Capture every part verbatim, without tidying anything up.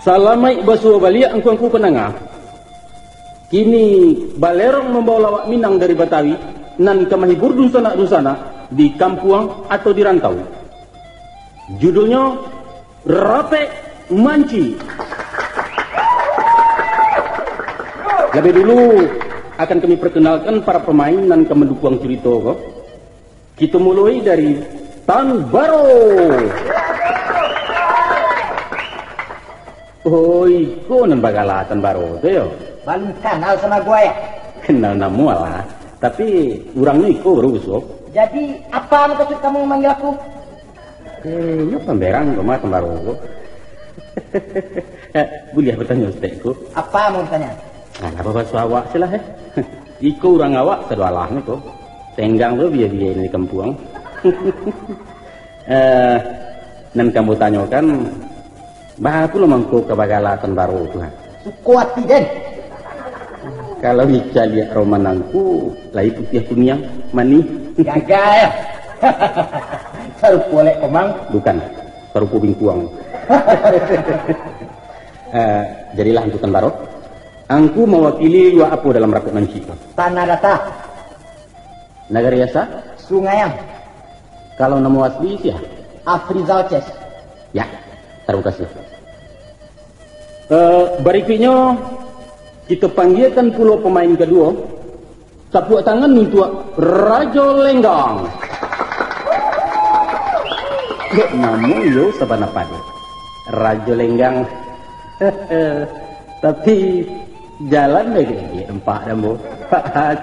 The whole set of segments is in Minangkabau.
Salamaik basuo baliak angku-angku pandanga. Kini balerong mambawa lawak Minang dari Batawi, nan ka mahibur dunsanak-dunsanak di kampuang atau di rantau. Judulnyo, Rapek Manci. Labiah dulu, akan kami perkenalkan para pamain nan ka mandukuang curito ko. Kito muloi dari Tan Baro. Oh, iko nan bagala Tan Baro tu yo? Balun kanal samo gua, yo. Kenal namo alah, tapi urangnyo iko baru, Bos. Jadi, apa maksud kamu manggil aku? Eh, nyo pamberang ko mah Tan Baro ko. Eh, buliah batanyo saketek ko? Apa mau ditanya? Nah, apa basuo awak se lah, eh? Iko urang awak sadoalahnyo ko. Tenggang tu bia-bia di kampuang. Eh, nan ka ambo tanyokan, baa pulo mangko ka bagala Tan Baro tu, ha? Suko ati den. Kalau dicaliak roman angku, lai putiah kuniang, manih. Gagal. Sarupo lek komang. Bukan, sarupo bingkuang. Eh, jadilah angku Tan Baro. Angku mawakili luak apo dalam rapek manci ko? Tanah Data. Nagari asa? Sungai Ang. Kalau namo asli sia? Afrizal Ces. Ya, tarimo kasih. Eh, barikuiknyo, kito panggiakan pulo pamain kaduo. Tapuak tangan untuak Rajo Lenggang. Kok namo iyo sabana pado? Rajo Lenggang. Tapi, jalan dek-dek nampak dek ambo.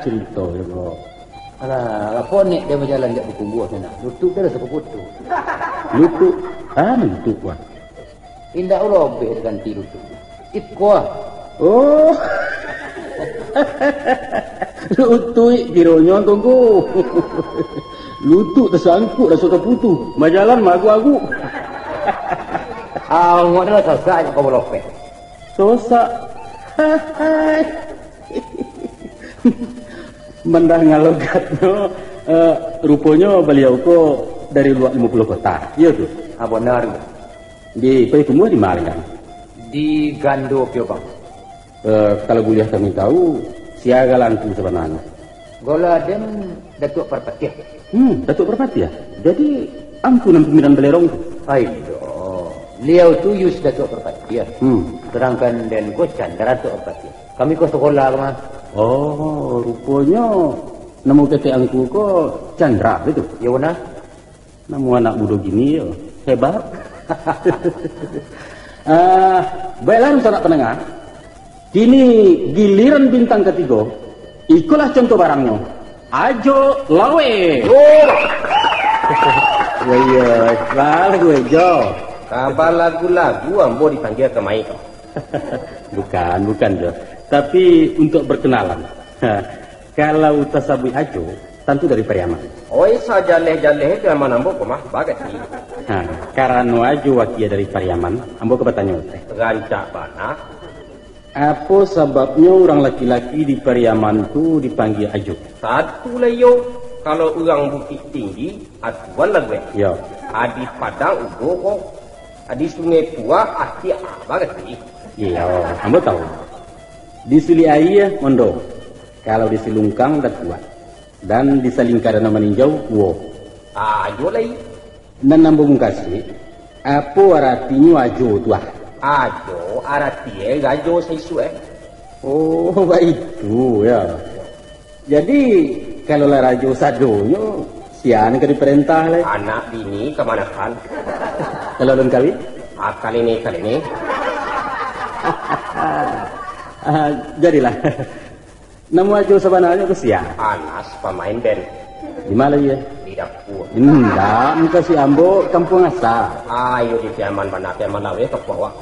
Carito jo ko. Alah, apo nek den bajalan jak bakumbuah tu nah? Lutuik den raso ka putuih. Lutuik? Ah, lutuik, wah. Indak robek ganti lutuik. Iko ah. Oh. Lutuik kironyo, Tongko. Lutuik tasangkuik raso ka putuih. Bajalan maaguak-aguak. Ah, awak ni lah sasak jo kau balopek. Sosak. Mandanga logatnyo, eh, ruponyo baliau ko dari luak limo puluah kota. Iyo tu? Ah, bana. Di, pai tumbuah di ma, Lenggang? Di Gando Piobang. Eh, kalau buliah kami tahu, sia gala angku sabananyo? Gala den Datuak Parpatiah. Hmm, Datuak Parpatiah. Jadi, angku nan pimpinan balerong tu? Aido. Baliau tu Yus Datuak Parpatiah. Hmm. Sadangkan den ko Candra Datuak Parpatiah. Kami ko sakolah ko mah. Oh, ruponyo namo ketek angku ko Candra, baitu? Iyo, bana. Namo anak mudo kini yo, hebat. Ah, baiklah, sanak pandanga. Kini giliran bintang katigo. Ikolah contoh barangnyo. Ajo Lawe. Oh. Yo, iyo, lah lagu Ajo. Kaba lagu-lagu ambo dipanggia kamari ko. Bukan, bukan, Jo. Tapi untuk berkenalan. Kalau tasabuik Ajo, tantu dari Pariaman. Oi, sajaleh-jaleh Pariaman ambo ko mah, bagati. Ha, karano Ajo wakia dari Pariaman, ambo ka batanyo teh. Rancak bana. Apo sababnyo urang laki-laki di Pariaman tu dipanggia Ajo? Satu lah iyo, kalau urang Bukik Tinggi, Atuan lah gue. Yo. Adi Padang Udo ko, adi Sungai Puak, Ati Abah kati. Iyo, ambo tahu. Di Suli Aia, Mondo. Kalau di Silungkang, Datuak. Dan di Salingka Danau Maninjau, Kuo. Ajo lai. Nan ambo mungkasi, apo aratinyo Ajo tu ah? Ajo, aratinyo rajo saisuak eh. Oh, baitu, yo. Jadi, kalau lah rajo sadonyo, sia nan ka diparentah lai? Anak bini kamanakan. Kalau alun kawin? Akal ini, akal ini. Ah, jadilah. Namo Ajo sabananyo ko sia? Anas, pamain ben. Di ma lai, yo? Di dapua. Indak, mukasuik ambo kampuang asa. Ayo, di Piaman bana, Piaman Laweh, ka puak awak.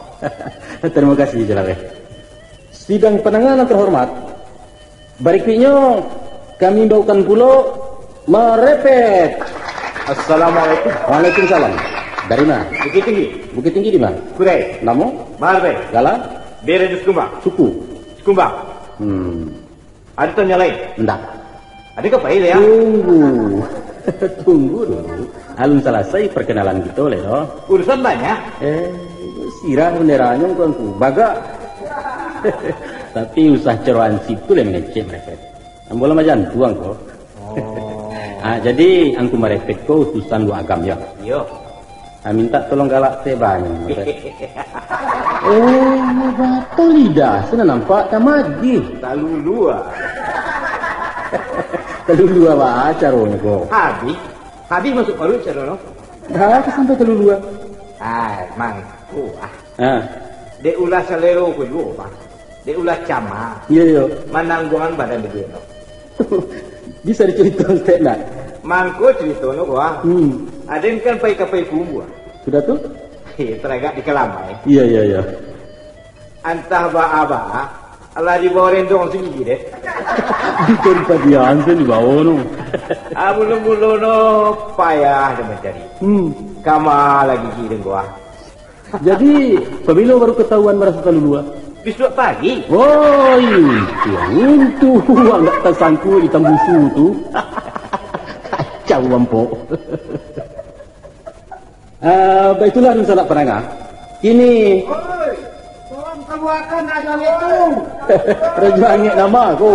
Tarimo kasih, Ajo Laweh. Sidang pandanga nan terhormat, barikuiknyo kami bawakan pulo marepet. Assalamualaikum. Waalaikumsalam. Dari ma? Bukittinggi. Bukittinggi di ma? Kurai. Namo? Marepet. Gala? Bere di Sikumbang. Suku? Sikumbang. Hmm. Ado tanyo lain? Ndak. Ado ka pai, yo? Tunggu. Tunggu dulu. Alun salasai parkenalan kito lai, doh. Urusan banyak. Eh, Irah benderanyo angku-angku, bagak. Tapi usah caro hansip tu lai mangecek marepet. Ambo lah majantuang ko. Oh. Ah, jadi angku marepet ko utusan Luak Agam yo? Iyo. Ah, minta tolong galak teh banyak. Oh, batul lidah. Sudah nampak tamagih. Talulua. Talulua ba caronyo ko. Habih. Habih masuk paruik caro no. Dah sampai talulua. Ai, mangko ah. Ha. Dek ulah salero ko juo, Bang. Dek ulah cama. Iyo, iyo. Manangguangan badan di dunia. Bisa dicerita Ustaz nak? Mangko cerita no ko ah. Hmm. Aden kan pai ka Payakumbuah. Sudah tu? Heh, taragak di Kalamai. Iyo, iyo, iyo. Antah baa-baa, alah dibawa rendong sendiri deh. Di tempat dia ansan dibawa no. Ah, bulo-bulo no payah dia mancari. Hmm. Kama lagi gigi dengkuah. Jadi, pabilo baru katahuan maraso talulua? Bisuak pagi. Woi, untuang, untuang ndak tasangkua itam busu tu. Kacau bampok. Ah, baitulah dunsanak pandanga. Kini Oi, tolong kaluarkan rajo itu. Rajo Angek nama ko?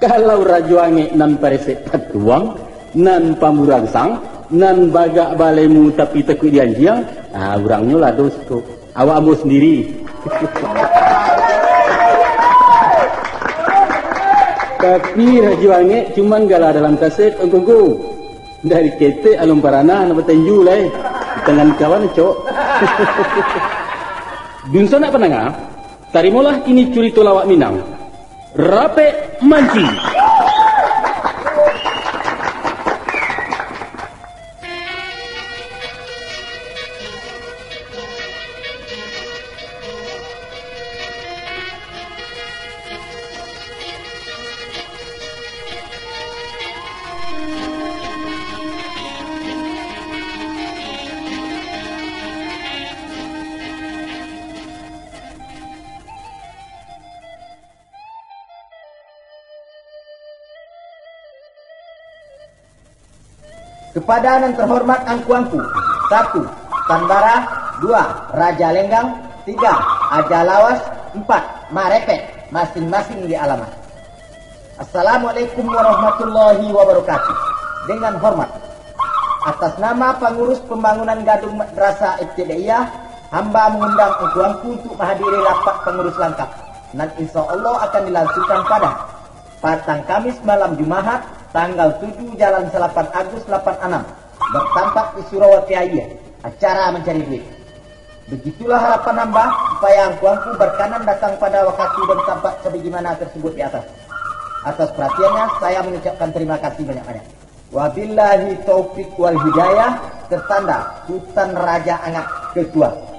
Kalau Rajo Angek nan paresek patuang, nan pamburangsang, nan bagak balemu tapi takuik dianjiang, ah, urangnyo lah dosko. Awak ambo sandiri. Tapi Rajo Angek cuman gala dalam kaset, Ongkongku. Dari ketek alun paranah nak batinju lai. Di tangan kawan, cok. Dunsanak pandanga, tarimolah kini curito lawak Minang. Rapek Manci. Kepada nan terhormat angku-angku, satu, Tanbara, dua, Raja Lenggang, tiga, Aja Lawas, empat, Marepet, masing-masing di alamat. Assalamualaikum warahmatullahi wabarakatuh. Dengan hormat, atas nama pangurus pembangunan gadung Madrasah Ibtidaiyah, hamba mengundang angku-angku untuk menghadiri rapat pangurus langkap, nan insya Allah akan dilangsungkan pada Patang Kamis malam Jumahat, tanggal tujuh jalan salapan Agus lapan anam, bertampak di Surau Wati Aia, acara mancari duit. Begitulah harapan hamba, supaya angku-angku berkanan datang pada wakatu dan tampak sabagaimana tersebut di atas. Atas perhatiannya, saya mengucapkan terima kasih banyak-banyak. Wabillahi taufik wal hidayah, tertanda Sutan Raja Angak Ketua.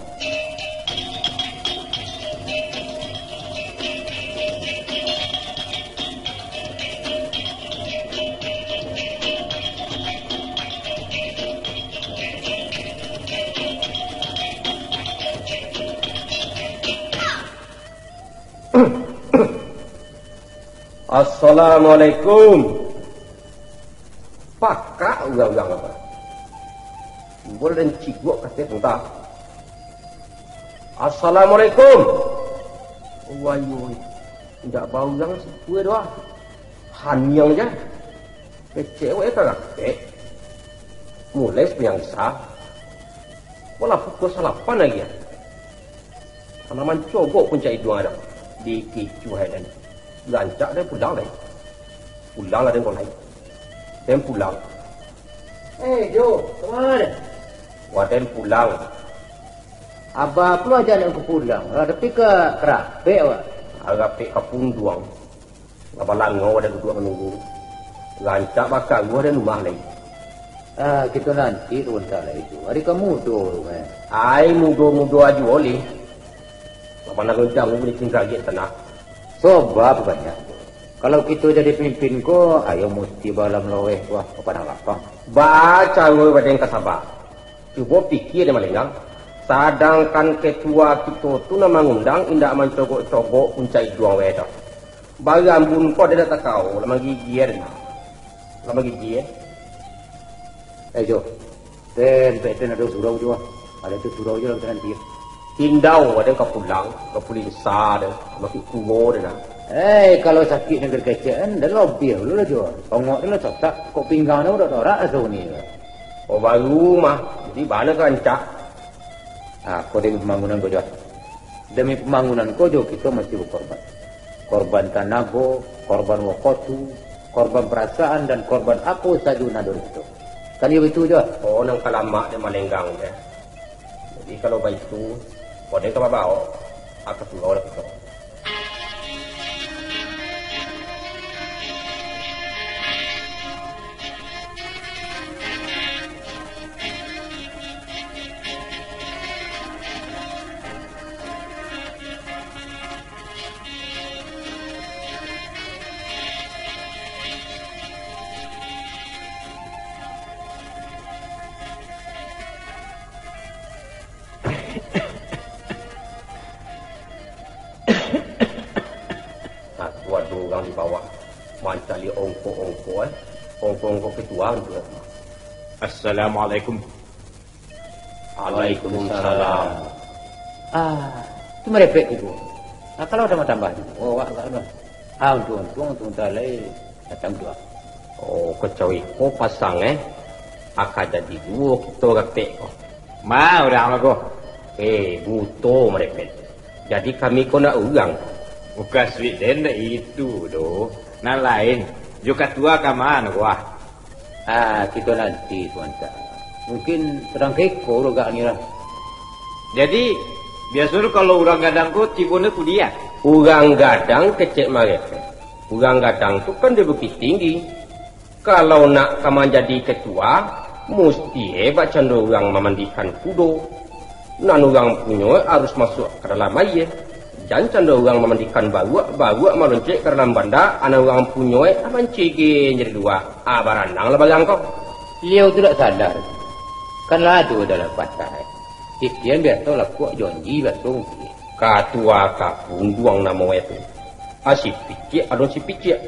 Assalamualaikum. Pakak urang-urang apa? Timbul dan cigok kateh pun tak. Assalamualaikum. Wayuh, indak baurang sipue doh. Haniang ja. Kecek awak ka rapek. Mulai sumbayang Isya. Walah pukul salapan lagi ah. Kana mancogok puncak iduang adan. Dikicuah adan. Rancak den pulang lai. Pulang lah den ko lai. Den pulang. Eh, Jo, kama den? Wah, den pulang. Abah pulo aja nak ka pulang. Lah, tapi ka karapek awak. Karapek ka punduang. Lah balangau adan duduak manunggu. Rancak bakaruah den rumah lai. Ah, kito nanti tu bentar lai tu. Ari ka mudo tu, kan? Ai, mudo-mudo ajo lih. Lah pandangan jauah di tinggal di tanah. Sobab banyak. Kalau kito jadi pimpin ko, ayo musti balam laweh tu ah, ka padang lapang. Ba caro baden ka saba. Cubo pikia dek Malenggang. Sadangkan ketua kito tu nan mangundang indak mancogok-cogok puncak iduang weh doh. Barambun ko ado dak takau, lah manggigia dah. Lah manggigia. Eh, Jo. Ten, pek ten ado surau juo. Ado tu surau juo lah kita nanti. Tindau ado ka pulang, ka pulinsa ado, makin tuo ado nah. Eh, kalau sakik nan kecek-kecekan, dah lobiah dulu lah juo. Ongok tu lah sotak, kok pinggang tu dah torak lah suni. Oh, baru mah. Jadi, bana ka rancak? Ah, ko demi pambangunan ko juo. Demi pambangunan ko jo kito musti bakorban. Korban tanago, korban wakotu, korban parasaan, dan korban apo sajo nan ado di kito. Kan iyo baitu jo? Oh, nan ka lamak dek malenggang deh. Jadi, kalau baitu, kode ka babaok, aka surau lah kito. Nah, tu ado urang di bawah, mancaliak ongko-ongko, eh. Ongko-ongko kituan tu, eh. Assalamualaikum. Waalaikumsalam. Ah, tu marepek tu. Ah, kalau tambah-tambah tu. Oh, awak agak anu. Ah, untuang-untuang, untuang talai datang tu. Oh, kacau iko pasang, eh. Aka jadi duo kito rapek ko. Ma, urang mah ko. Eh, buto marepek. Jadi kami ko nak urang. Mukasuik den ndak itu doh. Nan lain, jo katua ka ma ko ah. Ah, kito nanti, Tuan Sa. Mungkin sadang keko urang agak ni lah. Jadi, biaso tu kalau urang gadang ko tibo ne kudiah? Urang gadang kecek marepek. Urang gadang tu kan di Bukittinggi. Kalau nak ka manjadi ketua, musti e bak cando urang mamandikan kudo. Nan urang punyo e arus masuak ka dalam aia. Jan cando urang mamandikan baruak, baruak maloncek ka dalam banda, nan urang punyo e mancigin jadi lua. Ah, baranang lah barang ko. Liau tu dak salah. Kan lah ado dalam patah e. Titian biaso lakuak, jonji biaso mungkin. Katua ka punduang namo e tu. Ah, si piciak, alun si piciak.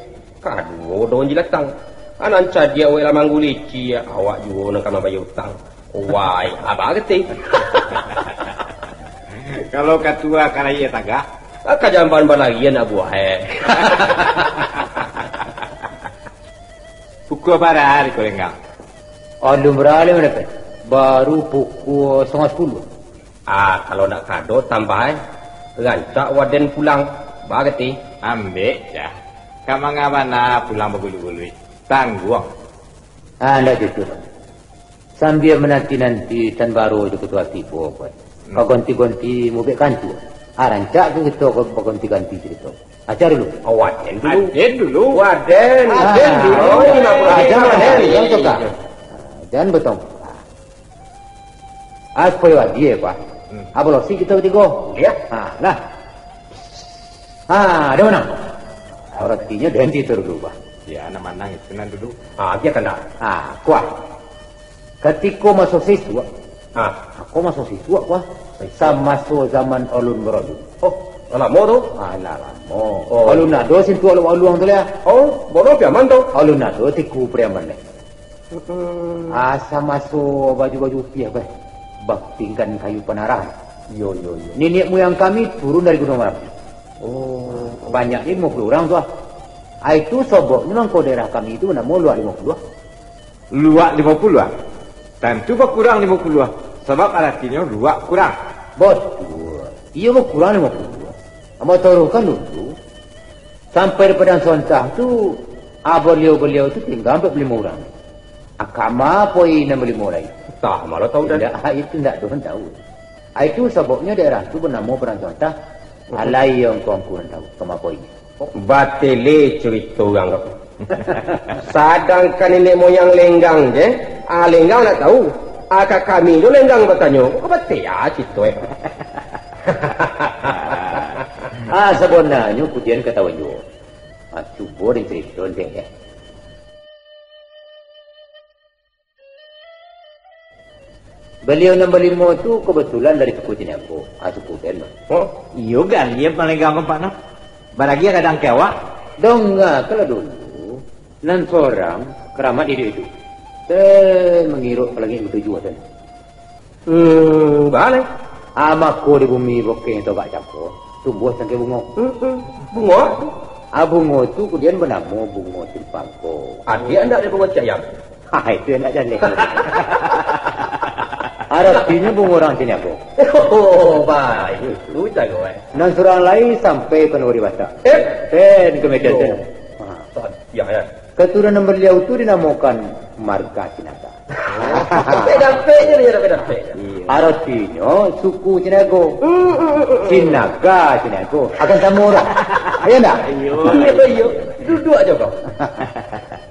Kaduo daun jilatang. Anan cadiak wek lah manggulici, awak juo nan ka mambayia utang. Wai, abah getih. Kalau katua ka layia tagah, ka jamban balarian nak buah, eh. Pukua bara hari ko lenggang? Alun bara lai, Mak Depet. Baru pukua satangah sapuluah. Ah, kalau nak kado tambah, eh. Rancak waden pulang. Bagati. Ambek, cah. Ka manga bana pulang baguluik-guluik. Tangguang. Ah, ndak cukuik. Sambia mananti-nanti tan baro jo katua tibo, Pai. Hmm. Ka gonti-gonti mubek kantua. Ah, rancak ka kito ka bagonti-ganti carito. Aja dulu. Oh, waden dulu. Waden dulu. Waden. Ah, waden dulu. Oh, ini mah waden. Waden. Jangan cokak. Ah, jangan betong. Ah, supayo adie, Pak. Hmm. Ah, balosi kito batigo. Iyo. Ah, lah. Ah, den manang. Aratinyo den itu dulu, Pak. Iyo, nan manang itu nan dulu. Ah, biakan dah. Ah, kuah. Katiko maso sisuak. Ah. Ako maso sisuak, kuah. Sisuak. Samaso zaman alun baralun. Oh, lah lamo tu? Ah, lah lamo. Oh. Alun ado sintuak lalu waluang tu lah. Oh, bono piaman tu? Alun ado tiku piaman deh. Mm-mm. Asa maso baju-baju upiah, bah. Bapinggan kayu panarah. Iyo, iyo, iyo. Niniak muyang kami turun dari Gunuang Marapi. Oh. Banyaknyo limo puluah urang tu, ah. Ah, itu soboknyo mangko daerah kami tu namo Luak Limo Puluah. Luak Limo Puluah? Tantu bakurang limo puluah, sabab aratinyo luak kurang. Batua. Iyo, bakurang limo puluah. Ambo taruihkan dulu. Sampai di Padang Sontah tu, ah, baliau-baliau tu tingga ampek balimo urang. Ah, kama poi nan balimo lai? Antah, ma lo tau, Dan. Indak, ah, itu indak doh tau. Ah, itu sababnyo daerah tu banamo Padang Sontah. Mhm. Alai angku-angku nan tau, kama poi. Batele carito urang ko. Sadangkan niniak moyang Lenggang je, ah, Lenggang nak tau. Ah, ka kami jo Lenggang batanyo, kok batele carito, eh? Ah, sabananyo kudian katahuan juo. Ah, cubo den carito, Dek, eh. Baliau nan balimo tu kabatulan dari suku Ciniago. Ah, suku den, bah. Oh, iyo, galiah Lenggang ko, Pak, no. Baragiah gadang ka awak. Dongakanlah dulu. Nan sorang karamat iduik-iduik. Teh, mangiruak ka langik batujuah, Teh. Hmm, baleh. Ah, mako di bumi bokeh togak cako, tumbuah cangkeh bungo. Hmm, hmm. Bungo? Ah, bungo tu kudian banamo bungo timpang ko. Adiak ndak dari bungo cayam? Ha, itu yang nak jaleh. Aratinyo bungo urang Caniago. Oh, baik. Tu caro, eh. Nan surang lai sampai ka nagari Batak. Eh? Ten, ka Medan, Yo. Ten. Ha. Sadiah, ya. Katurunan baliau tu dinamokan marga Sinaga. Dapek-dapek je dia, dapek-dapek je. Iyo. Aratinyo suku Caniago. Hmm, hmm, hmm, hmm. Sinaga Caniago. Akan samo dah. Iyo ndak? Iyo. Iyo, iyo. Duduak je kau.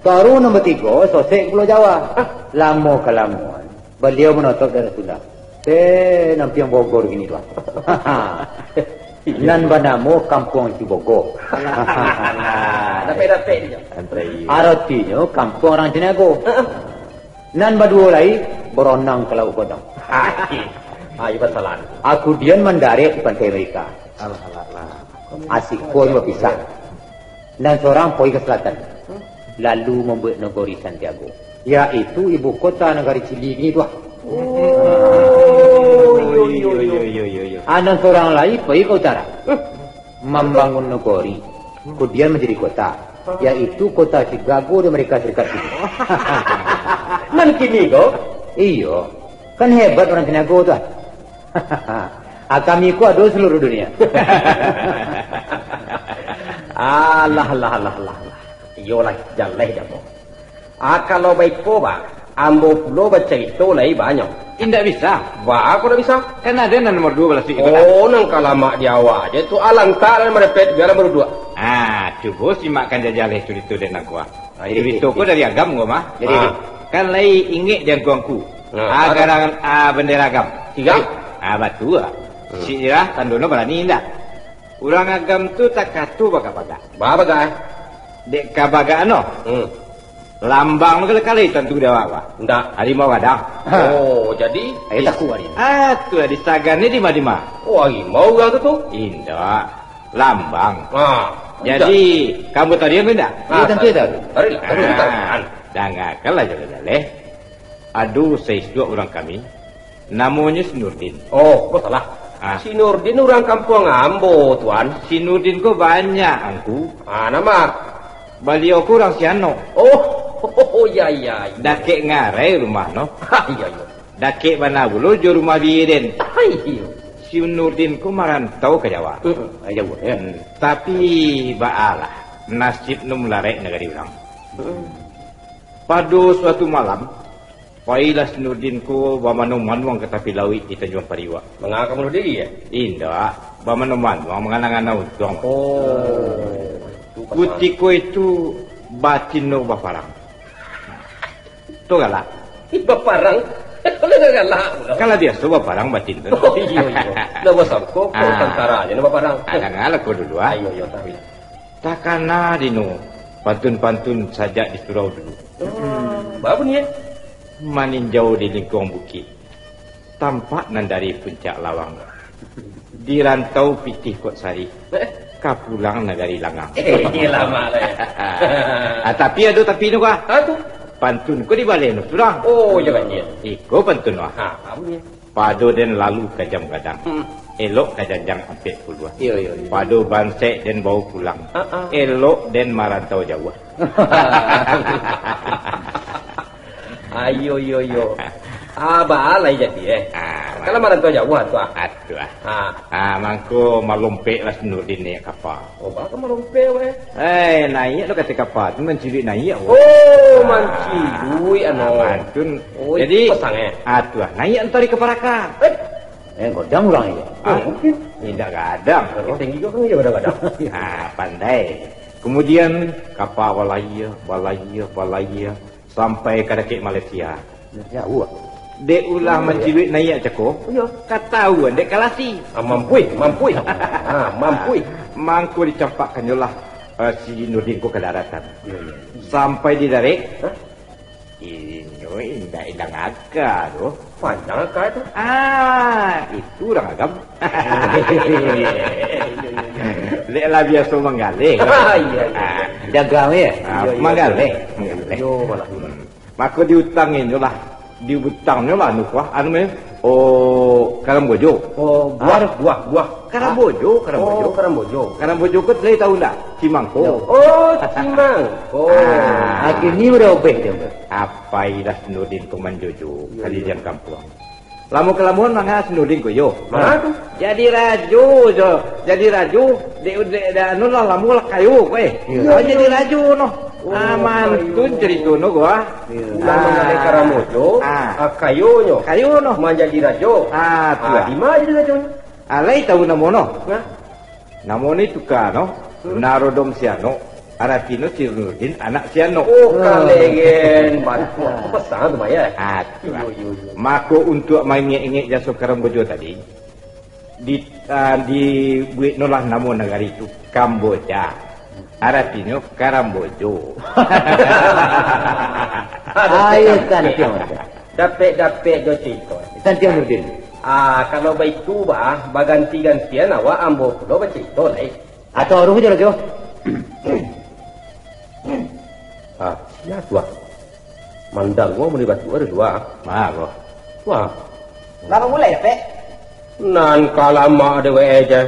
Taruih nombor tigo, Sosek Pulau Jawa. Hah? Lamo kalamoan, baliau manotop daerah Sunda. Teh, nampiang Bogor kini tu, ah. Nan banamo Kampuang Cibogo. Alah, alah. Dapek-dapek dia. Santai. Aratinyo kampuang urang Caniago. Heeh. Nan baduo lai, baronang ka Lauik Godang. Hai. Ayo, basalah. Akudian mandarek di pantai Amerika. Alah, alah, alah. Asiko nyo bapisah. Nan sorang poi ka salatan, lalu mambuek nagori Santiago, yaitu ibu kota nagari Cili kini tu, ah. Oh, iyo, iyo, iyo, iyo, iyo, iyo. Ah, nan sorang lai poi ka utara, mambangun nagori, kudian manjadi kota, yaitu kota Chicago di Amerika Serikat kini. Nan kini ko? Iyo, kan hebat urang Caniago tu, ah. Ah, kami ko ado saluruah dunia. Alah, alah, alah, alah, alah. Iyolah, jaleh dek ambo. Ah, kalau baiko, ba, ambo pulo bacarito lai banyak. Indak bisa. Ba, kok indak bisa? Kan ado nan nomor duo balasuik itu, kan? Oh, nan ka lamak di awak je tu. Alah, antak lah marepet, biarlah baduduak. Ah, cubo simakkan jaleh curito den ko, ah. Ah, jadi, curito ko dari Agam ko mah. Jadi, ah. Kan lai ingek di angku-angku. Nah, ah, Agam. Garang, ah, bandera Agam. Tiga? Ah, batua. Hmm. Sirah tandono barani indak? Urang Agam tu takato bagak-bagak. Ba bagak, eh? Dek kabagak ano. Hmm. Lambang tu kali-kali tantu di awak, bah. Indak. Harimau gadang. Oh, jadi? Ayo takuk ari. Ah, tu lah disagannyo di ma-di ma. Oh, harimau urang tu tu? Indak. Lambang. Ah, jadi, indak. Kamu tadi apa indak? Ah, iya, tentu tahu. Tahu, tahu, tahu. Ah, dangakanlah jaleh-jaleh. Ado saisuak urang kami, namonyo si Nurdin. Oh, kok salah? Ah. Si Nurdin urang kampuang ambo, Tuan. Si Nurdin ko banyak, Angku. Ah, nama? Baliau ko urang Sianok. Oh, oh, ya, ya, ya. Dakek ngarai rumah no. Ha, iya, iya. Dakek bana pulo jo rumah biyik den. Ha, iya. Si Nurdin ko marantau ka Jawa. Heeh, ka Jawa, ya. Hmm, tapi baalah, nasib no mularek nagari urang. Heeh. Pado suatu malam, pailah si Nurdin ko bamanuang-manuang ka tapi lauik di Tanjuang Pariuak. Manga ka bunuah diri, ya? Indak, bamanuang-manuang manganang-anang untuang. Oh. Kutiko itu batin no baparang. Tu galak. Ih, baparang? Kalau galak pulo. Kalau biaso baparang batin tu. Oh, iyo, iyo. Ndak basangko ko tantara aja ndak baparang. Ah, dangalah ko dulu, ah. Iyo, iyo, tahu. Takana dino pantun-pantun sajak di surau dulu. Oh, baa bunyi, eh? Maninjau di lingkuang bukik, tampak nan dari puncak lawang. Di rantau pitih kok sari, eh, ka pulang nagari langang. Eh, iyo lamo lah, ya. Ah, tapi ado tapi no, Kak. Ah, tu? Pantun ko dibaleh no surang. Oh, iyo, Kak, iyo. Iko pantun, wah. Ha, baa bunyi? Pado den lalu ka Jam Gadang. Hmm. Elok ka janjang ampek puluah. Iyo, iyo, iyo. Pado bansek den bawa pulang. Ah, ah. Elok den marantau jauah. Ayo, yo, yo. Ah, baa lai jadi, eh. Ah, kalau marantau jauah tu, ah. Atuh, ah. Ah. Ah, mangko malompeklah si Nurdin naiak kapa. Oh, baa ka malompek, weh? Eh, naiak lo ka ateh kapa tu, manciluik naiak, weh. Oh, manciluik, anu. Ah, mantun. Oh, jadi, pasang, eh? Atuh, ah, naiak antari ka paraka. Eh. Eh, gadang urang ni. Ah, mungkin. Indak gadang. Eh, tinggi kau kan dia gadang-gadang. Ah, pandai. Kemudian, kapa balayia, balayia, balayia, sampai ka dakek Malaysia. Jauah. Dek ulah manciluik naiak cako, iyo, katauan dek kalasi. Ah, mampuih, mampuih. Ah, mampuih. Mangko dicampakkannyolah, eh, si Nurdin ko ka daratan. Iyo, iyo. Sampai di darek, hah? Inyo indak ilang aka tu. Panjang aka tu. Ah, itu urang Agam. Dek lah biaso manggaleh. Ah, iyo, iyo. Ah, dagang, ya? Ah, iyo, iyo, manggaleh. Iyo. Manggaleh. Iyo, malah. Hmm. Mako diutanginnyo lah, diutangnyo lah anu kuah, anu me, oh, karambojo. Oh, buah, Ah. buah, buah. Karambojo, Ah. karambojo. Oh, karambojo. Karambojo ko lai tahu ndak? Cimangko. Oh, cimangko. Ah. Kini udah obeh dia. Apai lah Nurdin ko manjojo, Iyo, kali iyo. Dian kampuang. Lamo-kalamoan manga si Nurdin ko, iyo. Manga tu? Jadi rajo jo. Jadi rajo, dek, dek, dek, anu lah, lamo lah kayo ko, eh. Iyo. Ah, jadi rajo noh. Oh, Ah, mantun kayo. Carito noh ko, ah. Iyo. Lah Ah. manjadi karambojo, Ah. ah, kayonyo. Kayo noh. Manjadi rajo. Ah, tu Ah, lah. Di ma jadi rajonyo? Ah, lai tahu namo noh? Hah? Namo ni tuka no, Hmm. Narodom Sianok, aratinyo si Nurdin anak Sianok. Oh, kalegen. Batua. Aku pesan tu, Maya. Ah, tu lah. Iyo, iyo, iyo. Mako, untuak maingek-ingek jaso Karambojo tadi, di, ah, dibuek no lah namo nagari tu Kamboja. Aratinyo Karambojo. Ayo, santiang. Dapek-dapek jo carito. Santiang Nurdin. Ah, kalau baitu, bah, baganti-gantian awak ambo pulo bacarito lai. Atau aruh je lah, Jo. Ah, sia tu, ah? Mandanga mulai batua ado dua. Ma, Bro? Wah. Lah, mulai, Pek? Nan ka lamak dek wak eh je.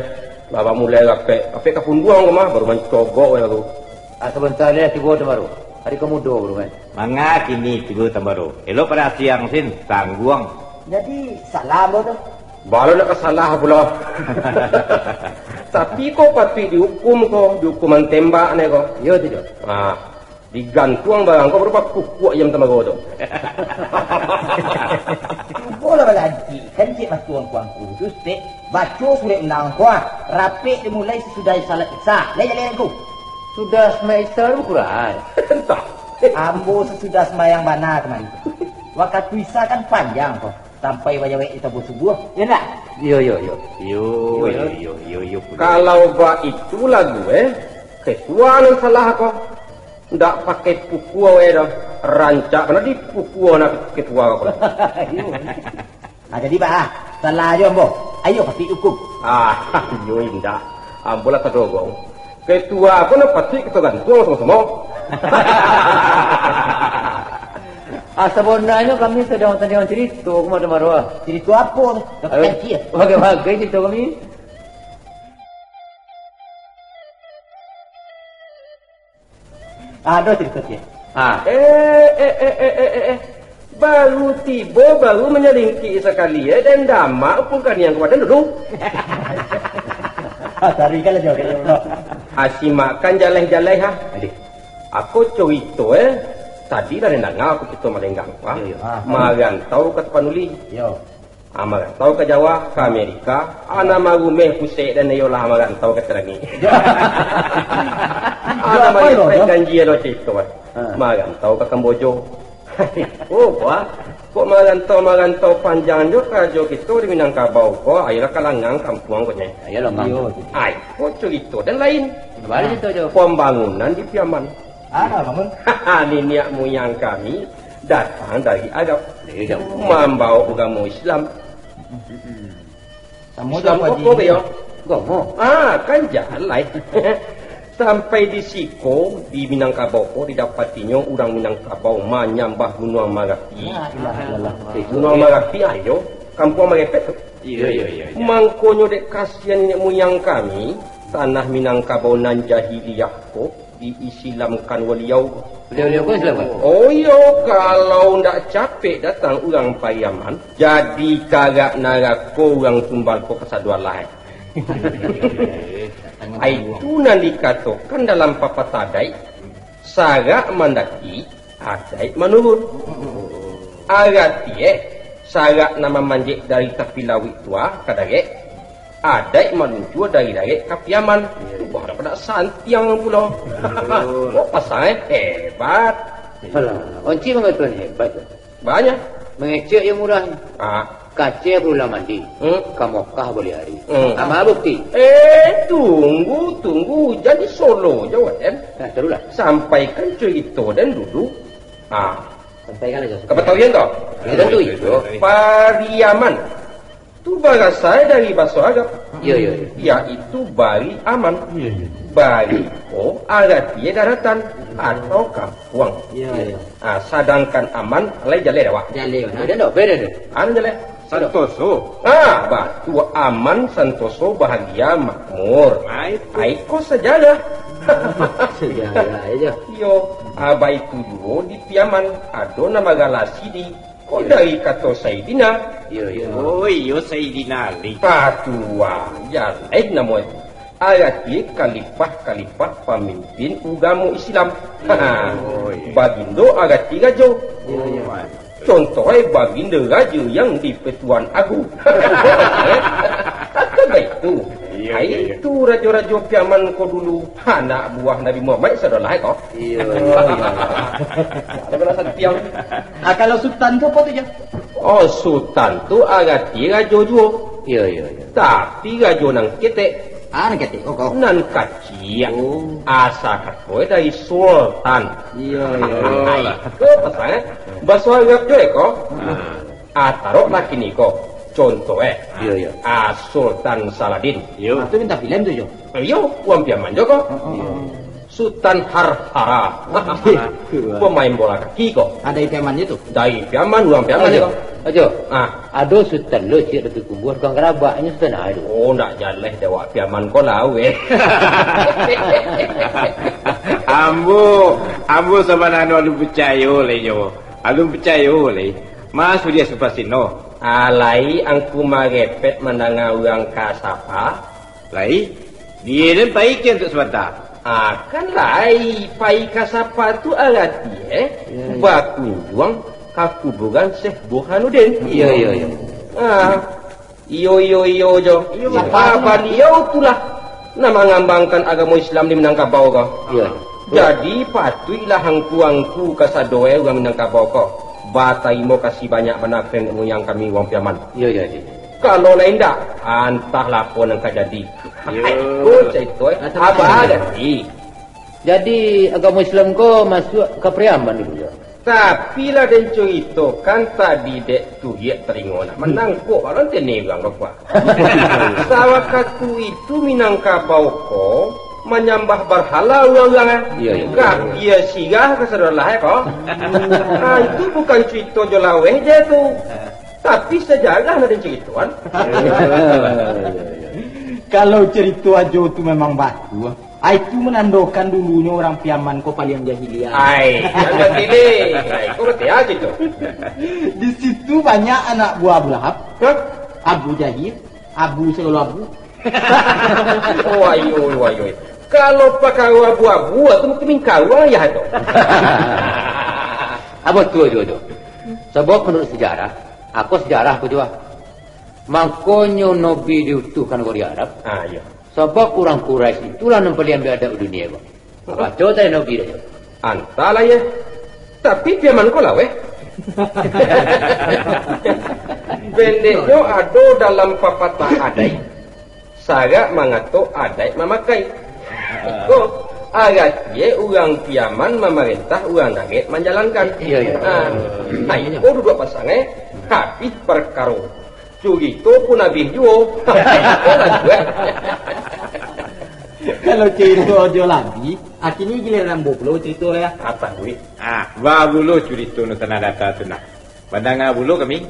Lah, mulai rapek. Rapek ka punduang ko mah, baru mancogok wak aku. Ah, sabanta ni tibo tu baru. Ari ka mudo baru kan. Manga kini tibo tambaro. Elok pado siang sin, tangguang. Jadi, salah ambo tu? Baa lo nak ka salah pulo. Tapi ko patuik diukum ko, diukuman tembak ne ko. Iyo tu, Jo. Ah, digantuang barang ko barupo kukuak ayam tambaro tu. Cubolah balantik, kan cek batuang kuangku tu, Stek. Baco surek undang ko, ah. Rapek dimulai sasudah salat Isya. Lai jaleh angku. Sudah sembahyang Isya tu kurang. Entah. Ambo sasudah sembahyang bana kamari tu. Wakatu Isya kan panjang ko, sampai wayah-wayah di tabuah subuah, yo ndak? Iyo, iyo, iyo. Iyo, Iyo, iyo, iyo. Iyo, iyo, iyo, pulo. Kalau baitu lagu, eh, ketua nan salah ko. Ndak pakai pukua weh doh. Rancak bana dipukua nak ketua ko. Iyo. Ah, jadi, Pak, ah, salah jo ambo. Ayo, patuik diukum. Ah, iyo indak. Ambo lah tadorong. Ketua ko nan patuik kito gantuang samo-samo. Ah, sabananyo kami sadang tadanga carito, ko mah Tamaro. Carito apo tu? Ayo, bagai-bagai carito kami. Ado carito ciek. Ah. Eh, eh, eh, eh, eh, eh, eh. Baru tibo, baru manyalingkik sakali, eh, den damak pun kaniang ka badan dulu. Ah, tarikan lah jawab, ya Allah. Ah, simakkan jaleh-jaleh, ha. Adik. Ako carito, eh. Tadi lah den danga aku carito malenggang, ha. Iyo, iyo. Ah. Marantau ka Tapanuli. Iyo. Ah, marantau ka Jawa, ka Amerika, ah, nan marumeh pusek den iyolah marantau ka Cilangi. Ah, nan marepek janji ado carito, ah. Ha. Marantau ka Kambojo. Oh, wah, kok marantau-marantau panjang jo karajo kito di Minangkabau ko, ayolah ka Langang kampuang ko nyo. Ayolah, Bang. Iyo. Ai, kok carito den lain. Baa carito jo? Pambangunan di Piaman. Ah, bangun. Niniak muyang kami datang dari Arab, Dari Arab. Mambawa agamo Islam. Mm-mm. Samo Islam jo apo, Pak Haji. Yo? Agamo. Ah, kan jalai. Sampai di siko, di Minangkabau ko, didapatinyo urang Minangkabau manyambah Gunuang Marapi. La ilaha illallah. Gunuang Marapi, ayo, kampuang Marepek tu. Iyo, iyo, iyo, iyo. Mangkonyo dek kasian niniak muyang kami, tanah Minangkabau nan jahiliah ko, diisilamkan waliau. Baliau-baliau ko Islam kan? Oh iyo, kalau ndak capek datang urang Pariaman, jadi karak narako urang Tumbal ko kasado alai. Ai tu nan dikatokan dalam papatah adaik, sarak mandaki, adaik manurun. Arati eh, sarak nan mamanjek dari tapi lauik tu ah, ka darek, adaik maluncua dari darek ka Piaman. Iyo. Wah, dah padak santiang pulo. Betul. Kok pasang eh, hebat. Alah, onci mangatoan hebat tu. Banyak. Mangecek yang murah. Ah. Kaceh berulang mandi. Hmm. Ka Mokah boleh hari. Hmm. Ama bukti. Eh, tunggu, tunggu. Jadi solo je, Wan. Nah, terulah. Sampaikan carito den dulu. Ah. Sampaikan aja. Ka Batawian tu? Ya, tentu itu. Pariaman. Tu barasai dari bahaso Arab. Iyo, iyo, iyo. Yaitu bari aman. Iyo, iyo. Bari ko arati daratan. atau kampuang. Iyo, iyo. Ah, sadangkan aman, lai jaleh dek awak. Jaleh, nah. Beda dok, beda dok. Anu jaleh. Santoso. Ah, batua, aman, santoso, bahagia, makmur. Ah, itu. Ai ko sajarah. Sajarah aja. Iyo, ah, baitu juo di Piaman, ado nan bagala Sidi. Ko dari kato Saidina. Iyo, iyo. Oh, iyo, Saidina Ali. Batua, jaleh namo itu. Aratinyo khalifah-khalifah pamimpin ugamo Islam. Oh, iyo. Bagindo aratinyo rajo. Iyo, iyo. Contoh, eh, Bagindo Rajo yang di Pertuan Agung. Takkan baitu. Iyo, iyo, iyo. Ai, itu rajo-rajo Piaman ko dulu, anak buah Nabi Muhammad sadolah, eh, ko. Iyo, iyo. Ada balasan tiang. Ah, kalau Sultan tu apo tu, Jo? Oh, Sultan tu arati rajo juo. Iyo, iyo, iyo. Tapi rajo nan ketek. Ah, nan ketek, oh, kau. Nan kaciak. Oh. Asa kato dari Sultan. Iyo, iyo. Ai, ko pasan, eh? Baso Arab juo, eh, ko? Ah. Ah, taruhlah kini ko. Contoh, eh. Iyo, iyo. Ah, Sultan Saladin. Iyo. Ah, tu bintang filem tu, Jo. Iyo, urang Piaman juo ko. Heeh. Iyo. Sultan Harhara. Pamain bola kaki ko. Ah, dari Piaman je tu? Dari Piaman, urang Piaman je ko. Ajo. Ah. Ado Sultan lo, ciek Datu Tumbuh, tukang karabaknyo Sultan ado. Oh, ndak jaleh dek awak Piaman ko lah, weh. Ambo, ambo sabananyo alun picayo lai nyo. Alun picayo lai. Mas Surya Supasino. Alai angku marepet mandanga urang ka sapa? Lai, bia den pai kian tu sabanta. Ah, kan lai, pai ka sapa tu arati, eh? Iyo, iyo. Bakunjuang ka kuburan Syekh Burhanuddin. Iyo, iyo, iyo. Ah, iyo, iyo, iyo jo. Iyo, ah, baliau tu lah nan mangambangkan agamo Islam di Minangkabau ko. Iyo. Jadi, patuiklah angku-angku kasado, eh, urang Minangkabau ko batarimo kasih banyak bana ka nenek muyang kami, urang Piaman. Iyo, iyo, iyo. Kalau lah indak, antahlah apo nan ka jadi. Yo. Oh, carito, eh. Abah ganti. Jadi, agamo Islam ko masuak ka Piaman dulu, yo? Tapi lah den caritokan tadi dek turiak talingo nak manangkok, kalau ente ni urang bakuak. Sawakatu itu Minangkabau ko manyambah barhala urang-urang, ah. Iyo, iyo. Kapia sirah ka sadolah, eh, ko. Ah, itu bukan carito jo laweh je tu. Tapi sajarah nan den caritoan. Kalau carito Ajo tu memang batua, ai tu manandokan dulunyo urang Piaman ko paliang jahiliah. Ai, jan batili. Ai, ko batua ajo tu. Di situ banyak anak buah Abu Lahab. Hah? Abu Jahil, Abu sagalo Abu. Oh, ayo, ayo. Kalau pakaro abu-abu, tu mungkin mingkaruang ayah tu. Apo tu, Ajo, tu? Sabab manuruik sajarah, Ako sajarah ko juo. Mangkonyo Nabi diutuhkan ko di Arab. Ah, iyo. Sabab urang Quraisy itulah nan paliang ambiak adaik dunia ko. Baco tadi Nabi dah jo. Antahlah, yo. Tapi Piaman ko lah, weh. Pendeknyo ado dalam papatah adaik. Sarak mangato adaik mamakai. Ko, aratie urang Piaman mamarentah, urang Daget manjalankan. Iyo, iyo. Ah, nah, iko duduak pasang, eh. Habih parkaro. Curito pun habih juo. Kalau curito Ajo lah habih, akinyo giliran ambo pulo carito lah, yo. Apo, Wik? Ah, ba pulo curito nan tanah data tu nah. Mandanga pulo kami.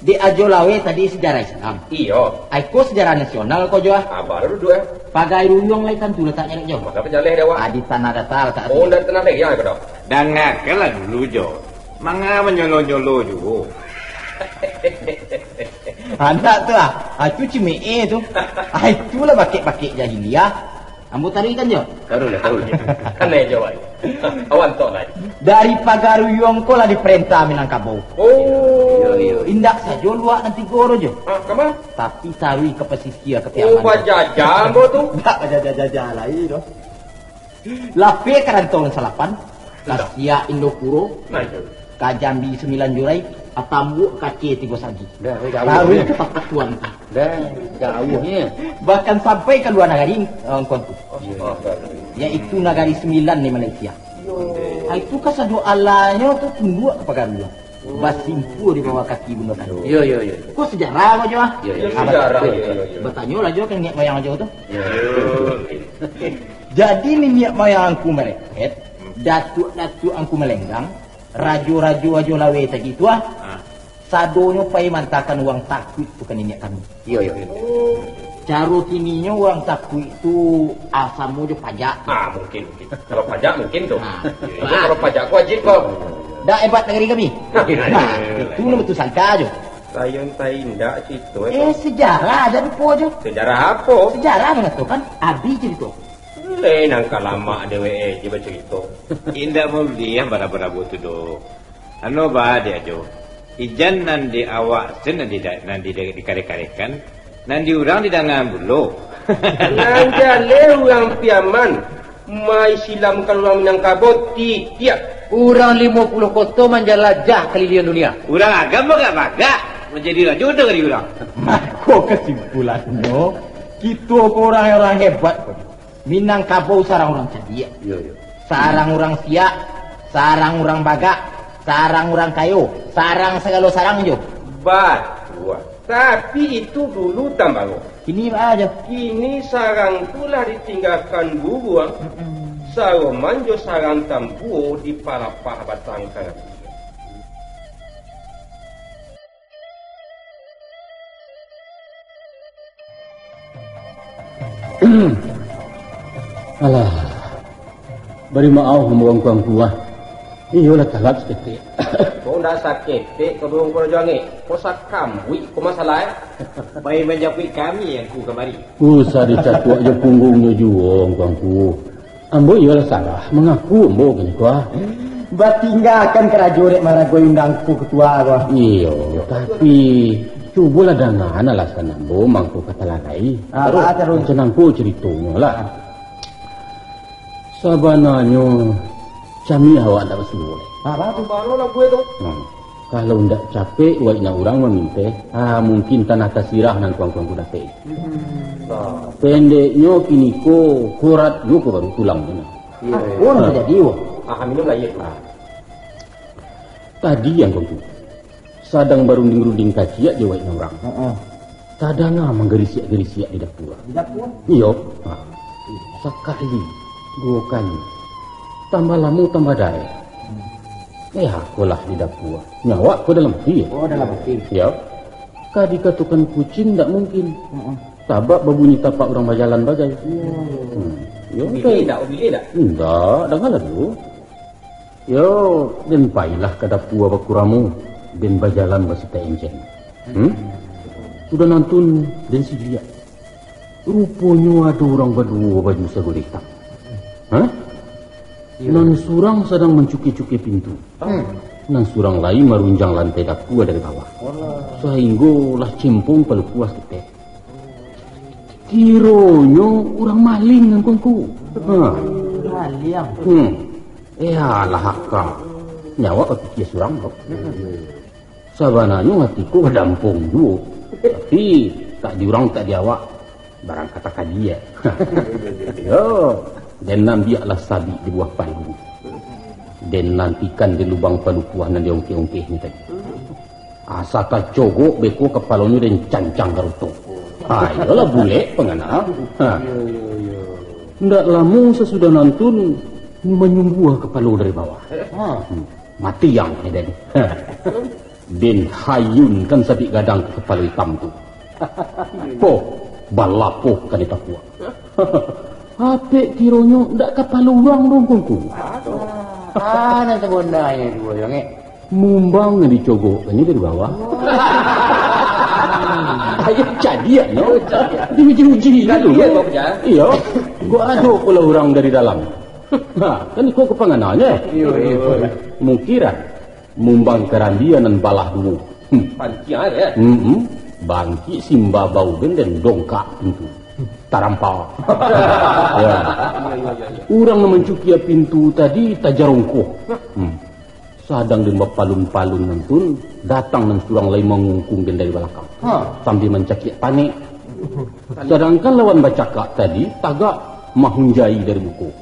Dek Ajo Laweh tadi sejarah Islam. Iyo. Ai ko sejarah nasional ko, Jo, ah. Abah duduak, eh. Pagaruyuang lai tantu lataknyo, Jo. Manga pajaleh dek awak? Ah, di tanah data latak tu. Oh, dari tanah dek ko doh. Dangakanlah dulu, Jo. Manga manyolo-nyolo juo. Anak tu, ah. Ah, tu cimeeh tu. Ah, itulah bakek-bakek jahiliah. Ambo taruihkan, Jo. Taruihlah, taruihlah. Kanai Jo, ai. Awan tok lai. Dari Pagaruyuang ko lah diparentah Minangkabau. Oh. Iyo, iyo. Indak sajo luak nan tigo tu, Jo. Ah, kama? Tapi taruih ka pasisia, ka Piaman. Oh, bajajah ambo tu. Indak bajajah-jajah lai tu. Lapeh ka Rantau Nan Salapan. Ka Siak Indopuro, ka Jambi Sambilan Jurai, ka Tambuak Kaceh Tigo Sagi. Dah, jauah. Taruih ka tapak tuan. Dah, jauahnyo. Bahkan sampai ka lua nagari, eh, Ngku Angku. Yaitu Nagari Sambilan di Malaysia. Ah, itu kasado alahnyo tu tunduak ka Pagaruyuang. Basimpua di bawah kaki bundo tadi. Iyo, iyo, iyo. Ko sejarah ko, Jo, ah? Iyo, iyo. Ah, sejarah, batanyolah Jo ka niniak moyang Ajo tu. Iyo. Jadi niniak moyang Angku marepet, Datuak-datuak Angku Malenggang, rajo-rajo Ajo Laweh tadi tu, ah, sadonyo pai mantakan urang takuik tu ka niniak kami. Iyo, iyo, iyo. Caro kininyo urang takuik tu, ah, samo jo pajak. Ah, mungkin, mungkin. Kalau pajak, mungkin tu. Ah. Iyo, kalau pajak ko wajib ko. Dak hebat nagari kami. Nah, itu nan batusangka jo. Layon tai indak cerito, eh, sejarah aja lupo jo. Sejarah apo? Sejarah mangatokan, abih cerito. Lai nangka lamak dewek eh je bacarito. Indak mauliah barabu-rabu tu doh. Ano ba, Diak Jo. Ijan nan di awak sen nan di, nan di, dikareh-karehkan, nan di urang didangaan bulo. Nan jaleh urang Piaman, maisilamkan urang Minangkabau titiak. Urang limo puluah koto manjalajah kaliliang dunia. Urang agam bagak-bagak, manjadi rajo doh di urang. Mako kasimpulannyo, kito ko urang-urang hebat ko. Minangkabau sarang urang cadiak. Iyo, iyo. Sarang urang siak, sarang urang bagak, sarang urang kayo, sarang sagalo sarang jo. Batua. Tapi itu dulu tambaro. Kini baa jo? Kini sarang tu lah ditinggakan buruang, mm-mm, saroman jo sarang tampuo di parapah batang karambia. Alah, bari maoh ambo Angku-angku ah. Iyo lah talap saketek. Ko ndak saketek ko, Angku Rajo Angek. Ko sakambuik ko masalah, eh. Pai manjapuik kami Angku kamari. Usah dicatuak jo punggungnyo juo, Angku-angku. Ambo iyolah salah, mangaku ambo kini ko ah. Batinggakan karajo dek maragoi undang Angku Katua ko ah. Iyo, tapi cubolah dangaan alasan ambo mangko ka talagai. Ah, taruih, ah, taruih. Macam mangko caritonyo lah. Sabananyo, camiah awak ndak basuo lai. Ah, batua. Baru lah kue tu. Hmm. Kalau ndak capek, wak indak urang maminteh, ah, mungkin tanah tasirah nan Angku-angku dapek. Hmm. Pendeknyo, kini ko korat juo ko baru tulang tu nah. Iyo, iyo. Oh, lah jadi, wah. Ah, minum lah, iyo. Ah. Tadi Angku-angku sadang barunding-runding kaciak jo wak indak urang. Heeh. Tadanga manggarisiak-garisiak di dapua. Di dapua? Iyo. Ha. Sakali, duo kali. Tambah lamo, tambah dareh. Hmm. Eh, akolah di dapua. Nyo awak ko dalam ati. Oh, dalam ati. Iyo. Ka dikatokan kuciang ndak mungkin. Heeh. Sabab babunyi tapak urang bajalan bagai. Iyo. Hmm. Yo, bilik ndak, bilik ndak? Ndak, dangalah dulu. Yo, den pailah ka dapua bakuramo, den bajalan basitak encen. Hmm? Sudah nantun, den siliak. Ruponyo ado urang baduo baju saguleh itam. Hah? Iyo. Nan surang sadang mancukia-cukia pintu. Hmm. Nan surang lai marunjang lantai dapua dari bawah. Walah. Sainggo lah cempong palupuah saketek. Kironyo urang maling nan Angku-angku. Ha. Maling. Hmm. Eh, alah, Aka. Nyo awak bapikia surang ko. Sabananyo ati ko badampong juo. Tapi, tak di urang, tak di awak. Barang kata kadi, eh. Yo, den ambiaklah sabik di buah palu. Den lantikan di lubang palupuah nan diongkeh-ongkehnyo tadi. Asa tacogok beko kapalonyo den cancang garuto. Ha, iyolah bulek pangana. Ha. Ndak lamo sasudah nantun, manyumbuah kapalo dari bawah. Ha. Hmm. Mati ang den. Ha. Den hayunkan sabik gadang ka kapalo itam tu. Poh, balapoh ka di tapuak. Apek kironyo ndak kapalo urang doh, Angku-angku. Ah, nan sabananyo tu, Angek. Mumbang nan dicogok tadi dari bawah. Ayo cadiak, no. Diuji-uji dulu. Iyo. Kok ado pula urang dari dalam. Nah, kan iko kapangananyo. Iyo, iyo. Mungkiran mumbang karambia nan balah duo. Hmm. Panciang, eh? Mm-mm. Bangkik simbabau den, den dongkak pintu. Tarampa. Ya. Iyo, iyo, iyo, iyo. Urang nan mancukia pintu tadi tajarongkoh. Hmm. Sadang den bapalun-palun nantun, datang nan surang lai mangungkung den dari balakang. Ha. Sambil mancakiak panek. Sadangkan lawan bacakak tadi, tagak mahunjai dari muko.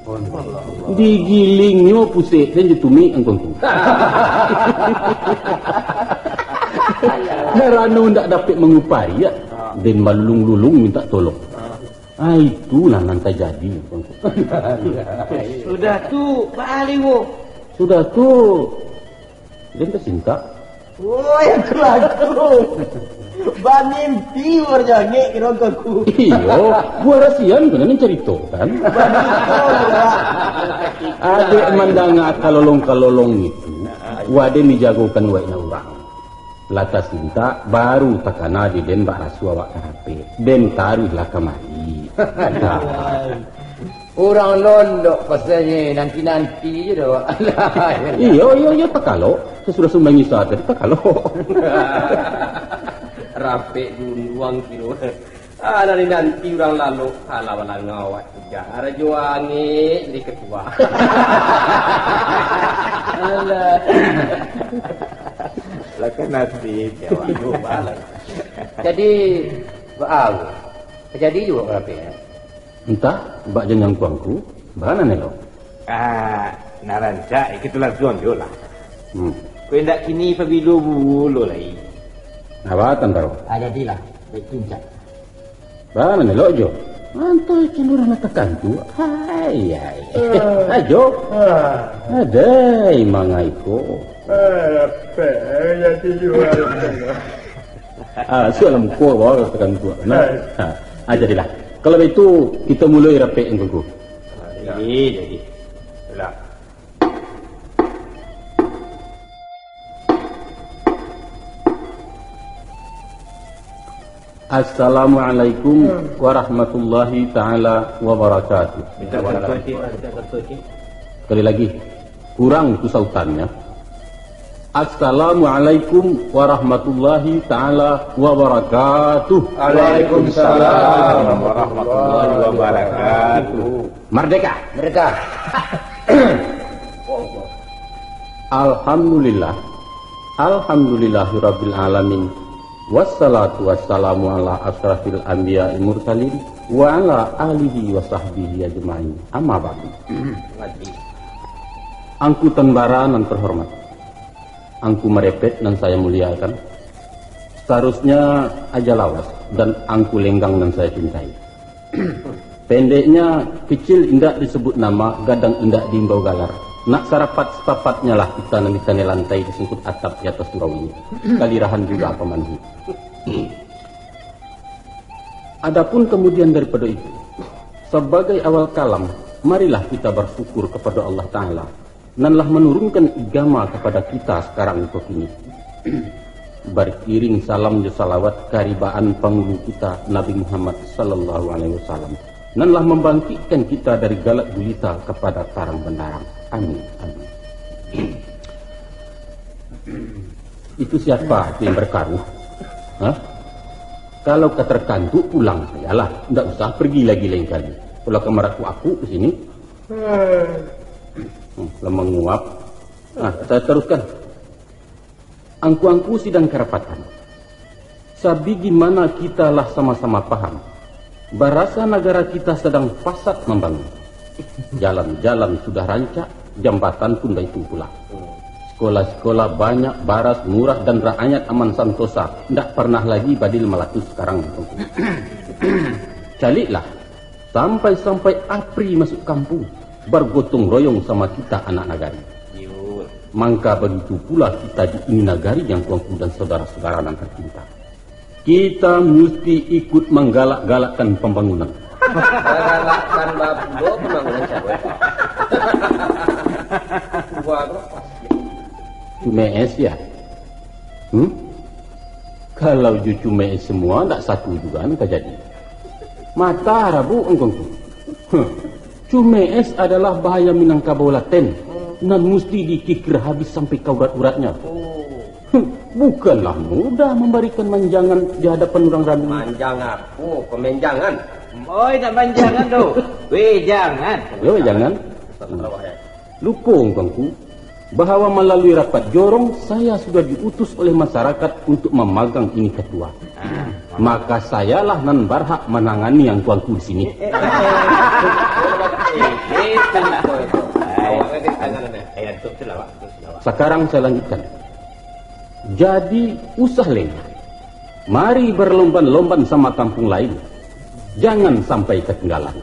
Digilingnyo pusek den jo tumik, Angku-angku. Karano ndak dapek mangupari, ya, den malulung-lulung mintak tolong. Ah, itulah nan tajadi. Sudah tu, baa lai, wo? Sudah tu, den tasintak. Woi, aku lagu. Bamimpi, wo, jangek kiro aku. Iyo, buah rasian tu nan carito, kan? Adek mandanga kalolong-kalolong itu, waden dijagokan waiknyo urang. Lah tasintak, baru takana di den bak raso awak karapek. Den taruihlah kamari. Urang londok pasalnyo nanti-nanti je doh. Iyo, iyo, iyo, takalok. Sasudah sumbayang Isya tadi takalok. Rapek dunduang kiro. Ah, dari nanti urang lalok, alah balangau awak tu, jar jo angek jadi ketua. Alah. Lah kan nasib, ya, Wak. Iyo, balah. Jadi, baa, jadi juo rapek, ya? Antah, bak jan angku-angku, baa nan elok? Ah, nan rancak, kito lansuang jo lah. Hmm. Kok indak kini pabilo bulo lai? Nah, baa, Tan Baro? Ah, jadilah, baik tu, Cak. Baa nan elok jo? Antah, kini urang nan takantuak. Hai, hai. Ah. Ajo. Ah. Adai mangaiko. Ah, apa? Ya, tidur. Ah, sudah lah muko bawah takantuak. Nah. Hai. Ha. Ah, jadilah. Kalau baitu, kito muloi rapek, Angku. Jadi, jadi. Lah. Assalamualaikum warahmatullahi taala wabarakatuh. Minta satu lagi, minta satu lagi. Sekali lagi, kurang tu sautannya. Assalamualaikum warahmatullahi taala wabarakatuh. Waalaikumsalam warahmatullahi wabarakatuh. Merdeka! Merdeka! Alhamdulillah. Alhamdulillahirabbil alamin. Wassalatu wassalamu ala asyrafil anbiya'i mursalin wa ala alihi wa sahbihi ajmain. Amma ba'du. Angku Tan Bara nan terhormat. Angku Marepet nan saya muliakan, seharusnya Aja Lawas dan Angku Lenggang nan saya cintai. Pendeknya, kecil indak disebut nama, gadang indak diimbau galar. Nak sarapat-sapatnyalah kita nan di tanah lantai, di sungkut atap di atas surau ini. Kalirahan juga pamanhi. Adapun kemudian daripada itu, sebagai awal kalam, marilah kita bersyukur kepada Allah Ta'ala nan lah manurunkan igama kapada kita sakarang iko kini. Bariring salam jo salawat karibaan pangulu kita, Nabi Muhammad sallallahu alaihi wasallam, nan lah mambangkikkan kita dari galak gulita kapada tarang bandarang. Amin, amin. Itu siapa tu yang berkaruh? Hah? Kalau ka terkantuk, pulang sajalah. Ndak usah pergi lagi lain kali. Kalau ka maraku-aku di sini. Hmm, lah manguap. Nah, saya teruskan. Angku-angku sidang karapatan. Sabigimana kita lah sama-sama paham, barasa nagara kita sadang pasat mambangun. Jalan-jalan sudah rancak, jambatan pun baitu pulo. Sikola-sikola banyak, baras murah, dan raayat aman santosa. Ndak parnah lagi badil malatus sakarang. Caliklah, sampai-sampai APRI masuak kampuang, bargotong royong sama kita anak nagari. Mangka bagitu pulo kita di ini nagari, angku-angku dan saudara-saudara nan tercinta. Kita musti ikut manggalak-galakkan pambangunan. Manggalakkan bapulo pambangunan siapa? Dua tu. Cume'es, ya? Hmm? Kalau jo Cume'es semua, ndak satu juga nan tajadi. Mata rabuk angku-angku. Huh. Cume'es adalah bahaya Minangkabau laten, nan musti dikikir habis sampai ka urat-uratnya. Oh. Huh. Bukanlah mudah mambarikan manjangan di hadapan urang rami. Manjang apo? Pemenjangan? Oi, tak manjangan tu. Weh, jangan. Yo, jangan. Lupo angku-angku, bahwa malalui rapat jorong, saya sudah diutus oleh masyarakat untuk mamagang ini ketua. Maka sayalah nan barhak manangani angku-angku di sini. Sakarang saya lanjutkan. Jadi, usah lengah. Mari berlomban-lomban sama kampung lain. Jangan sampai ketinggalan.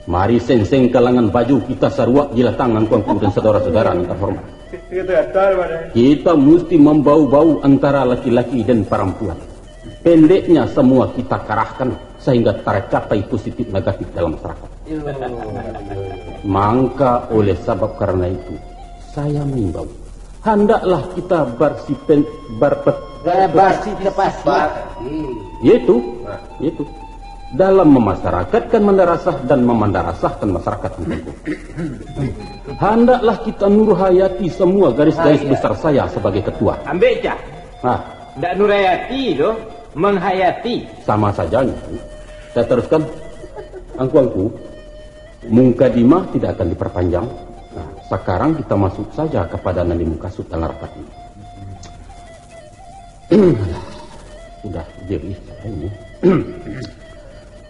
Mari seng-seng kalangan baju kita saruak jilatang angku-angku dan saudara-saudara nan terhormat. Kita musti membau-bau antara laki-laki dan parampuan. Pendeknya semua kita karahkan sehingga tercapai positif negatif dalam masyarakat. Mangka oleh sabab karena itu, saya mengimbau, handaklah kita bersipen, berpet, Bersih lepas. Yaitu, yaitu dalam memasyarakatkan mandarasah dan memandarasahkan masyarakat. Handaklah kita nurhayati semua garis-garis besar saya sebagai ketua. Ambil cah. Ah, Ndak nurayati doh, menghayati. Sama saja. Saya teruskan, angku-angku, mukadimah tidak akan diperpanjang. Nah, sekarang kita masuk saja kepada nan dimukasud dalam rapat ini. Alah, sudah jerih saya ini.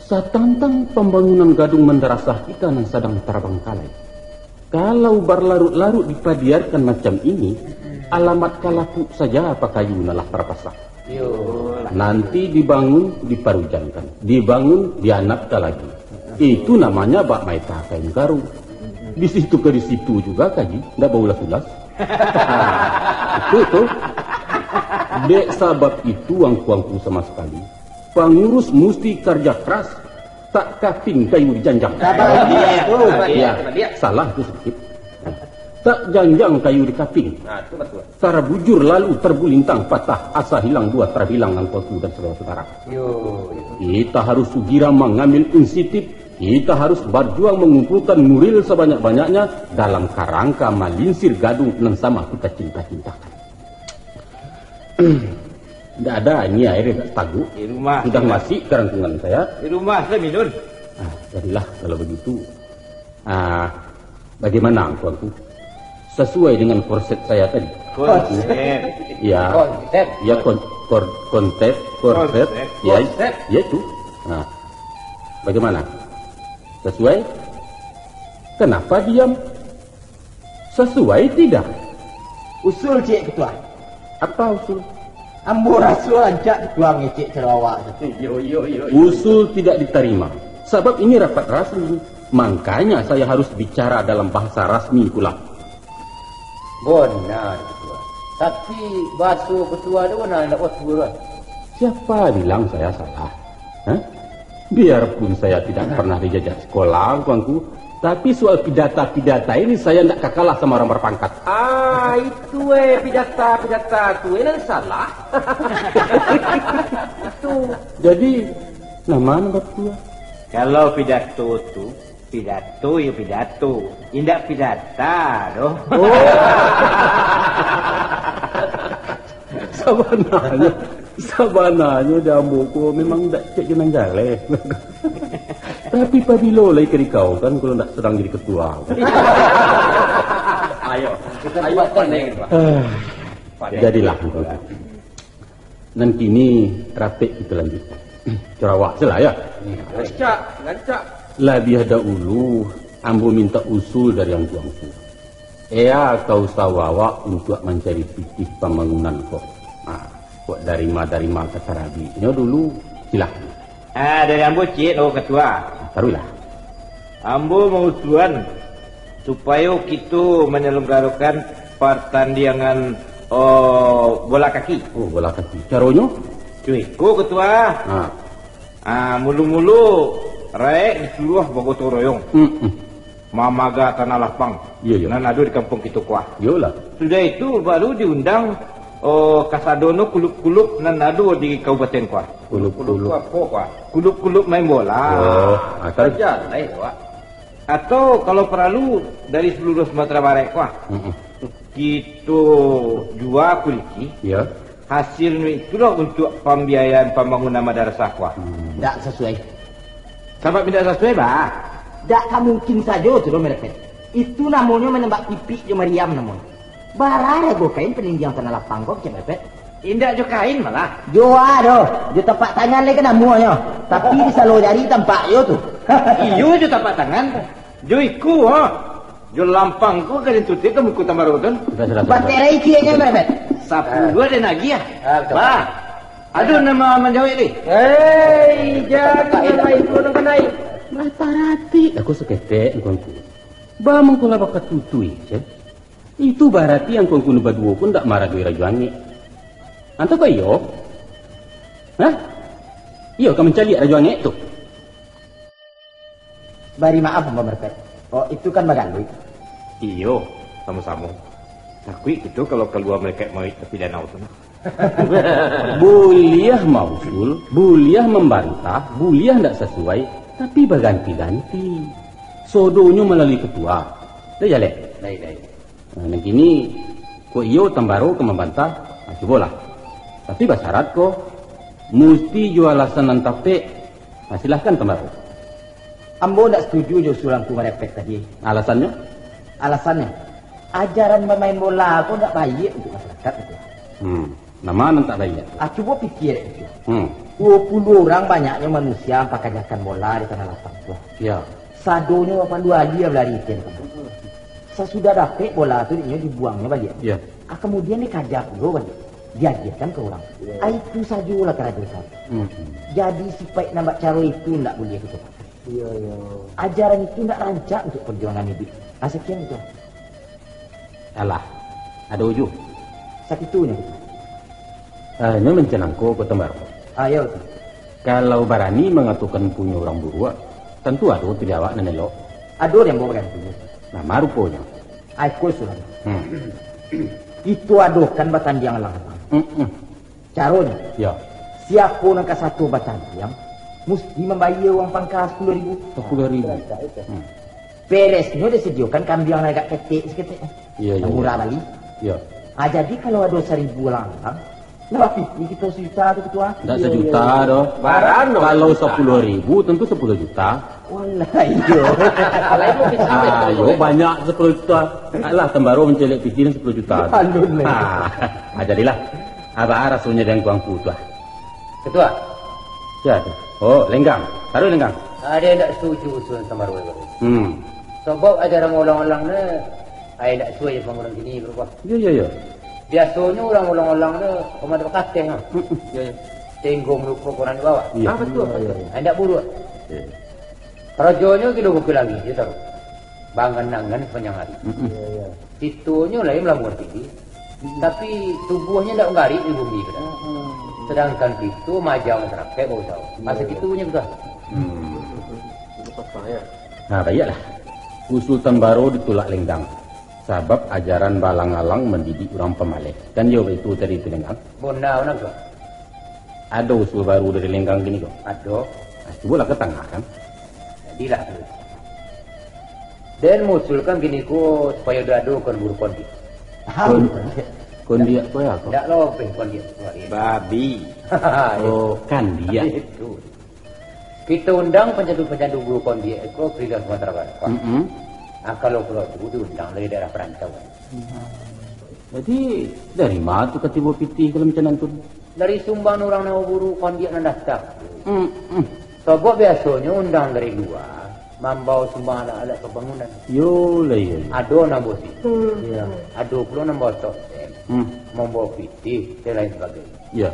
Satantang pambangunan gadung mandarasah kita nan sadang tarabangkalai. Kalau barlarut-larut dipadiarkan macam ini, alamat kalapuk saja pakayu nan lah tarpasang. Nanti dibangun, diparujankan. Dibangun, dianapkan lagi. Itu namanya bak maeta kain karung. Di situ ke di situ juga kaji, ndak baulas-ulas. Itu tu. Dek sabab itu, angku-angku sama sekali, pangurus musti karja keras, tak kaping kayu dijanjang. Sabar, Biak. Ya, sabar, Biak. Salah tu sedikit. Tak janjang kayu dikaping. Nah, tu betul. Tarbujur lalu terbulintang patah, asa hilang buah terbilang nan tuaku dan saudara-saudara. Yo, yo. Kita harus segera mengambil inisiatif. Kita harus berjuang mengumpulkan nuril sebanyak-banyaknya dalam karangka malinsir gadung nan sama kita cinta-cintakan. Ndak ada ini air yang tak taguk. Di rumah. Sudah masih kerangkungan saya. Di rumah saya minum. Ah, jadilah kalau begitu. Ah, bagaimana angku-angku? Sesuai dengan konsep saya tadi? Konsep. Ya. Konsep. Ya, kon-, kor-, konsep, konsep. Konsep. Ya, konsep. Ya itu. Nah, bagaimana? Sesuai? Kenapa diam? Sesuai tidak? Usul ciek ketua. Apa usul? Ambo raso rancak ketua ngecek caro awak tu. Yo, yo, yo, yo. Usul tidak diterima. Sebab ini rapat rasmi. Makanya saya harus bicara dalam bahasa rasmi pula. Benar, ketua. Tapi bahaso ketua tu benar indak batua, kan? Siapa bilang saya salah? Hah? Biarpun saya tidak pernah dijajak sekolah, angku-angku, tapi soal pidata-pidata ini saya ndak ka kalah sama orang berpangkat. Ah, itu eh, pidata-pidata tu eh, nan salah. Itu. Jadi, nama nan batua? Kalau pidato tu, pidato yo pidato. Indak pidata doh. Oh. Sabananyo, sabananyo di ambo ko memang indak cek jo nan jaleh. Tapi pabilo lai ka dikau kan, kalau ndak sadang jadi ketua. Ayo, ayo, pandai, Pak. Ah, pandai. Jadilah. Nan kini rapek kita lanjutkan. Caro awak se lah, ya. Rancak, rancak. Labiah dahulu, ambo minta usul dari angku-angku. Ea ka usaho awak untuak mancari pitih pambangunan ko. Nah, kok darima-darima ka tarabiknyo dulu, silahkan. Ah, dari ambo ciek lo, Ketua. Taruihlah. Ambo mausuan supayo kito manyalanggarakan partandiangan, oh, bola kaki. Oh, bola kaki. Caronyo? Cuy, ko, Ketua. Ha. Ah, mulu-mulu raek disuruah bagotong royong. Mm-mm. Mamaga tanah lapang. Iyo, iyo. Nan ado di kampuang kito ko. Iyolah. Sudah itu baru diundang, oh, kasadonyo kulub-kulub nan ado di kabupaten ko. Kulub-kulub. Kulub-kulub apo ko? Kulub-kulub main bola. Oh, ah, kan. Sajo lai, Wak. Atau kalau paralu dari saluruah Sumatera Barat ko. Mm-mm. Kito jua kuliki. Iyo. Hasilnyo itulah untuak pambiayaan pambangunan madarasah ko. Hmm. Ndak sasuai. Sabab indak sasuai, bah? Ndak ka mungkin sajo tu doh, Merepet. Itu namonyo manembak pipik jo mariam namonyo. Bara rego kain panandiang tanah lapang ko, Kecek Merepet? Indak jo kain malah. Jo a doh, jo tapak tangan lai ka namonyo. Tapi di salo jari tampak jo tu. Iyo, jo tapak tangan. Jo iko, ha. Jo lampang ko ka ditutih ka muko tambaruak tu. Sudah, sudah, sudah. Baterai cieknyo, Merepet. Sapuluah den agiah. Ah, betul. Bah. Ado nan ma-, manjawek deh. Hei, jan main bola kanai. Lah paratik aku saketek, angku-angku. Ba mangko lah bakatutui, ceh. Itu barati angku-angku nan baduo ko ndak maradoi Rajo Angek. Antah kok iyo? Hah? Iyo ka mancaliak Rajo Angek tu? Bari maaf, Ampang Marepet. Oh, itu kan bagaluik. Iyo, samo-samo. Takuik kito kalau kalua malaikat mauik tapi danau tu nah. Buliah mausul, buliah mambantah, buliah ndak sasuai, tapi baganti-ganti. Sodonyo malalui ketua. Dah jaleh? Lai, lai. Nah, nan kini, kok iyo Tambaro ka mambantah, nah, cubolah. Tapi basyarat ko, musti jo alasan nan tapek. Nah, silahkan Tambaro. Ambo ndak setuju jo usulan Angku Marepet tadi. Alasannyo? Alasannyo, ajaran bamain bola ko ndak baiak untuak masyarakat, gitu. Hmm, nan ma nan tak baiak? Ah, cubo pikia dek, Angku. Hmm. Duo puluah urang banyaknyo manusia mapakajakan bola di tanah lapang tu. Ya. Sadonyo bapandu alia balari itian tu. Sasudah dapek bola tu, dek nyo dibuangnyo baliak. Ya. Ah, kamudian dikaja pulo baliak, diagiahkan ka urang. Ya. Ah, itu sajolah karajo sajo. Hmm. Jadi, sipaik nan bak caro itu ndak buliah kito pakai. Iya, iya. Ajaran itu ndak rancak untuak perjuangan iduik. Ah, sakian itu. Alah, ado uju. Sakitunyo. Ah, nyo mancanangko ko Tambaro. Ah, iyo, Tuan. Kalau barani mangatokan punyo urang buruak, tantu ado tu di awak nan elok. Ado di ambo baganti. Nah, ma ruponyo? Ai, ko sudah. Hmm. Itu adokan batandiang alang-alang. Mm-mm. Caronyo, ya, siapo nan ka sato batandiang, musti mambayia uang pangka sapuluah ribu. Sapuluah ribu. Hmm. Beresnyo disadiokan kambiang nan agak ketek saketek. Iya, iya, iya. Nan murah bali. Iya. Ah, jadi kalau ado saribu alang-alang, lah bapiti kito sajuta tu, Ketua. Ndak sajuta doh. Barano? Kalau sapuluah ribu, tentu sapuluah juta. Walah, iyo. Ah, iyo, banyak sapuluah juta. Alah, Tambaro mancaliak piti nan sapuluah juta tu. Alun, leh. Ah, ah, jadilah. Baa rasonyo dek angku-angku tu, ah? Ketua. Sia tu? Oh, Lenggang. Taruih, Lenggang. Ado indak setuju usulan Tambaro tadi. Hmm. Sabab ajaran ulang-ulang ni, ai, indak suai jo urang kini, barubah. Iyo, iyo, iyo. Biasonyo urang ulang-ulang tu pamain bakateh, ha. Mm-mm. Iyo, iyo. Tenggo maluko koran di bawah. Iyo. Ah, batua, batua. Iyo, iyo. Indak buruak. Iyo. Karajonyo gilo bukik langik, iyo tahu. Baangan-angan sapanjang ari. Mm-mm. Iyo, iyo. Sitonyo lai malabuah diri, mm-mm, tapi tubuahnyo indak manggarik di bumi ko doh. Mm-mm. Sadangkan kito maaja masyarakaik bausaho. Iyo, iyo. Masa kitunyo ko doh. Hmm. Itu pasal, yo. Nah, baiaklah. Usul Tambaro ditulak Lenggang. Sabab ajaran baalang-alang mandidik urang pamaleh. Kan iyo baitu tadi tu, Lenggang? Bona, bona, Tuan. Ado usul baru dari Lenggang kini ko? Ado. Nah, cubolah ka tangah, kan? Jadilah tu. Den mausulkan kini ko supayo diadokan guru kondiak. Kon-, kondiak ko yo, ko? Ndak lobeh kondiak ko, yo. Babi. Oh, kandiak. Itu. Kito undang pancandu-pancandu guru kondiak ko ka Sumatera Barat. Mm-mm. Ah, kalau pulo tu diundang dari daerah parantauan. Jadi, dari ma tu ka tibo pitih kalau macam nan tu? Dari sumbangan urang nan baburu kondiak nan datang. Mm-mm. Sabab biasonyo undang dari lua, mambawa sumbangan alat-alat pambangunan. Yo lah, iyo, iyo. Ado nan bawa situ. Hmm. Iyo. Ado pulo nan bawa toksen, hmm, mambawa pitih, dan lain sabagainyo. Iyo.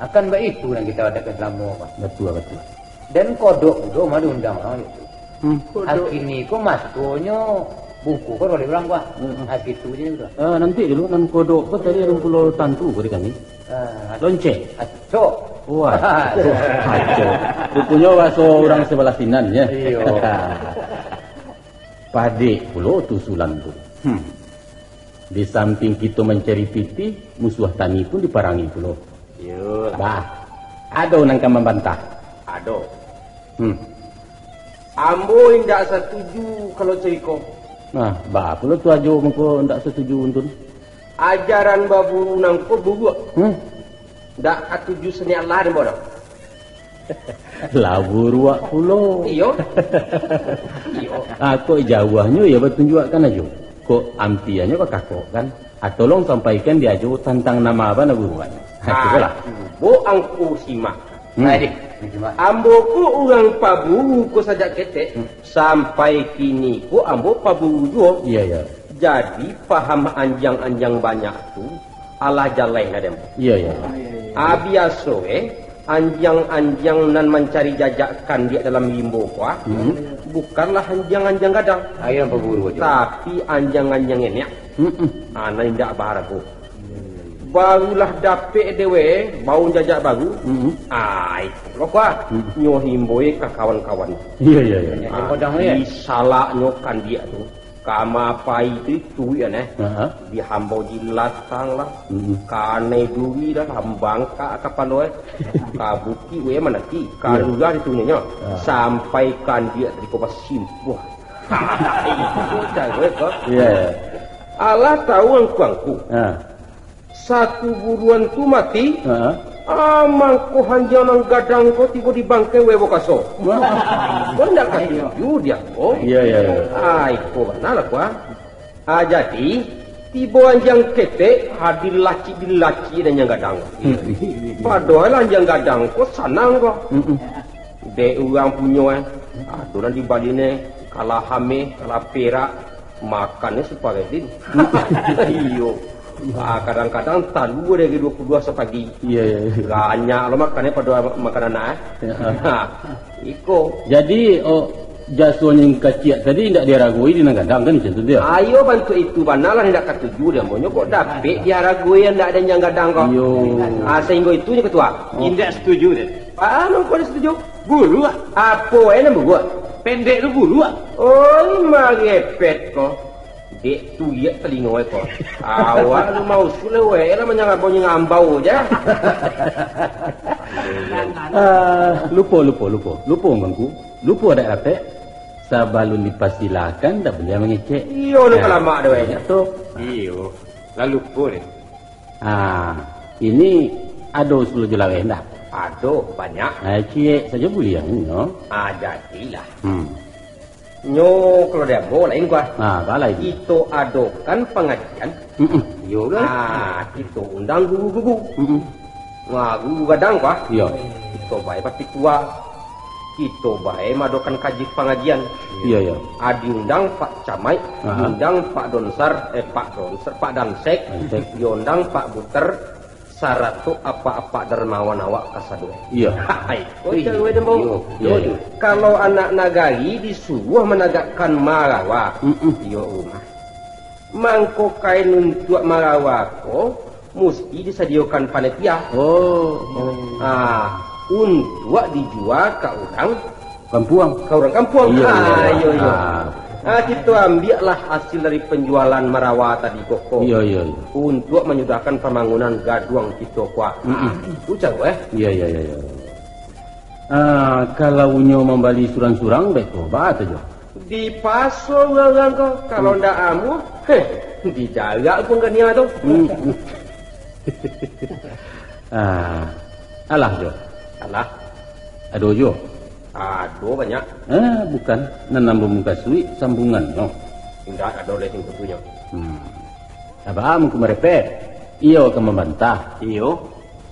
Akan baitu nan kito adakan salamo, Pak. Batua, batua. Dan kodok juo mah diundang urang itu. Hmm. Kodok. Kini ko maskonyo bungkuh ko oleh urang, Pak. Hmm. Ah, kitu je tu. Ah, nanti dulu, nan kodok ko tadi alun pulo tantu ko di kami. Ah, lonceng. Acok. Wah, acok. Ruponyo bahaso urang sabalah sinan, yo. Iyo. Padek pulo tu usulan tu. Hmm. Di sampiang kito mancari pitih, musuah tani pun diparangi pulo. Iyolah. Bah, ado nan ka mambantah? Ado. Hmm. Ambo indak satuju kalau cako iko. Nah, baa pulo tu Ajo mangko indak satuju, Untun? Ajaran baburu nangko buruak. Hmm. Ndak katuju saniat lah dek ambo doh. Lah buruak pulo. Iyo. Iyo. Ah, kok jauahnyo yo batunjuakkan Ajo. Kok ampiahnyo bakakokkan. Ah, tolong sampaikan di Ajo tantang nan ma nan buruak. Ah, cubolah. Cubo angku simak. Hmm. Baik, deh. Ambo ko urang paburu ko sajak ketek, hmm, sampai kini ko ambo paburu juo. Iyo, iyo. Jadi, paham anjiang-anjiang banyak tu, alah jaleh lah dek ambo. Iyo, iyo. Ah, biaso, eh, anjiang-anjiang nan mancari jajak kandiak dalam limbo ko, ah, Hmm. bukanlah anjiang-anjiang gadang, Ayo paburu aja. tapi anjiang-anjiang enek. Hmm. Ah, nan indak baharago. Barulah dapek dewe, baun jajak baru. Hmm. Ah, iko lo ko, ah. Hmm. Nyo himboi ka kawan-kawan. Iya, iya, iya. Yang Ah, godang tu, ya? Disalaknyo kandiak tu. Kama pai tu tuik kan, eh. Aha. Dihambau jilatang lah. Mm-mm. Kanai duri lah, hambangkak kapalo, eh. Ka bukik we manaki, Ah. kalua ditunyo. Ah. Sampai kandiak tadi ko basimpuah. Itu caro ko. Iya, iya. Alah tahu angku-angku. Ah. Satu buruan tu mati, Ha? ah, mangko hanjiang nan gadang ko tibo di bangkai we bokaso. Wah. Ko ndak katuju dia ko. Iya, iya, iya. Ah, iko bana lah ko, ah. Ah, jadi, tibo hanjiang ketek, ah, dilacik-dilacik hanjiang gadang. Hmm. Padohal hanjiang gadang ko sanang ko. Mm-mm. Dek urang punyo, eh. Ado nan dibali ne, kalah ameh, kalah perak, makannyo suparedin. Iyo. Ah, kadang-kadang talua dari dua puluh dua sapagi. Iya, iya, iya. Banyak lo makannyo pado makan anak, eh. Ya. Ha, iko. Jadi, oh, jasonyo kaciak tadi indak diaragoi di nan gadang kan, macam tu dia? Ayo bantuak itu bana lah indak katuju dia. Monyo kok dapek diaragoi indak ado nan gadang ko. Iyo. Ah, sahinggo itu nyo ketua. Oh. Indak setuju dia. Ah, mangko indak setuju? Buruak. Apo, eh, nan buruak? Pendek tu buruak. Oi, marepet ko. Dek tuliak talingo ko. Awak lu mausul we lah manyangabau-nyangambau ja. Ah, lupo, lupo, lupo. Lupo, Angku. Lupo dak dapek. Sabalun dipasilakan, dak buliah mangecek. Iyo, lu Nah, kalamak dah, weh. Banyak tu. Iyo. Lalu lupo deh. Ah, ini ado usul jo laweh ndak? Ado, banyak. Ah, ciek sajo buliah nyo. Ah, jadilah. Hmm. Nyo kalau di ambo lain kuah. Ah, baa lai. Kito adokan pangajian. Mm-mm. Iyo kan? Ah, kito undang guru-guru. Mm-mm. Nah, guru gadang kuah. Iyo. Kito bae bapitua. Kito bae maadokan kaji pangajian. Iyo, iyo. Ah, diundang Pak Camaik, Aha. diundang Pak Donsar, eh, Pak Donsar, Pak Dansek, Dansek. Diundang Pak Buter, sarato apak-apak darmawan awak kasadonyo. Iyo. Hai, Wih, oke, weh, Dembo. Iyo, iyo, Iyo, iyo. Kalau anak nagari disuruah managakkan marawa, Mm-mm. iyo rumah. Mangko kain untuak marawa ko musti disadiokan panitia. Oh. Ah, untuak dijua ka urang Kampuang. Ka urang kampuang. Iyo, Ah, iyo. iyo, iyo. Ah. Ah, kito ambiaklah hasil dari panjualan marawa tadi ko. Iyo, iyo, iyo. Untuak manyudahkan pambangunan gaduang kito ko. Mm-mm. Ucap, eh? Iyo, iyo, iyo, iyo. Ah, kalau inyo mambali surang-surang, baik ko, baa tu jo? Dipaso urang-urang ko, kalau Hmm. ndak amuah, heh, dijarak pun ka nia tu. Hmm. Ah, alah jo. Alah. Ado jo. Ado banyak. Ah, bukan. Nan ambo mukasuik sambungannyo. Indak ado lai singkutunyo. Hmm. Aba mungkin marepet. Iyo ka mambantah. Iyo.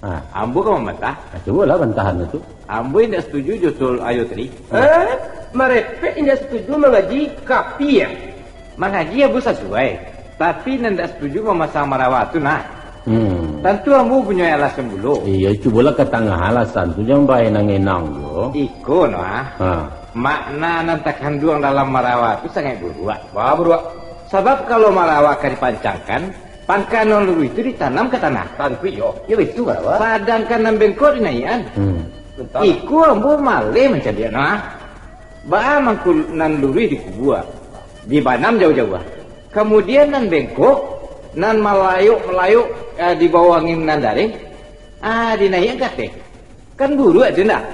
Ah. Ambo ka mambantah. Ah, cubolah bantahan tu. Ambo indak setuju jo usul ayo tadi. Eh, marepet indak setuju mangaji kapi, eh? Mangaji ambo sasuai, tapi nan indak setuju mamasang marawa tu nah. Hmm. Tantu ambo punyo alasan pulo. Iyo, cubolah ka tangah alasan tu, jan bae nan enang jo. Iko nah. Ha. Makna nan takanduang dalam marawa tu sangaik buruak. Baa buruak? Sabab kalau marawa ka dipancangkan, pangka nan luruih tu ditanam ka tanah. Tantu iyo. Iyo, itu marawa. Sadangkan nan bengkok dinaiakan. Hmm. Bentar. Iko ambo maleh mancaliak nah. Baa mangko nan luruih dikubua, dibanam jauah-jauah. Kamudian nan bengkok, nan malayok-malayok, eh, dibawo angin nan dareh, ah, dinaiakan ka ateh. Kan buruak tu ndak?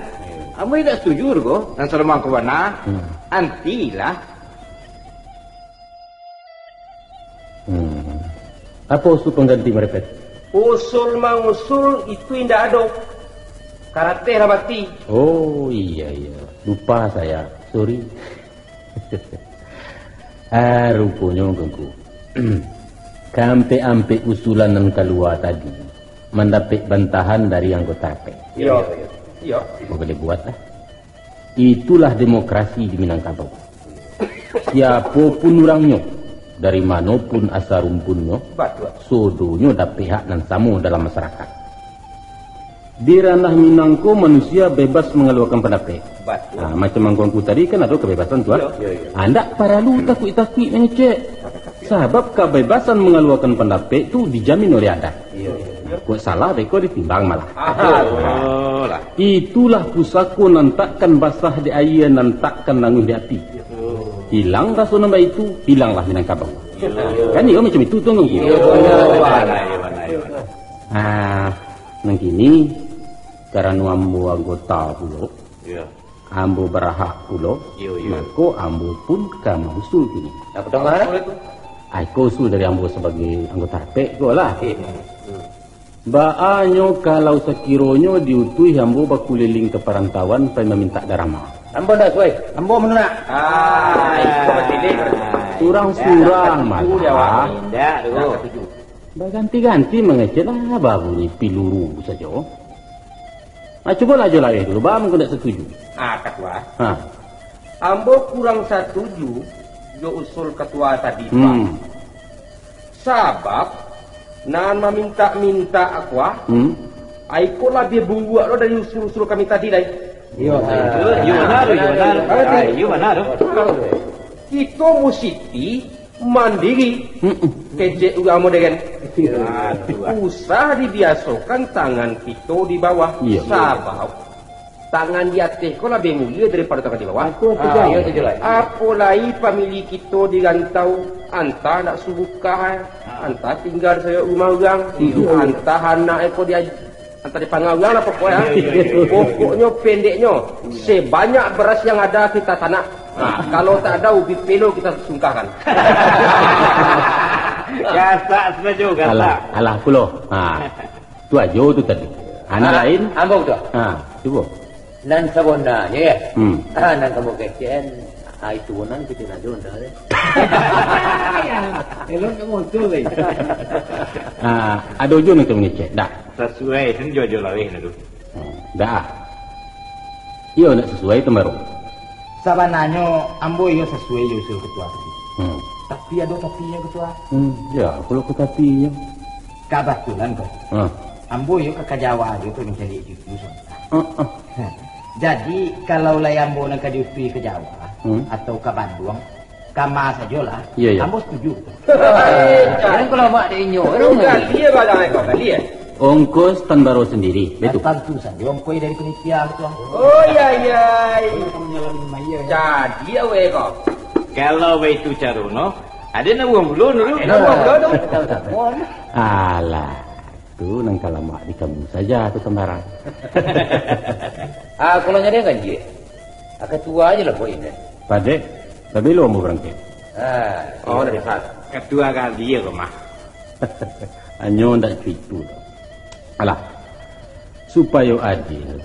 Ambo indak setuju tu ko, nan salomang ko bana. Hmm. Antilah. Hmm. Apo usul pangganti marepet? Usul mangusul itu indak ado. Karateh lah mati. Oh, iya, iya. Lupa saya. Sorry. Ah, ruponyo, Angku. Kaampek-ampek usulan nan kalua tadi mandapek bantahan dari anggota P. Iyo. Iyo. Boleh buatlah. Itulah demokrasi di Minangkabau. Siapopun urangnyo, dari manopun asa rumpunnyo, Batua. sodonyo dapek hak nan samo dalam masarakat. Di ranah Minang ko manusia bebas mangaluakan pandapek. Batua. Ah, macam angku-angku tadi kan ado kabebasan tu, ah. Iyo, iyo, iyo. Ah, ndak paralu takuik-takuik mangecek. Sabab kabebasan mangaluakan pandapek tu dijamin oleh adat. Iyo, iyo. Nah, kok salah beko ditimbang malah. Ah, batua lah. Itulah pusako nan takkan basah di aia, nan takkan languih di api. Iyo. Hilang raso nan baitu, hilanglah Minangkabau. Iyo. Kan iyo macam itu tu, angku? Iyo, bana, iyo, bana, iyo, bana. Ah, nan kini, karano ambo anggota pulo, iyo, ambo barahak pulo, iyo, iyo, mako ambo pun ka mausul kini. Apo tu, Bang? Ai, ko usul dari ambo sabagai anggota rapek ko lah. Iyo. Baa nyo kalau sakironyo diutuih ambo bakuliliang ka parantauan pai mamintak darama? Ambo ndak suai. Ambo manulak. Ah, iko batilik. Surang-surang malah. Indak, tu. Baganti-ganti mangecek lah, babunyi piluru sajo. Ah, cubolah jo laweh dulu, baa mangko ndak satuju? Ah, Katua. Ha. Ambo kurang satuju jo usul Katua tadi, Pak. Hmm. Sabab, nan mamintak-mintak ko, ah, hmm, ai ko labiah buruak lo dari usul-usul kami tadi lai. Iyo, iyo, bana tu, iyo, bana tu. Ai, iyo, bana tu. Kito musiti mandiri. Mm-mm. Kecek urang moderen. Usah dibiasokan tangan kito di bawah. Iyo. Sabab, tangan di ateh ko labiah mulia daripado tangan di bawah. Batua tu, ah, Jal. Iyo tu, Jal. Apo lai pamili kito di rantau, antah ndak surukah, antah tingga di sayok rumah urang, iyo, antah anak ko di Antah dipangau urang lah pokoknyo. Iyo, iyo, iyo, iyo. Pokoknyo, pendeknyo, sebanyak beras yang ada kita tanak. Nah, kalau tak ada, ubi pelo kita sungkahkan. Gasak sajo, gasak. Alah, alah pulo. Ha. Tu ajo tu tadi. Anak lain? Ambo tu. Ha, cubo. Nan sabananyo, yo. Hmm. Ah, nan kamu kecekan, ah, itu nan kecek ajo, ndak, yo. Elok kamu tu, yo. Ah, ado jo nan kamu kecek, ndak? Sasuai sen jo, jo laweh na tu. Hmm, dah. Iyo, ndak sasuai tu, Maro. Sabananyo, ambo iyo sasuai jo usul Katua tadi. Hmm. Tapi ado tapinyo, Katua. Hmm, ya, kalau ke tapinyo. Kabatulan ko. Hmm. Ambo iyo ka, ka Jawa jo tu mancari cucu, Sutan. Hmm, hmm. Jadi, kalau lai ambo nan ka diutuih ka Jawa, hmm, atau ka Banduang, kama sajolah, iyo, iyo, ambo satuju. Hei, jan ko lamak dek inyo, yo. Ongkos tan baro sandiri, betul? Tantu sajo ongkos dari panitia tu. Oh, iyo, iyo. Jadi, awak ko. Kalau baitu caro no, ado nan buang bulu dulu. Ado nan buang bulu tu. Alah. Tu nan ka lamak di kamu sajo tu, Tambarang. Ah, kalau nyari ganjil. Ah, Katua ajo lah poin deh. Padek, sabilo ambo barangkek. Ah, oh, iyo. Dari Fat. Katua kali ko mah. Hanyo ndak cuitu doh. Alah, supayo adil,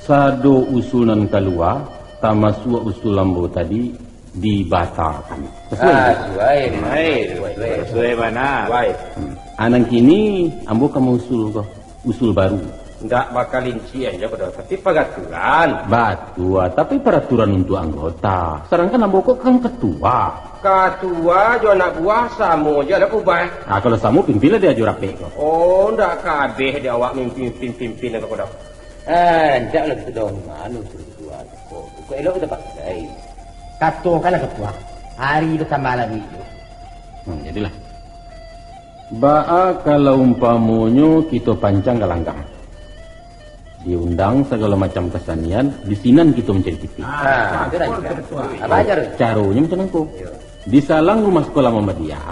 sado usul nan kalua, tamasuak usul ambo tadi, dibatalkan. Sasuai? Ah, sasuai. Sasuai. Sasuai, sasuai. Sasuai bana. Sasuai. Hmm. Ah, nan kini ambo ka mausul ko, usul baru. Ndak bakalincian jo ko doh, tapi paraturan. Batua, tapi paraturan untuak anggota. Sadangkan ambo ko kan katua. Katua jo anak buah samo jo lah, Kubah. Ah, kalau samo, pimpinlah di ajo rapek ko. Oh, ndak kabeh di awak mimpin-pimpin ko doh. Ah, ndaklah kito dong anu, suruah ketua ko. Kok elok kito pakai. Katokanlah ketua, hari batambah lagi tu. Hmm, jadilah. Baa kalau umpamonyo kito pancang ka langgang. Diundang sagalo macam kasanian, di sinan kito mancari pitih. Ah, itu dah juga. Ketua. Apa aja tu? Caronyo macam nangko. Yo. Di salang rumah sekolah Muhammadiyah,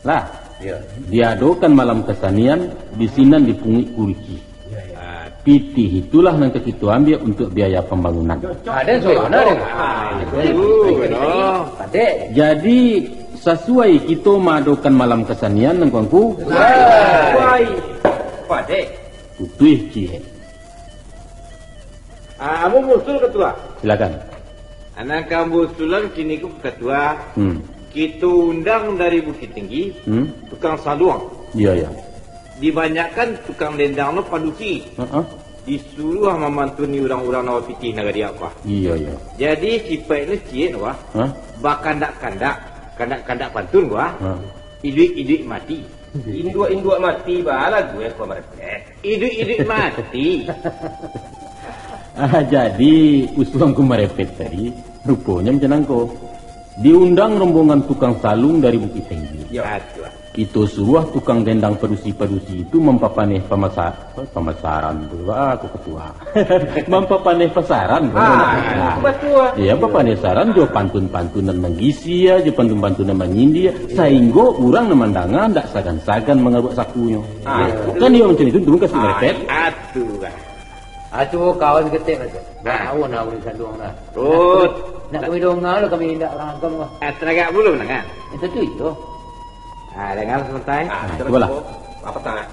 lah. Yo. Diadokan malam kasanian, di sinan dipunguik kuruci. Yo, yo. Ah, pitih itulah nan ka kito ambiak untuak biaya pambangunan. Cocok. Ah, den suai bana, den. Ah, betul. Padek. Jadi, sasuai kito maadokan malam kasanian, angku-angku? Sasuai. Padek. Utuih ciek. Ah, ambo mausul, Katua. Silakan. Nan ka ambo usulan kini ko, Katua. Hmm. Kito undang dari Bukittinggi, hmm, tukang saluang. Iyo, iyo. Dibanyakkan tukang lendang no padusi. Heeh. Disuruah mamantuni urang-urang nan bapitih nagari ko. Iyo, iyo. Jadi, sipaiknyo ciek ko. Hah? Bakandak-kandak, kandak-kandak pantun ko. Hah? Iduik-iduik mati. Induak-induak mati baa lagu ko marepet. Iduik-iduik mati. Ah, jadi, usuang ko marepet tadi, ruponyo macam nangko. Diundang rombongan tukang saluang dari Bukittinggi. Yo. Batua. Kito suruah tukang dendang padusi-padusi itu mampapaneh pamasa-, apa, pamasaran tu, ah, ko ketua. Mampapaneh pasaran, kan? Ah, batua. Iyo, mampapaneh pasaran jo pantun-pantun nan manggisia, jo pantun-pantun nan manyindia, sainggo urang nan mandanga ndak sagan-sagan mangaruak sakunyo. Ah. Kan iyo macam itu, turun ka situ marepet. Ah, tu lah. Ah, tu kawan ketek lah tu. Ah. Bahawa nak urang saluang lah. Rut. Nak kami donga lah, kami indak urang agam lah. Ah, taragak bulu mandangan. Itu tu iyo. Ah, dangan sabanta, eh. Ah, cubolah. Apa tangan?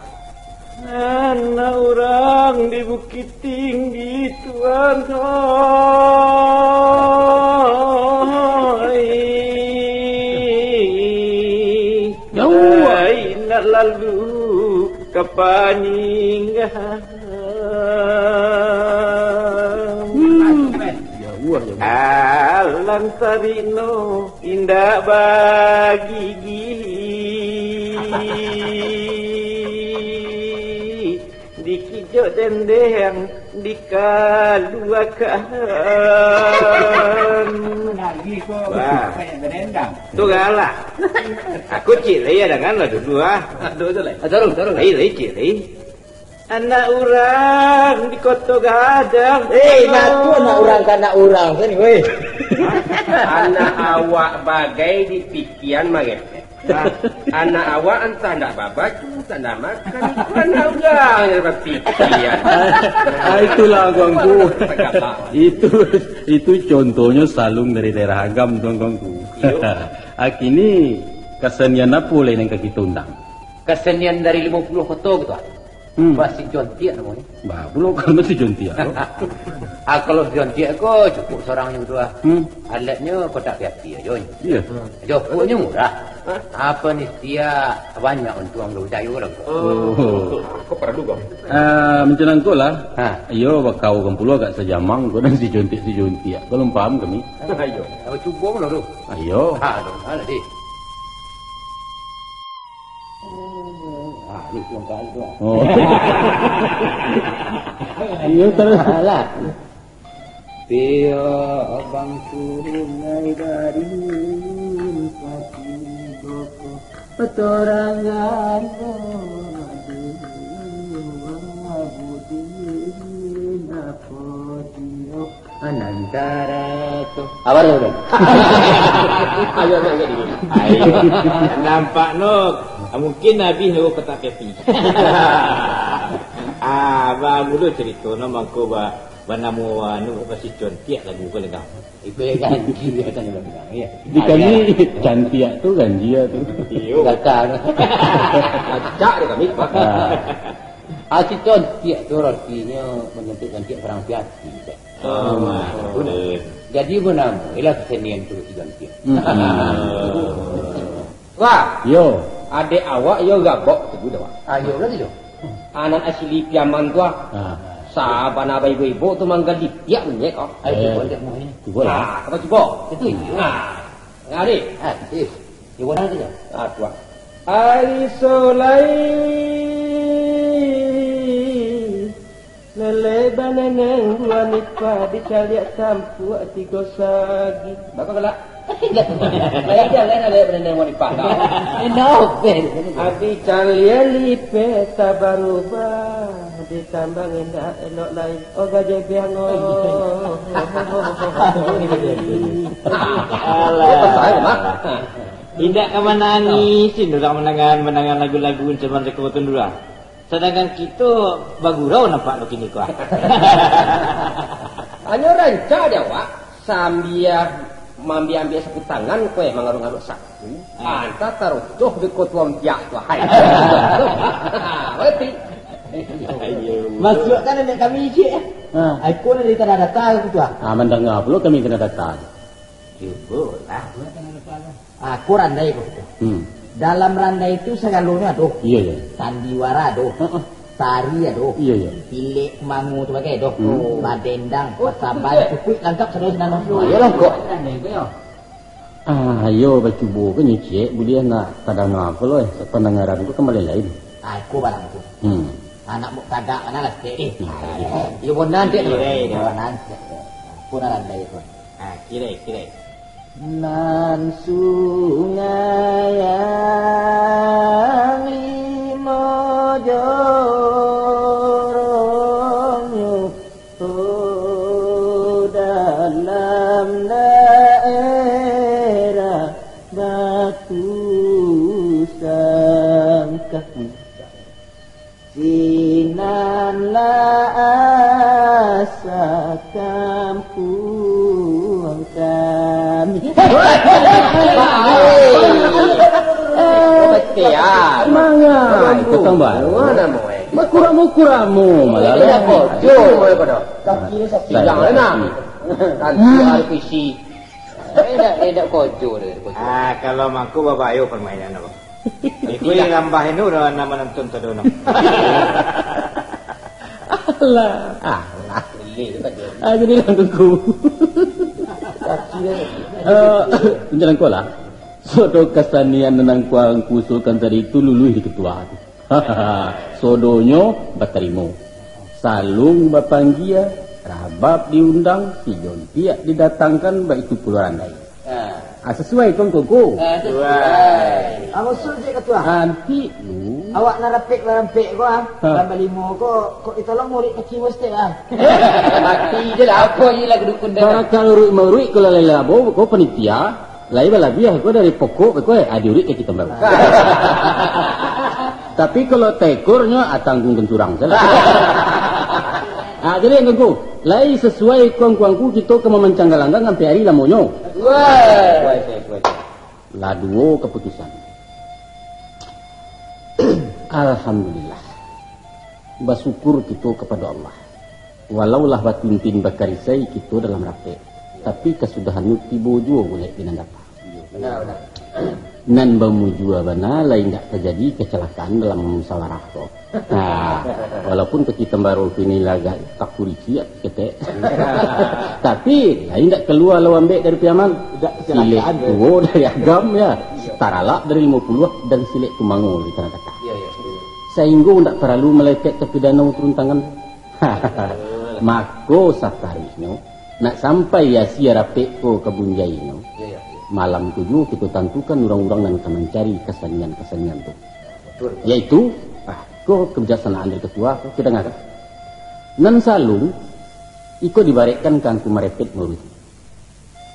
Anak urang di Bukittinggi, Tuan, oi. Jauah. Ai, nak lalu ka Panyingga. Hmm. Jauah, jauah. Alang tarino indak bagigi. Dikijok dendeng dikaluakan. Wah. Tu galak. Aku ciek lai, dangan lah dulu, ah. Aduh, tu lai. Ah, taruh, taruh. Lai, lai, ciek lai. Anak urang di Koto Gadang. Eh, nak tu anak urang ka anak urang tadi, weh. Anak awak bagai di pikian marepet. Nah, anak awak antah ndak babacu, antah ndak makan, itu anak urang nan bapikia. Ah, itulah, Angku-angku. Itu, itu contohnyo saluang dari daerah Agam tu, Angku-angku. Iyo. Kini, kasenian apo lai nan ka kito undang? Kasenian dari limo puluah koto gitu, ah. Hmm. Bah, si Jontiak namonyo. Bah, pulo kan si Jontiak tu. Ah, kalau si Jontiak ko cukup sorang nyo tu, ah. Hmm. Alatnyo kotak api-api ajo. Iyo. Jokoknyo murah. Hah? Apa ni, sia banyak untuang lo, cayo lah. Oh. Kok perlu, Bang? Ah, macam nangko lah. Ha. Iyo, bakawan pulo agak sajamang ko dan si Jontiak, si Jontiak. Kalau paham kami. Ayo. Apa cubo lo tu? Ayo. Ha, tu. Mana, Dik? Ah, ni tuan kali tu. Oh. Iyo, terus. Alah. Pihak Abang Sungai dari Pati Boko. Petorangan Abudin Apotio. Anantara tu. Apa tu, Bang? Ayo, ayo, ayo, ayo. Ayo. Nampak no, mungkin habis no kotak api. Ah, ba, mulu cerita no mangko ba, banamo anu, ba si Jontiak lagu ko lengkap. Itu yang janji dia kan, Bang, ya. Di kami, Jontiak tu ganjia tu. Iyo. Gatal. Acak di kami, Pak. Ah. Ah, si Jontiak tu artinyo manyantik-nyantik barang piati, Pak. Oh, betul. Jadi, banamo lah kesenian tu si Jontiak. Hmm. Wah. Yo. Adek awak yo gabok tu dah, Wak. Ah, yo lah tu. Anak asli Piaman tu, ah. Ah. Sabana baibo-ibo tu manggalitiak bunyi kau. Ayo, cubo, cubo. Ah, apa cubo? Itu, itu. Ah. Ngari. Ah, eh. Cubo dah tu. Ah, tu, ah. Ari Solai. Lele baneneng dua nipah, dicaliak sampuak tigo sagi. Bapa galak? Lai dah, lai dah, lele baneneng dua nipah, dah. Enough, Ben. Abi caliak lipeh tabarubah, ditambah indak elok lai. Oh, gajah biang, oh. Alah. Indak ka manangis, indak manangan, manangan lagu-lagu zaman rekoton dulu lah. Sadangkan kito bagurau nampak lo kini ko, ah. Hanyo rancak di awak, sambia maambiak-ambiak sapu tangan, kue mangaruak-ngaruak sapu. Ah. Antah tarocoh di kotuam piak tu, hai. Berarti. Masuakkan nenek kami ijik, eh. Ha. Ai, ko dari tanah datar tu, ah. Ah, mandanga pulo kami tanah datar. Cubolah. Ah, ko randai ko. Hmm. Dalam randai tu sagalonyo ado. Iyo, iyo. Sandiwara ado. Heeh. Tari ado. Iyo, iyo. Pilek mango tu bagai ado. Hmm. Badendang, oh, pasaban, cukuik langkap sadonyo sinan. Iyo, langkok. Randai ko, yo. Ah, iyo, bacubo ko nyo ciek, buliah nak tadanga ko lo, eh, pandangaran ko kan lain-lain. Ah, iko barang tu. Hmm. Anak muktadak mana lah, Tek, eh. Hmm. Iyo, bonan, Tek, tu. Kirek, Tek. Bonan, Tek. Pun aran dari tu. Ah, kirek, kirek. Nan sungai yang limo joronyo, oh, dalam daerah Batu Sangkah. Sinan lah asa kampuang kami. Betul, ya. Semangat. Itu tambah. Mana mau, eh? Makuramu-kuramu malah. Ini apa? Jo, mana pada? Kaki ni sakit. Jangan lah, nak. Tanti ada pisi. Enak, enak kojo dia, kojo. Ah, kalau mangko babayo permainan apa? Iko nan rambah inu dah nan manonton tadi no. Alah, alah. Boleh tu kan dia. Ah, jadi lah tunggu. Kaki dia. Eh, macam ko lah. Sodo kasanian nan angku-angku usulkan tadi tu luluih di ketua tu. Sodonyo batarimo. Salung bapanggia, rabab diundang, si jontiak didatangkan, baitu pulo randai. Ha. Ah, sasuai ko, Ngku? Ah, sasuai. Ang usul je, Katua. Anti lu. Awak nan rapek barampek ko, ah. Ha. Nan balimo ko, kok ditolong murid kaki mustik, ah. Mati je lah, apa je lah kedukun dah. Kalau uruik-uruik, kalau lalai labo, ko panitia, lai balabiah ko dari pokok, ko, eh, adi uruik kaki tambah. Tapi kalau tekornyo, ah, tanggung kencurang salah. Ah, jadi, Ngku, lai sasuai ko, Ngku-Ngku, kito ka mamancang galanggang ampek ari lamonyo. Suai. Suai, suai, suai. Lah duo kaputusan. Alhamdulillah. Basyukur kito kapado Allah. Walau lah batintin bakarisai kito dalam rapek, tapi kasudahannyo tibo juo bulek di nan data. Bana, bana. Nan bamujua bana, lai indak tajadi kacalakaan dalam musawarah ko. Nah, walaupun kaki tambaro kini lah agak takuriciak ketek, tapi lai indak kalua lo ambek dari piaman. Indak kacalakaan, silek duo dari agam, ya, taralak dari limo puluah, dan silek tumango di tanah data. Iya, iya. Sainggo indak paralu malepek ka pidana turun tangan. Mako, sataruihnyo, nak sampai asie rapek ko ka bunjainyo, iya, iya, malam tu juo kito tantukan urang-urang nan ka mancari kasanian-kasanian tu. Betul. Yaitu, ah, ko kabijaksanaan dari katua, ko kito dangakan. Nan salung, iko dibarekkan ka Angku Marepet Maurus.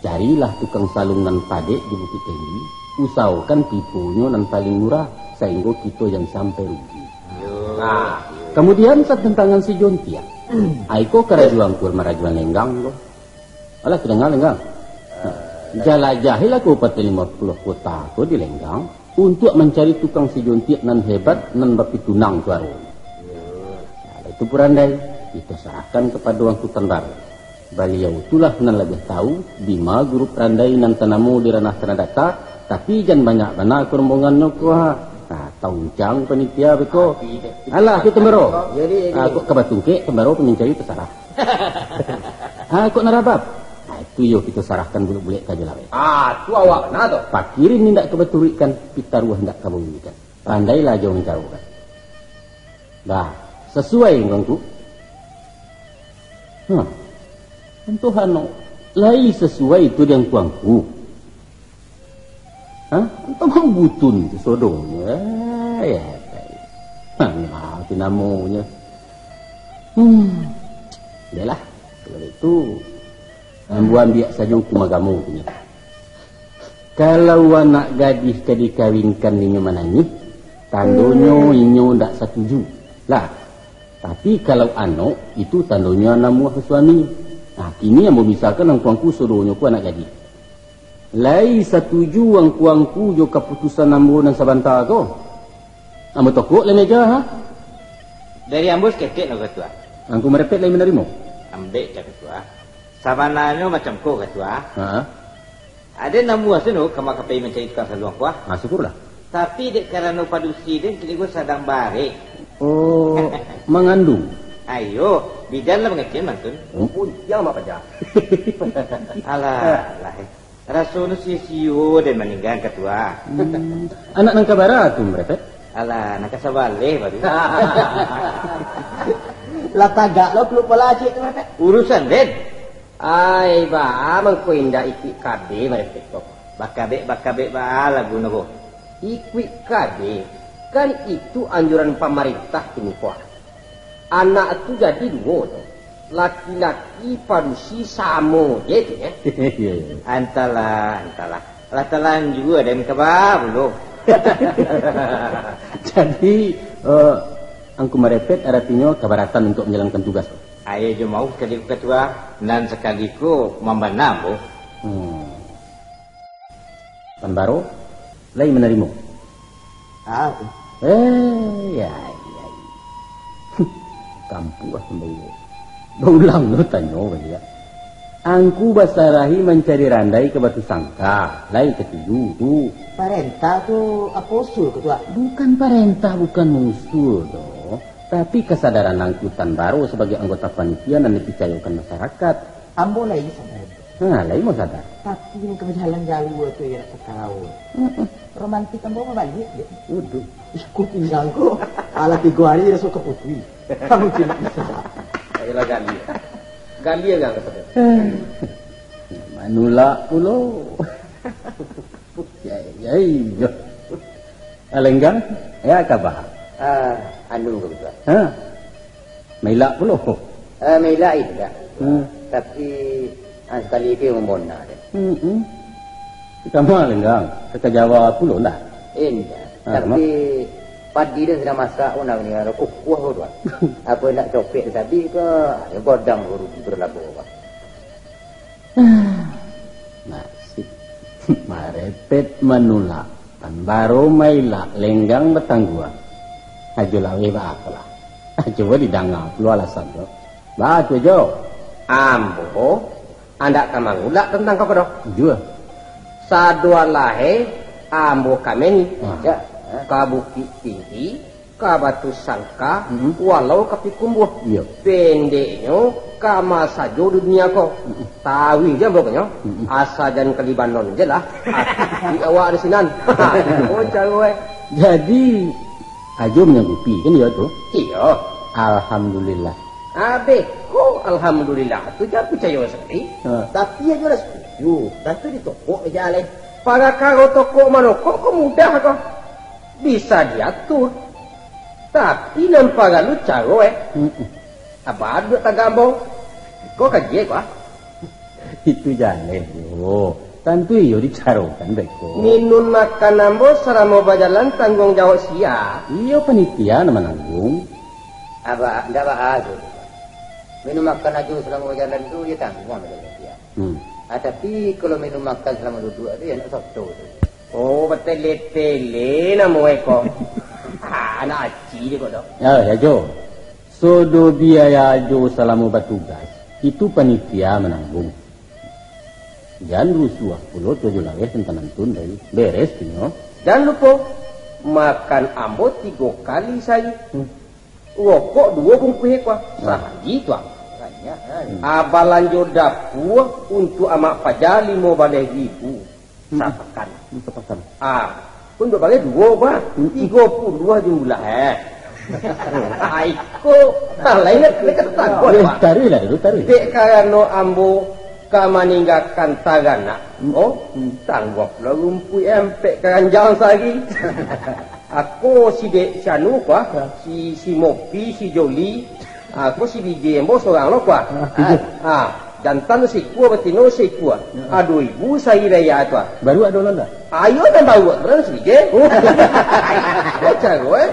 Carilah tukang salung nan padek di Bukik Tinggi, usahokan tiponyo nan paling murah, sainggo kito jan sampai rugi. Nah, kamudian, satantangan si Jontiak. Ai ko karajo Angku marajoan Lenggang ko. Alah, kito danga Lenggang. Nah, jalajahilah Kabupaten Limo Puluah Kota ko di Lenggang, untuak mancari tukang si Jontiak nan hebat, nan bapitunang suaro. Nah, itu pun randai, kito sarahkan kapado Angku Tandar. Baliau tu lah nan labiah tahu, dima gurup randai nan tanamo di ranah tanah data, tapi jan banyak bana ko rombongannyo ko, ha. Nah, tauncang panitia beko. Alah, tu Tembaro. Ah, kok ka batungkek, Tembaro pamincari tasarah. Ha, kok narabab? Nah, itu yo kito sarahkan bulek-bulek ka Jalawek. Ah, tu awak bana tu. Pakirin indak ka baturuikkan, pitaruah indak ka bauruikan. Pandailah jo mancarokan. Bah, sasuai ngangku. Hah. Antoh ano, lai sasuai tu di angku-angku. Hah? Antoh mambutun tu sodonyo. Eh, ya, ya. Hah, nyawa tu namonyo. Hmm. Yalah, kalau itu, ambo ambiak sajo hukum agamo punyo. Kalau anak gadih ka dikawinkan inyo manangih, tandonyo inyo ndak satuju. Lah, tapi kalau anok, itu tandonyo namuah basuami. Nah, kini ambo misalkan angku-angku sodonyo ko anak gadih. Lai satuju angku-angku jo kaputusan ambo nan sabanta ko? Ambo tokok lai meja, ha? Dari ambo saketek no, Katua. Angku Marepet lai manarimo? Ambek cak, Katua. Sabananyo macam ko, Katua. Ha? Aden namuah tu no, kama ka pai mancari tukang saluang ko, ah. Ah, syukurlah. Tapi dek karano padusi den kini ko sadang barek. Oh, mangandung? Ayo, bidan lah mangacian mantun. Oh, jan mak paja. Alah, alah, eh. Raso nu sio-sio den maningga, Angku Tuan. Hmm. Anak nan ka bara tu, Marepet? Alah, nan ka sabaleh baru. Lah tagak lo kuluak pala ciek tu, Marepet. Urusan den. Ai, baa mangko indak ikuik kabeh, Marepet ko? Bakabek-bakabek baa lagu no ko? Ikuik kabeh, kan itu anjuran pamarintah kini ko. Anak tu jadi duo tu. Laki-laki padusi samo je tu, ya. Iya, iya. Antahlah, antahlah. Lah talanjua den ka ba pulo. Jadi, eh, Angku Marepet aratinyo kabaratan untuk manjalankan tugas tu? Ayo jo mauah sakali ko, Katua, nan sakali ko mambana ambo. Hmm. Tan Baro lai manarimo? Ah, tu. Eh, ya, ya. Kampuang lah Tan Baro. Baulang lo tanyo baliak. Angku basarahi mancari randai ka Batu Sangka, lai katuju tu. Parentah tu apo usul, Katua? Bukan parentah, bukan usul doh. Tapi kasadaran Angku Tan Baro sabagai anggota panitia nan dipicayokan masarakat. Ambo lai sadar. Ha, lai mo sadar. Tapi nan ka bajalan jauah tu, iyo, nak sakau. Mm-mm. Romantis ambo babaliak je. Waduh. Iko pinggang ko. Alah, tigo hari raso ka putui. Kamu tidak bisa. Ayolah, gali. Gali agak ka sana. Manulak pulo. Ya, ya, iyo. Alenggang, ya, kaba? Ah, anu, Katua. Ha? Mailak pulo? Ah, mailak indak. Hmm. Tapi, ah, sakali ko mambona deh. Hmm, hmm. Kama Alenggang, ka Jawa pulo ndak? Indak. Ah, tapi, padi den sadang masak, oh, nak ni, kukuah tu, Tuan. Apo nak copek tadi ko, ah, godang rugi berlabo, Pak. Nasib. Marepet manulak, Tan Baro mailak, Lenggang batangguang. Ajo laweh baa ko lah. Cubo didanga pulo alasan tu. Baa tu, Jo? Ambo andak ka mangulak tantang ko doh. Jua. Sadoalahe ambo ka meni, ah, ya, ka Bukik Tinggi, ka Batu Sangka, mm-mm, walau ka Pikumbuah. Iyo. Pendeknyo, kama sajo di dunia ko. Mm-mm. Tawi je pokoknyo, mm-mm, asa jan ka Libanon je lah. Di awak di sinan. Oh, caro, eh. Jadi, Ajo manyanggupi, kan iyo tu? Iyo. Alhamdulillah. Abeh ko, alhamdulillah tu jan picayo sakali. Ha. Tapi Ajo lah setuju, tantu ditokok aja alai. Parakaro tokok manokok ko mudah ko. Bisa diatur. Tapi nan paralu caro, eh. Mm-mm. Abah duduak tagambau. Ko kaji ko, ah. Itu jaleh, Jo. Tantu iyo dicarokan beko. Minun makan ambo salamo bajalan tangguang jawab sia. Iyo panitia nan manangguang. Abah, ndak baa tu. Minun makan Ajo salamo bajalan tu, iyo tangguang bajalan sia. Hmm. Ah, tapi, kalau minun makan salamo duduak tu, iyo nak soto tu. Oh, batele-tele namo e ko. Ah, anak aci je ko doh. Ya, ya, Jo. Sodo biaya Ajo salamo batugas, itu panitia manangguang. Jan rusuah pulo tu Ajo laweh tantang nantun tadi. Beres tu nyo. Jan lupo, makan ambo tigo kali sahari. Hmm. Rokok duo bungkuih ko. Nah. Sahari tu, ah. Banyak, ah. Hmm. Ah, balanjo dapua untuak amak paja limo baleh ribu. Hmm. Sapakan. Hmm, sapakan. Ah, pun duo baleh duo, bah. Hmm. Tigo puluah jumlah, eh. Ai ko, ah, lain, lain ka tatangguang, eh, bah. Taruihlah dulu, taruih. Dek karano ambo ka maninggakan taranak, hmm, oh, hmm, tangguang pulo rumpuik ampek karanjang sahari. Ako si dek si anu ko, ah, ya, si, si Mopi, si Joli, ah, ko si Bije ambo sorang lo ko, ah. Ah, Bije. Ah, jantan sikua, batino sikua. Ya. Ah, duo ribu sahari raya tu, ah. Baru ado lah ndak? Ayo, nan baru tu lah si Bije. Oh. Ko caro, eh.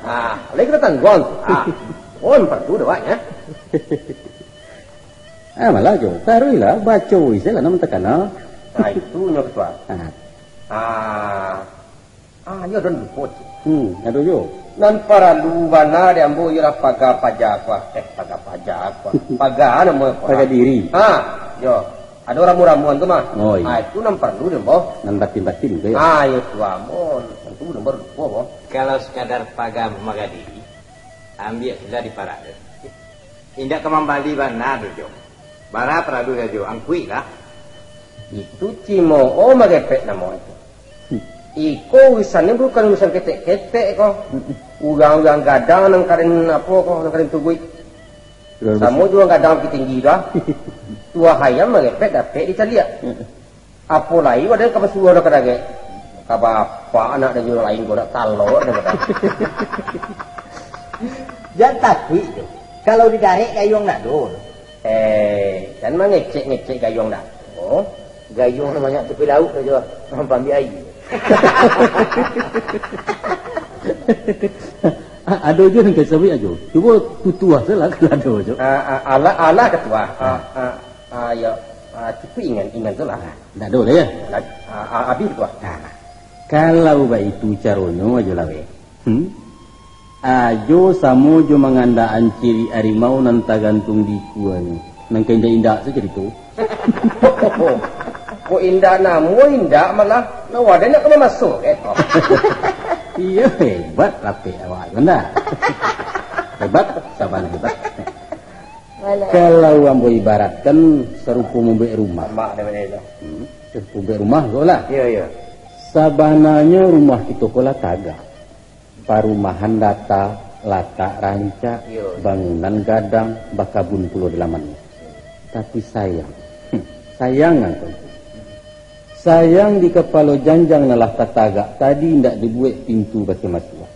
Ah, lain ka tatangguang tu. Ah. Oh, nan paralu dek awak, ya. Ah, malah Jo, taruihlah, baco isi lah, nan takana. Ah, itu nyo, Katua. Ah. Ah. Ah, iyo, den lupo, cik. Hmm, ado juo. Nan paralu bana di ambo iyolah paga paja ko, ah. Eh, paga paja ko, ah. Paga namo ko, ah. Paga diri. Ha, iyo. Ado ramu-ramuan tu mah. Oh, iyo. Ah, itu nan paralu di ambo. Nan batin-batin tu, yo. Ah, iyo tu, ambo. Itu den baru lupo, boh. Kalau sakadar paga paga diri, ambiak sudah di parak tu. Indak ka mambali bana tu, Jo. Bara paralu sajo, angkuiklah. Itu cimo'o marepek namo itu. Iko urusan ni bukan urusan ketek-ketek ko. Urang-urang gadang nan karen apo ko, nan karen tuguik. Samo jo urang gadang Bukittinggi tu ah. Tuah ayam marepek dapek dicaliak. Apo lai wadah ka basuo dah ka dagek. Ka bapak anak dan urang lain ko nak talok dah kata. Jan takuik tu. Kalau digarek gayuang nak do. Eh, jan mangecek-ngecek gayuang dah. Oh. Gayuang nan banyak tapi lauik sajo, mampan ambiak aia. Ah, ado juo nan ka sabuik ajo. Cubo tutuah sajolah kalau ado ajo. Ah, ah, alah, alah ketua. Ah, ah, ah, ya. Ah, cukuik ingan, ingan tu lah. Ah, ndak ado lah ya. Lah, ah, ah, habis ketua. Ah, kalau baitu caronyo ajo lah weh. Hmm? Ajo samo jo mangandakan cirik arimau nan tagantung di ikuanyo. Nan ka indak-indak sajo carito. Kok indak namuah indak malah, nah wadah nak ka mamaso, eh. Iyo, hebat lapeh awak tu, ndak? Hebat, saban hebat. Walau. Kalau ambo ibaratkan sarupo mambuek rumah. Mak dah bana tu. Hmm, sarupo mambuek rumah ko lah. Iyo, iyo. Sabananyo rumah kito ko lah tagak. Parumahan data, latak rancak, iyo, bangunan gadang, bakabun pulo di lamannyo. Tapi sayang, hmm, sayang angku. Sayang di kapalo janjang nan lah tatagak tadi indak dibuek pintu bakeh masuak.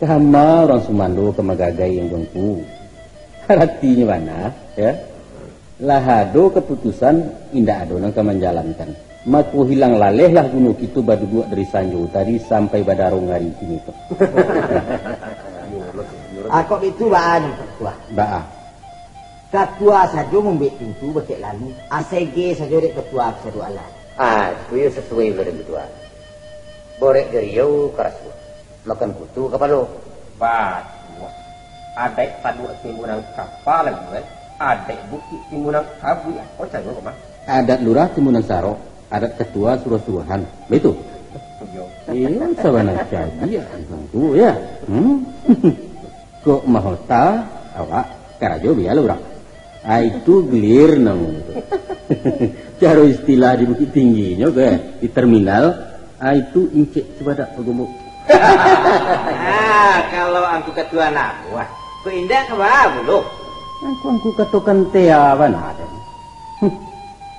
Kama urang sumando ka magagai angku. Aratinyo bana, ya. Lah ado kaputusan, indak ado nan ka manjalankan. Mako hilang lalehlah guno kito baduduak dari sanjo tadi sampai badarong ari kini ko. Ah, kok itu baa nan Katua? Baa. Katua sajo mambuek pintu bakeh lalu, asege sajo dek Katua basaduak alah. Ah, itu yo sasuai pulo dek Katua. Borek jariau karasuah. Makan kutu kapalo. Batua. Adaik Taluak Timbunang Kapa lagu, eh. Adaik Bukik Timbunang Kabuik. Apo caro ko mah? Adat lurah timbunang sarok, adat katua suruah-suruahan. Baitu? Iyo. Iyo, sabana cadiak angku, ya. Hmm? Kok mahota, awak karajo bialah urang. Ah, itu gelir namonyo tu. Caro istilah di Bukittingginyo ko, di terminal, ah, itu incek cubadak pagombok. Ah, kalau angku katua namuah, kok indak ka baa pulo? Angku-angku katokan tea bana den. Huh.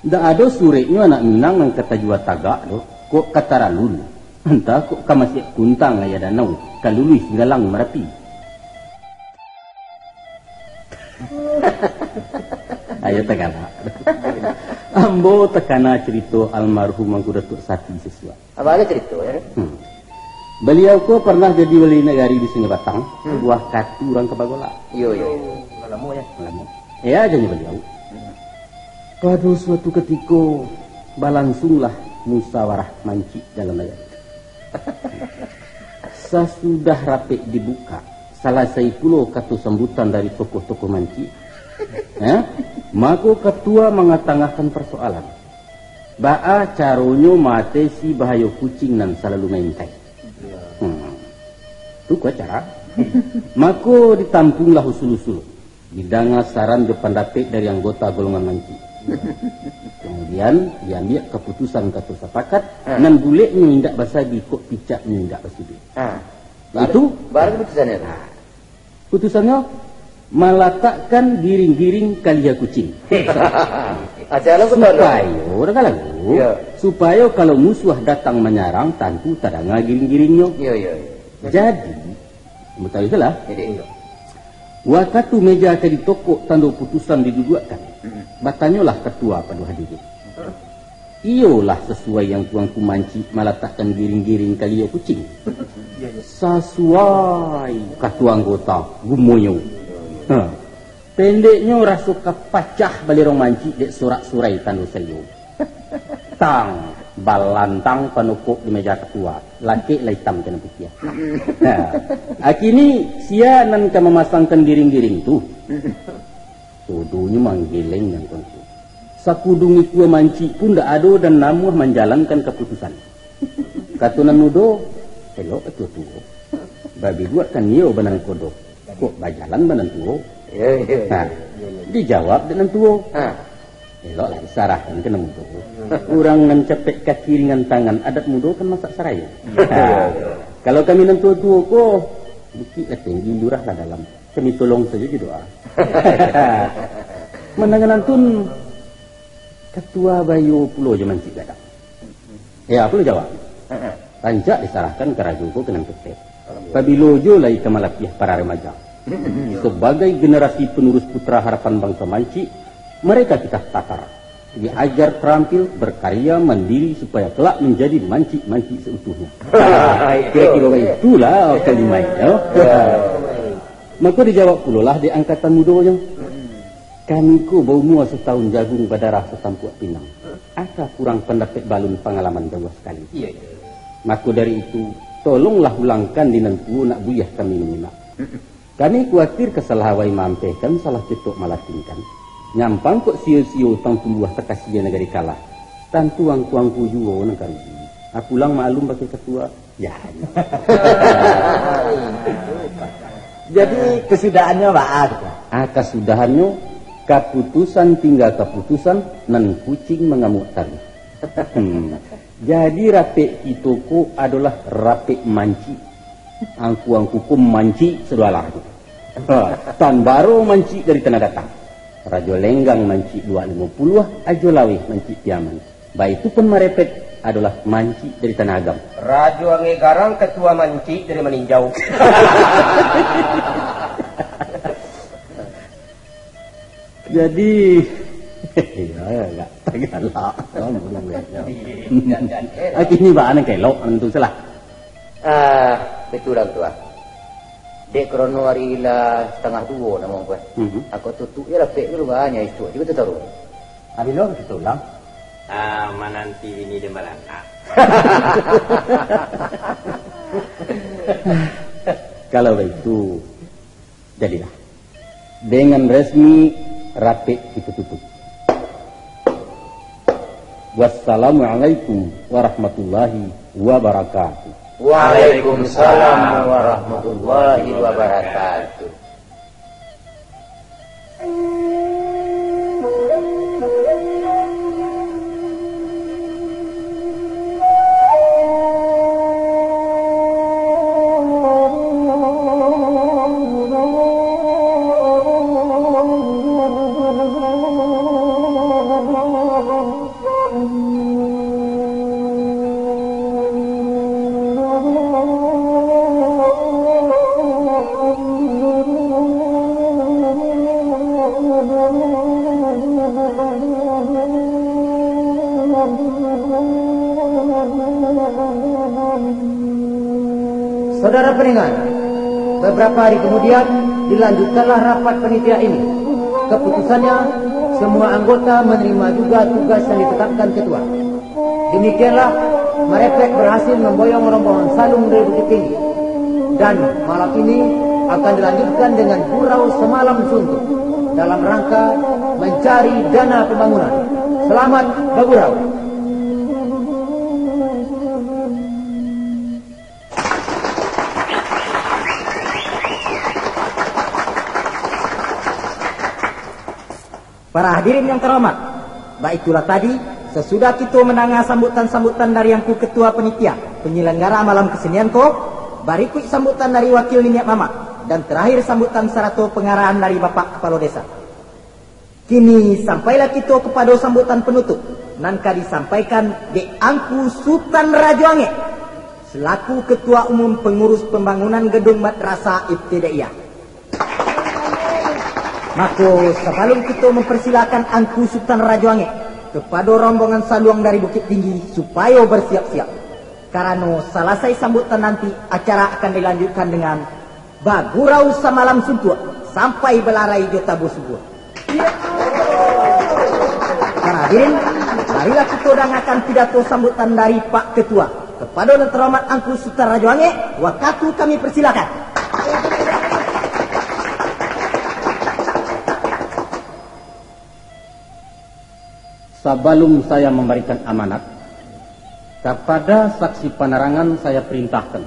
Ndak ado sureknyo anak Minang nan ka tajua tagak doh, kok ka taralun. Antah kok ka masiak kuntang aia danau, ka luluih singgalang Marapi. Ayo tagalak. Ambo takana carito almarhum Angku Datuak Sati Sisuak. Apo aja carito, ya? Hmm. Baliau ko parnah jadi wali nagari di Sungai Batang, hmm, buah katu urang ka bagolak. Iyo, iyo, iyo. Lamo, ya? Lamo. Ya, janyo baliau. Hmm. Pado suatu katiko, balangsunglah musawarah mancik dalam dayat. Sasudah rapek dibukak, salasai pulo kato sambutan dari tokoh-tokoh mancik, eh, mako katua mangatangahkan parsoalan. Baa caronyo maatesi bahayo kucing nan salalu maintai? Hmm. Tu ko cara. Mako ditampuanglah usul-usul. Didanga saran jo pandapek dari anggota golongan mancik. Kamudian, diambiak kaputusan kato sapakat, ha, nan buleknyo indak basagi, kok picaknyo indak basiduik. Ha. Itu. Bara kaputusannyo tu? Ha. Putusannyo, malatakkan giring-giring kaliha kucing. Aja lah, betul. Supayo, dah kalau. Ya. Supayo kalau musuah datang manyarang, tantu tadanga giring-giringnyo. Ya, ya, ya. Jadi, Mutawi tu lah. Jadi, wakatu meja ka ditokok tando putusan diduduakkan, mm-mm, batanyolah katua pado hadirin. Iyolah sasuai yang tuanku mancik malatakkan giring-giring kaliha kucing. Iya, iya. Sasuai katua anggota gumonyo. Ha. Pendeknyo, raso ka pacah balerong mancik dek sorak surai tando saiyo. Tang, balantang panokok di meja katua, lakek lah itam kena putiah. Nah, akini sia nan ka mamasangkan giring-giring tu. Todonyo manggeleng nan kontu. Sakudung ikua mancik pun ndak ado dan namuah manjalankan kaputusan. Kato nan mudo, elok kato tuo. Babiduak kan iyo banang kodok. Kok bajalan banang tuo? Iyo, iyo, iyo. Nah, iyo, iyo. Dijawab dek nan tuo. Ha. Eloklah disarahkan ka nan mudo. Urang nan capek kaki ringan tangan, adat mudo kan masak sarayo. Kalau kami nan tuo-tuo ko, bukik lah tinggi, lurah lah dalam. Kami tolong sajo jo doa. Mandangan antun, katua bayo pulo jo mancik gadang. Ya, pulo jawab. Rancak disarahkan karajo ko ka nan kepet. Pabilo jo lai ka malapiah para remaja. Sabagai generasi penerus putra harapan bangsa mancik, mereka kita tatar. Diajar terampil, berkarya, mandiri, supaya kelak menjadi mancik-mancik seutuhnya. Kira-kira itulah kalimat, ya. Mako dijawab pulolah dek angkatan mudonyo, "Kami ko baumua sataun jagung, badarah satampuak pinang. Aka kurang pandapek balun, pangalaman jauah sakali." Iya, iya. Mako dari itu, tolonglah ulangkan di nan tuo, nak buliah kami manyimak. Kami kuatir ka salah awai maampehkan, salah cetok malatingkan. Nyampang kok sio-sio utang tumbuah, takasia nagari kalah. Tantu angku-angku juo nan ka rugi. Ah, pulang maklum bakeh katua. Ya. Jadi, kesudahannyo baa tu? Ah, kasudahannyo, kaputusan tingga kaputusan, nan kucing mangamuak taruih. Hmm. Jadi, rapek kito ko adolah rapek mancik. Angku-angku ko mancik sadoalah tu. Ha, tan baro mancik dari Tanah Datang. Rajo Lenggang mancik dua limo puluah, Ajo Laweh mancik Piaman. Baitu pun marepet adolah mancik dari Tanah Agam. Rajo Angek Garang katua mancik dari Maninjau. Jadi, ya, agak tagalak, kan, buruaknyo. Iya, dan, dan, eh. Ah, kini baa nan kelok, nan tu salah. Ah, betul lah tu, ah. Dek krono ari lah satangah duo namo ko, eh. Mhm. Ako tutuik je lapek tu, banyak isuak jugo tu taruih. Abilo kito pulang? Ah, mananti bini den baranak. Kalau baitu, jadilah. Dengan resmi, rapek kito tutup. Wassalamualaikum warahmatullahi wabarakatuh. Waalaikumsalam warahmatullahi wabarakatuh. Saudara pendengar, beberapa hari kemudian dilanjutkanlah rapat panitia ini. Keputusannya, semua anggota menerima juga tugas yang ditetapkan ketua. Demikianlah, Marepet berhasil memboyong rombongan Saluang dari Bukittinggi. Dan malam ini akan dilanjutkan dengan gurau samalam suntuk dalam rangka mencari dana pembangunan. Selamat bagurau. Para hadirin yang terhormat, baitulah tadi, sasudah kito mandanga sambutan-sambutan dari Angku Ketua Panitia Penyelenggara Malam Kesenian ko, barikuik sambutan dari Wakil Niniak Mamak, dan terakhir sambutan sarato pangarahan dari Bapak Kapalo Desa. Kini, sampailah kito kapado sambutan panutup, nan ka disampaikan dek Angku Sutan Rajo Angek, selaku Ketua Umum Pengurus Pembangunan Gedung Madrasah Ibtidaiyah. Mako, sabalum kito mamparsilakan Angku Sutan Rajo Angek kapado rombongan Saluang dari Bukittinggi, supayo barsiap-siap, karano salasai sambutan nanti, acara akan dilanjutkan dengan bagurau samalam suntuak, sampai balarai jo tabuah subuah. Para hadirin, marilah kito dangakan pidato sambutan dari Pak Ketua. Kapado nan tarhormat Angku Sutan Rajo Angek, wakatu kami parsilakan. Sabalum saya mambarikan amanat, kapada saksi panarangan saya parintahkan,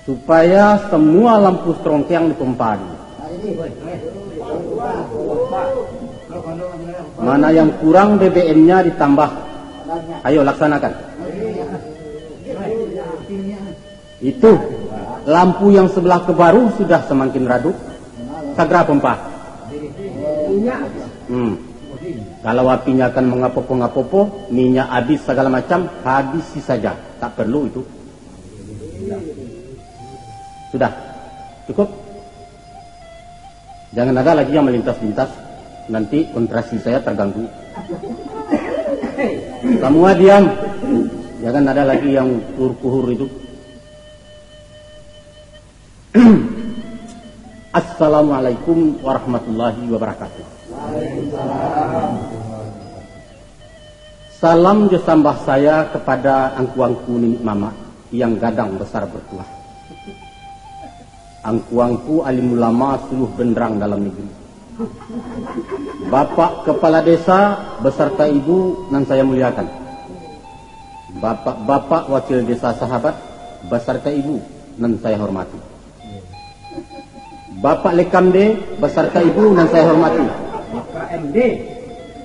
supaya samua lampu strongkeang dipompa dulu. Mana yang kurang, B B M-nya ditambah. Ayo, laksanakan. Itu, lampu yang sebelah ke baru sudah semakin radup. Sagera pompa. Hmm. Kalau apinya akan mengapopo-ngapopo, minyak habis, segala macam, habisi saja. Tak perlu itu. Sudah. Cukup. Jangan ada lagi yang melintas-lintas. Nanti konsentrasi saya terganggu. Semua diam. Jangan ada lagi yang kuhur-kuhur itu. Assalamualaikum warahmatullahi wabarakatuh. Salam jo sambah saya kepada angku-angku niniak mamak yang gadang besar bertuah. Angku-angku alim ulama suluah benderang dalam negeri. Bapak Kepala Desa beserta Ibu nan saya muliakan. Bapak-bapak Wakil Desa Sahabat beserta Ibu nan saya hormati. Bapak Lekamde beserta Ibu nan saya hormati. Bapak M D.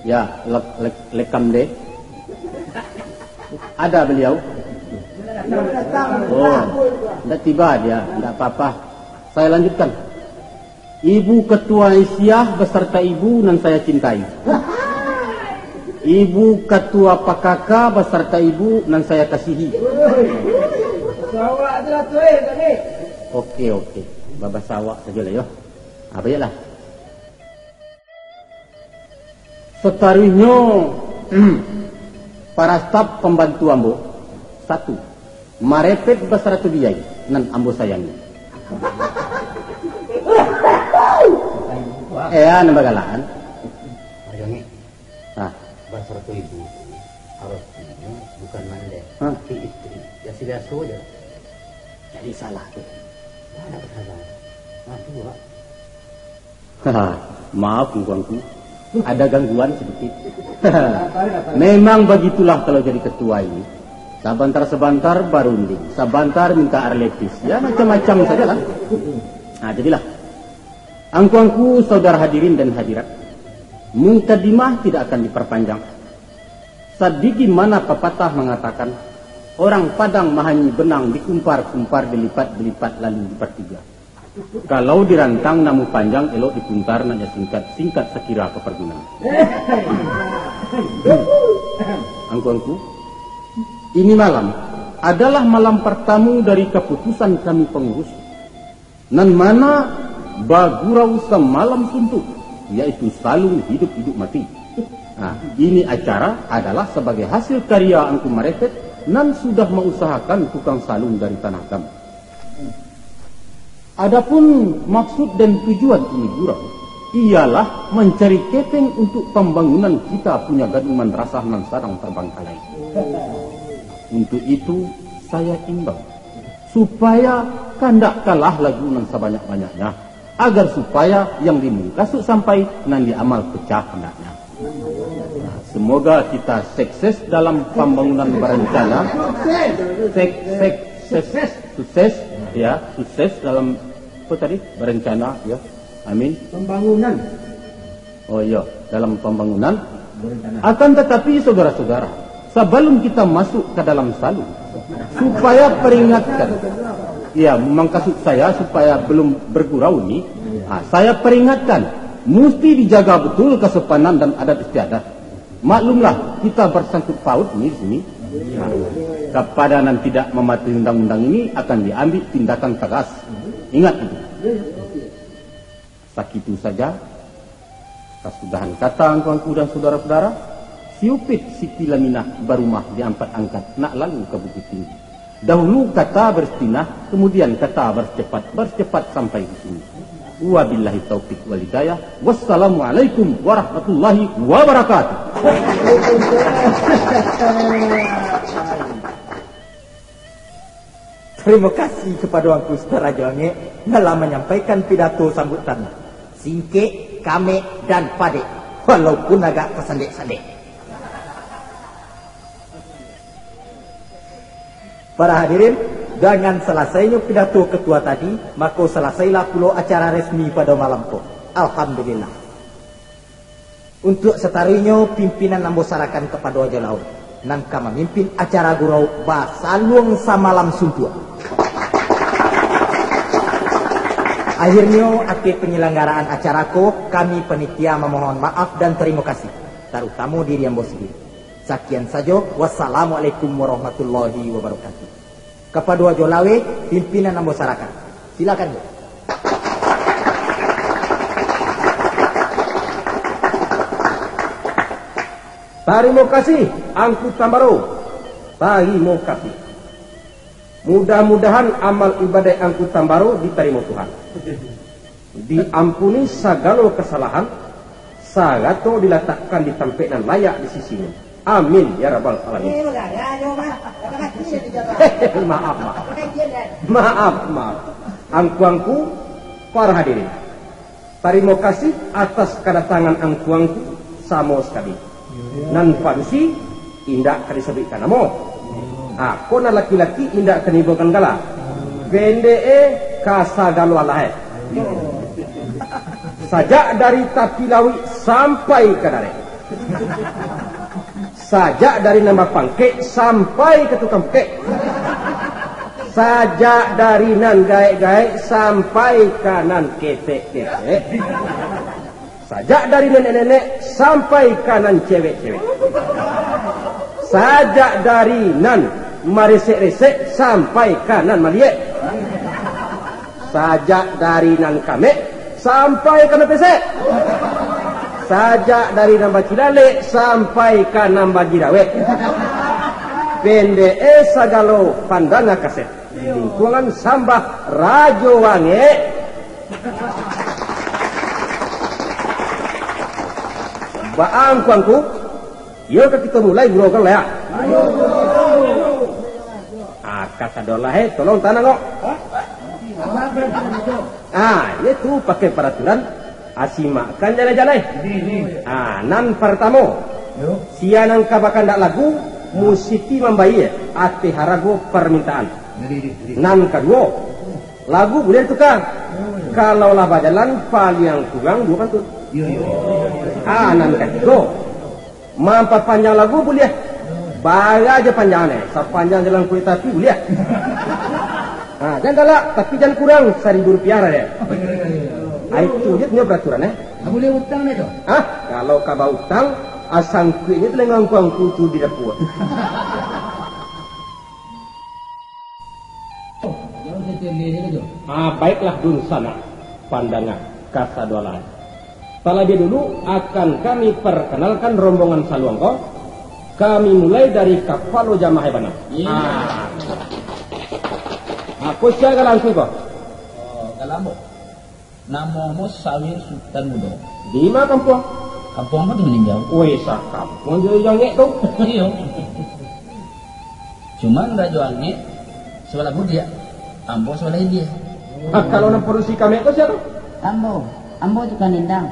Ya, Lek-, Lek-, Lekamde. Ada beliau? Oh, ndak tiba dia, ndak apa-apa. Saya lanjutkan. Ibu Ketua Aisyah beserta Ibu nan saya cintai. Ibu Ketua P K K beserta Ibu nan saya kasihi. Oke, oke. Babasa awak sajolah, yo. Ah, baiklah. Sataruihnyo, para staf pambantu ambo, satu, Marepet basarato biai nan ambo sayangi. Eh, nan bagalaan. Ayo, Ngek. Ah. Basarato ibu tu, artinyo bukan mandeh, ah, tapi istri. Biaso-biaso aja. Jadi salah tu. Ada kesalahan. Nah, tu, Pak. Maaf, angku-angku. Ada gangguan sedikit. Memang begitulah kalau jadi ketua ini. Sabantar-sabantar barunding, sabantar minta arletis. Ya, macam-macam sajalah. Nah, jadilah. Angku-angku, saudara hadirin dan hadirat, mukadimah tidak akan diperpanjang. Sabagaimana papatah mangatakan, orang Padang mahanyi benang dikumpar-kumpar, dilipat-dilipat, lalu dipartiga. Kalau dirantang namuah panjang, elok dipuntar nak jo singkat, singkat sakira kapargunoan. Angku-angku, ini malam adalah malam partamo dari kaputusan kami pangurus, nan mana bagurau samalam suntuk, yaitu Salung Hidup-Hidup Mati. Nah, ini acara adalah sabagai hasil karya Angku Marepet nan sudah mausahakan tukang salung dari Tanah Abang. Adapun maksud dan tujuan ini gurau, ialah mancari kepeng untuk pambangunan kita punya gadung madrasah nan sadang tabangkalai. Untuk itu, saya imbau, supaya kandak kalah lagu nan sabanyak-banyaknya, agar supaya yang dimungkasuik sampai, nan diamal pecah andaknya. Nah, semoga kita sukses dalam pambangunan berencana. Sek-, sek-, ses-, sukses, ya, sukses dalam, apa tadi? Berencana, ya. Amin. Pembangunan. Oh, iya, dalam pembangunan. Berencana. Akan tetapi, saudara-saudara, sebelum kita masuk ke dalam salung, supaya peringatkan. Ya, mangkasuik saya supaya belum bergurau ni, ah, saya peringatkan, mesti dijaga betul kesopanan dan adat istiadat. Maklumlah, kita bersangkut paut ni di sini. Nah, kepada nan tidak mematuhi undang-undang ini akan diambil tindakan tegas. Ingat itu. Sakitu saja kasudahan kata angku-angku dan sudara-sudara. Si Upit Siti Laminah barumah di Ampat Angkat, nak lalu ka Bukittinggi. Dahulu kata baristinah, kemudian kata barcepat, barcepat sampai di sini. Wabillahi taufik wal hidayah. Wassalamualaikum warahmatullahi wabarakatuh. Tarimo kasih kapado Angku Ustaz Rajo Angek nan lah manyampaikan pidato sambutan. Singkek, kamek, dan padek, walaupun agak tasandek-sandek. Para hadirin, dengan salasainyo pidato ketua tadi, mako salasailah pulo acara resmi pado malam ko. Alhamdulillah. Untuak sataruihnyo, pimpinan ambo sarakan kapado Ajo Laweh, nan ka mamimpin acara gurau basaluang samalam suntuak. Akhirnyo, ateh panyalanggaraan acara ko, kami panitia mamohon maaf dan tarimo kasih, tarutamo diri ambo sandiri. Sakian sajo, wassalamualaikum warahmatullahi wabarakatuh. Kapado Ajo Laweh, pimpinan ambo sarakan. Silakan, Jo. Tarimo kasih, Angku Tambaro. Tarimo kasih. Mudah-mudahan amal ibadaik Angku Tambaro ditarimo Tuhan. Diampuni sagalo kasalahan, sarato dilatakkan di tampek nan layak di sisi-Nyo. Amin, ya rabbal alamin. Maaf, maaf. Maaf, maaf. Angku-angku, para hadirin. Tarimo kasih atas kadatangan angku-angku samo sakali. Nan padusi indak ka disabuikkan namo. Ako nan laki-laki indak ka diibokan gala. Pendek e, ka sagalo alah e. Sajak dari tapi lauik sampai ka darek. Sajak dari nan bapangkek sampai ka tukang pukek. Sajak dari nan gaek-gaek sampai ka nan ketek-ketek. Sajak dari nenek-nenek sampai ka nan cewek-cewek. Sajak dari nan maresek-resek sampai ka nan maliek. Sajak dari nan kamek sampai ka nan pesek. Sajak dari nan bacilalek sampai ka nan bagirawek. Pendek e, sagalo pandanga kaset. Lingkungan sambah Rajo Wangek. Baa angku-angku, iyo ka kito mulai gurau kan lah, ya? Ah, kasadonyo lah, eh, tolong tanang kok. Ah, iyo tu pakai paraturan, asimakkan jalai-jalai. Ah, nan partamo, sia nan ka bakandak lagu, musiti mambayia ateh harago parmintaan. Nan kaduo, lagu buliah tuka. Kalau lah bajalan, paliang kurang duo pantun. Ah, nan katigo, mampapanjang lagu buliah. Bara jo panjang ne, sapanjang jalan kureta api buliah. Ah, jan galak, tapi jan kurang, saribu rupiah lah deh. Ah, itu je punya peraturan, eh. Nggak boleh utang deh, tu. Ah, kalau ka bautang, asangkuiknyo tu lengan kuangku tu di dapur. Ah, baiklah, dunsanak, pandanga, kasadonyo lah. Talabiah dulu, akan kami parkanalkan rombongan saluang ko. Kami mulai dari kapalo jamaah bana. Iyo. Ah. Apo sia galangku ko? Oh, galambo. Namo ambo Sawir Sutan Mudo. Di ma kampuang? Kampuang ambo di Maninjau. Weh, sakampuang jo Jangek tu. Iyo. Cuman Rajo Angek sabalah budiak, ambo sabalah ilia. Ah, kalau nan padusi kamek tu sia tu? Ambo. Ambo tukang dendang.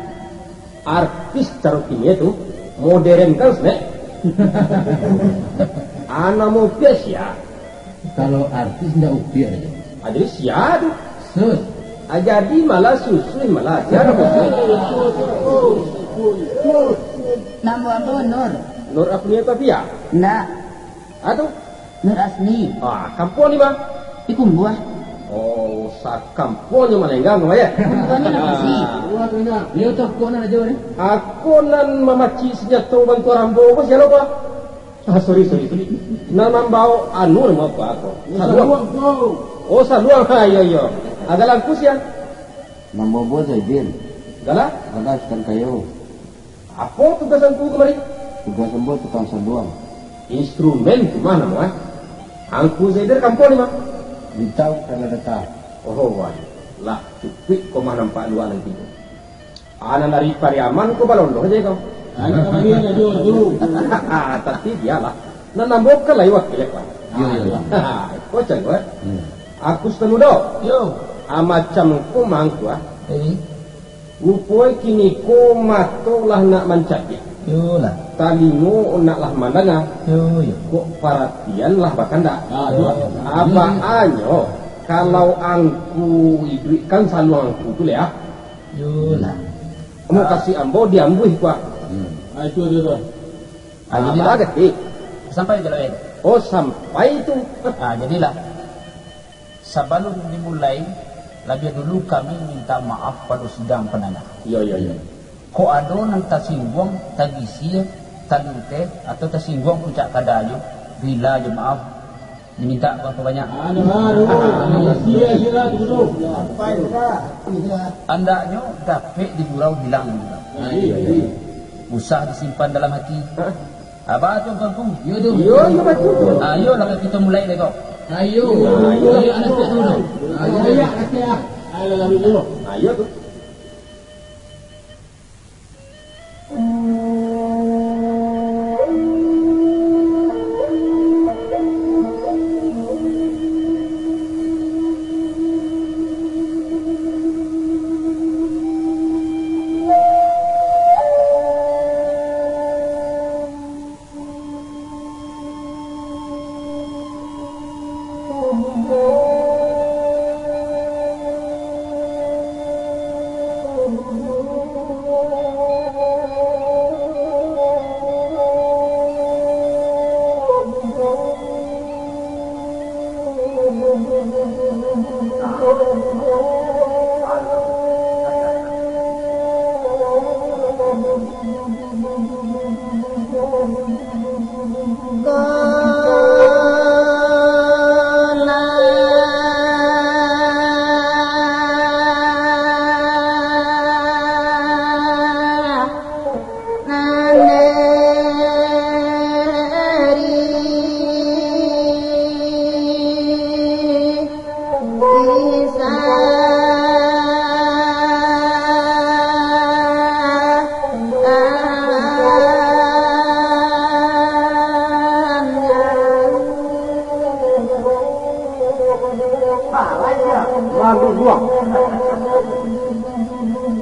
Artis caro kini tu modern kan, Snek? Anak mau sia? Kalau artis ndak upiak aja. Ah, jadi sia tu? Sus. Ah, jadi malah susuih malah. Sia tu? Namo ambo Nur. Nur Afnia Tafia? Ndak. Ah, tu? Nur Asni. Ah, kampuang di ma? Di Kumbuah. Oh, sakampuang jo Malenggang tu, ya? Kumbuah ni lokasi. Iyo tu, kok nan aja ni? Aku nan mamaci senjato bantuan rambo, apa sia lo, Pak? Ah, sorry, sorry, sorry. Nan mambawa anu, nama apa aku? Saluang. Saluang, bro. Oh, saluang. Ha, iyo, iyo. Agak langkus, ya? Namo ambo Zaidin. Gala? Gala Sutan Kayo. Apo tugas angku kamari? Tugas ambo tukang saluang. Instrumen tu ma namo, eh? Angku Zaidin kampuang di ma? Bintang Tanah Datar. Oh, wah. Lah, cukuik ko mah nampak luak nan tigo. Anak dari Pariaman ko balondoh aja kau. Anak kamari anak juo tu. Tapi bialah. Nan ambo kan lai wakil, Pak. Iyo, iyo, iyo. Ko cangguak, eh? Iyo. Aku Sutan Mudo. Iyo. Ah, macam ko mangko, ah. Eh. Rupo e kini ko mato lah nak mancabiak. Iyolah. Talingo nak lah mandanga. Iyo, iyo. Kok paratian lah bakandak. Ah, iyo. Apo anyo, kalau angku iduikkan saluang angku tu, leh, ah? Iyolah. Ambo kasih ambo diambuih, kuah. Hmm. Ah, itu, itu, itu. Ah, jadi Abah lah. Ketik. Sampai je lah, eh. Oh, sampai tu. Ah, jadilah. Sabalun dimulai, labiah dulu kami minta maaf pado sidang pananya. Iyo, iyo, iyo. Kok ado nan tasingguang, tagisia, talinteh, atau tasingguang puncak kadanyo, rila jo maaf, diminta babanyak. Andaknyo dapek digurau hilang. Usah disimpan dalam hati. Abah tu, tuanku. Iyo tu. Iyo, iyo, batua tu. Ayolah, kito mulai dek ko. Ayo. Ayo, anak siap dulu. Ayo. Ayo, anak siap. Ayo, lalu dulu. Ayo tu.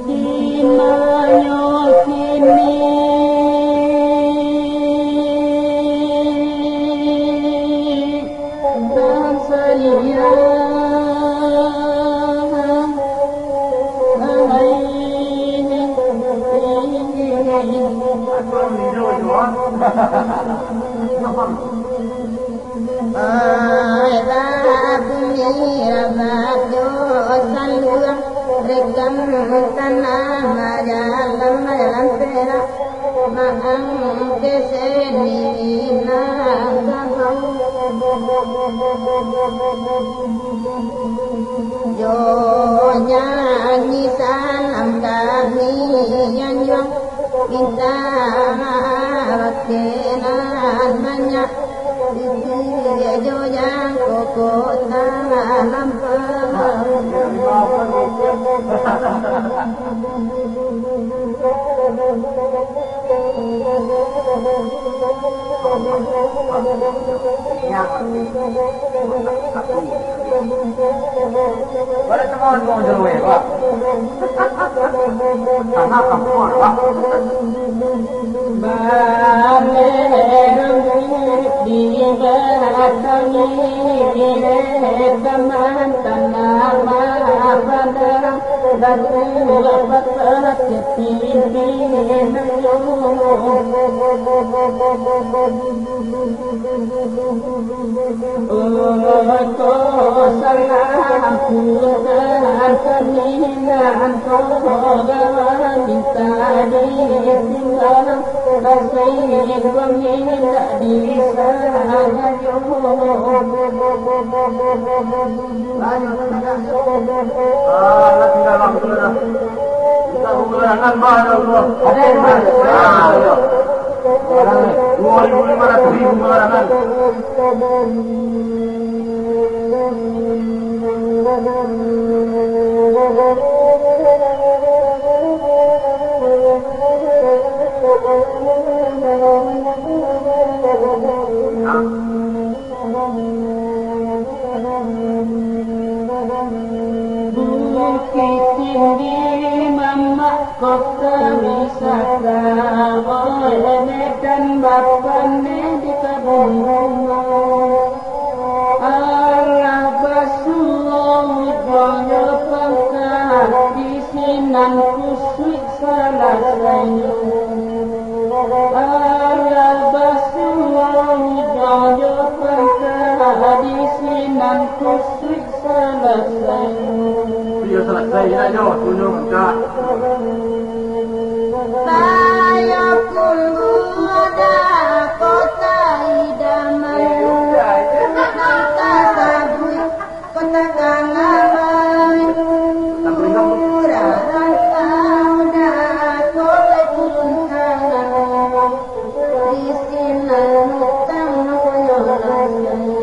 Di manyo kini dan salia. Ai, bumi rabat jo saluang, rekam tanah majalan, majalan perak, maang keseni nan jo nyanyi salam kami nyanjuang. Minta maaf, batin nan banyak, titih jo jangko kota lampau. Dua ribu lima ratus ribu pengalaman. Bukittinggi, mamak kota wisata, oleh Medan bapane di kabun bungo. Arah basuo wibawa pangka, di sinan kusuik salasainyo. Sainaknyo tunung ka. Payakumbuh da kota idaman, kota sabuik, kota kalawan. Urang rantau da kota Kuningan, di sinan utang nyo lasai.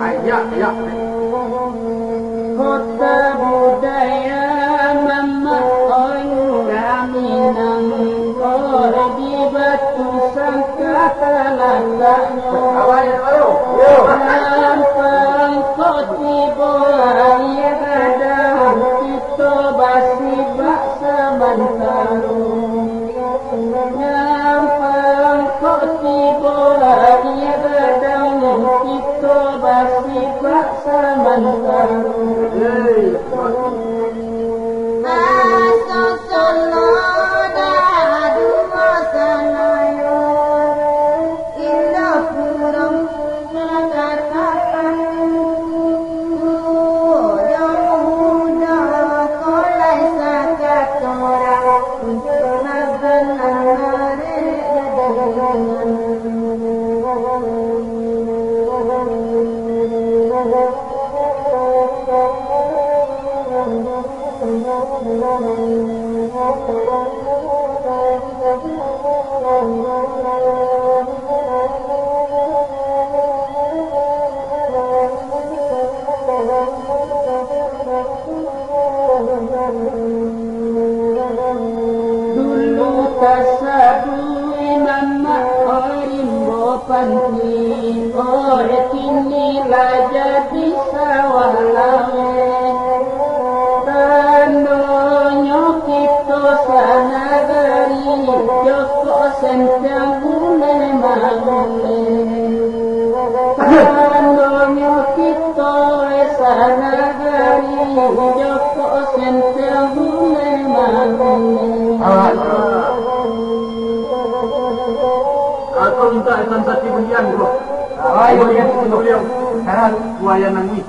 Ayak, ayak. Kota budaya Mamak Oyu Raminang, di Batu Sangka talataknyo. Gampang kok tibo aia gadang, kito basibak samantaro. Gampang kok tibo aia gadang, kito basibak samantaro. Maso solo da duo sanayo, Indopuro. Dulu tasabuik Mamak Orimbo Panti, kini lah jadi sawah laweh. Tandonyo kito sanagari, jo kok sentiang buleh manguleh. Tandonyo kito sanagari, jo kok sentiang buleh manguleh. Aku minta ikan sati bulian, bro. Ayo, bulian, bulian. Sekarang buaya nangis.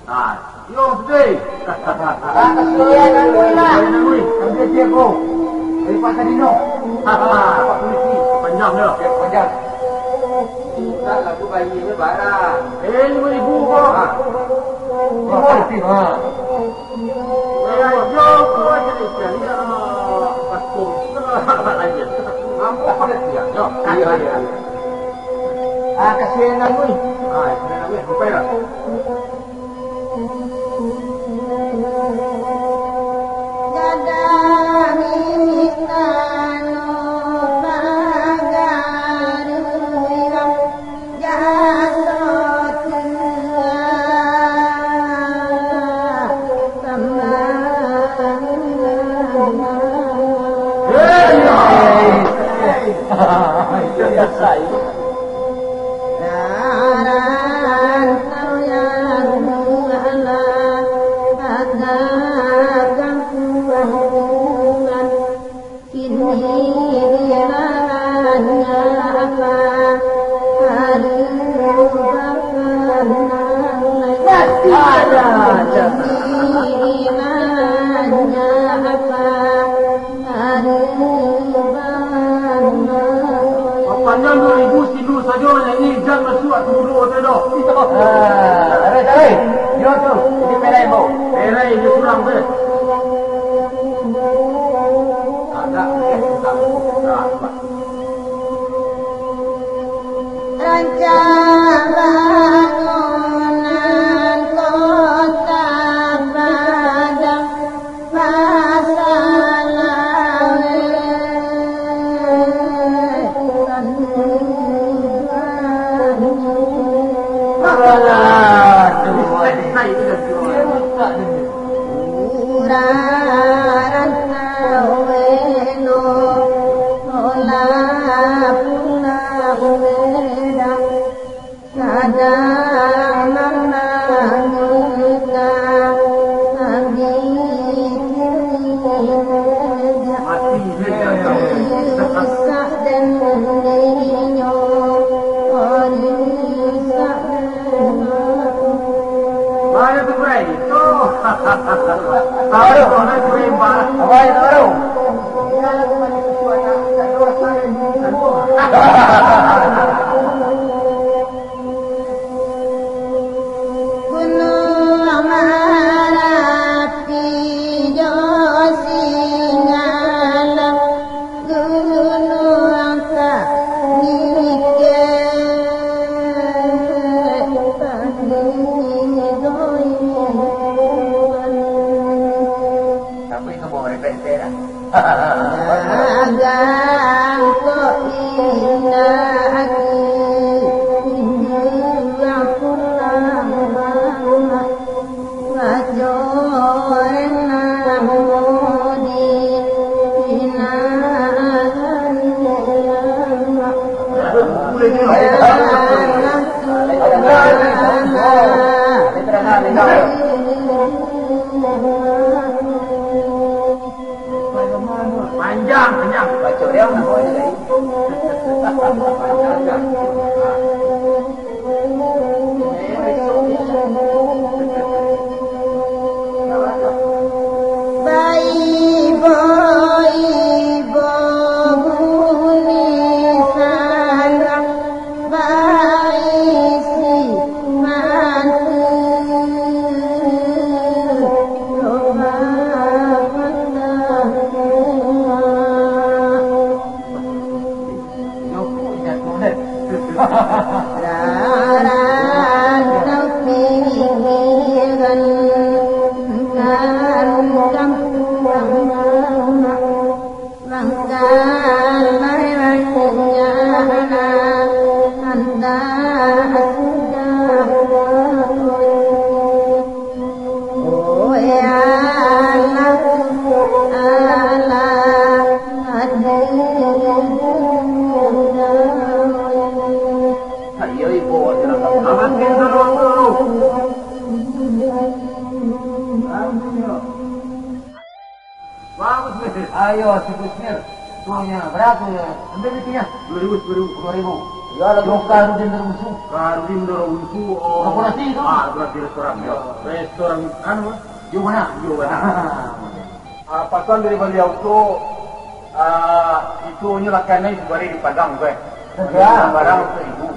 Ah, yo, sedih. Ah, kasihan, Angui lah. Angui. Ambil dia, bro. Dari Pak Sadino. Pak polisi. Panjang dia. Ya, panjang. Kita lagu bayi ni barang. Eh, lima ribu, bro. Ah. Lima ribu, ha. Eh, yo, bro, jadi sekali, ah, patung. Aja. Apa pada dia? Yo. Iya, iya. Ah, kasihan, Angui. Ah, kasihan, Angui. Sampai lah. Hei! Hei! Itu biasa, itu. Panjang dua ribu silu sajo, nan ini jan masuak tu dulu, hotel doh. Ah, tarik, tarik. Yo tu, di perai bau. Perai di surang tu. Ada, ada. Rancak bangunan kota Padang. Mana tu, Bray? Tu. Tahu tu, mana tu, Bray? Apa itu, tahu? Gunuang Marapi jo Singgalang, gunuang Sanikek, Tapi itu mau repete lah. Dagang kok indak ati, indak pulang, ngacoran namo di indak. Panjang, panjang. Baco dia, nama dia tadi? Panjang, panjang. Baibo-ibo bunyi salang, baisi mantu lobang mata. Rarantau pikiran, nan kampuang mangkal maranyana, andak sudah. Oh, ya Allah, Allah, hati. Ayo, ibu, silakan. Selamat tinggal, Bang. Bagus, Mir. Ayo, si Kusnir. Tuangnya berapa ya? Ambil itunya. Dua ribu, dua ribu. Dua ribu. Ya, lagi. Yo, Kaharudin Darwisuh. Kaharudin Darwisuh, oh. Korporasi itu? Ah, korporasi restoran, ya. Restoran, anu, di mana? Di mana? Ah, pasan dari baliau tu, ah, itu nyo lakanai sabari di Padang tu, eh. Ya. Barang seribu.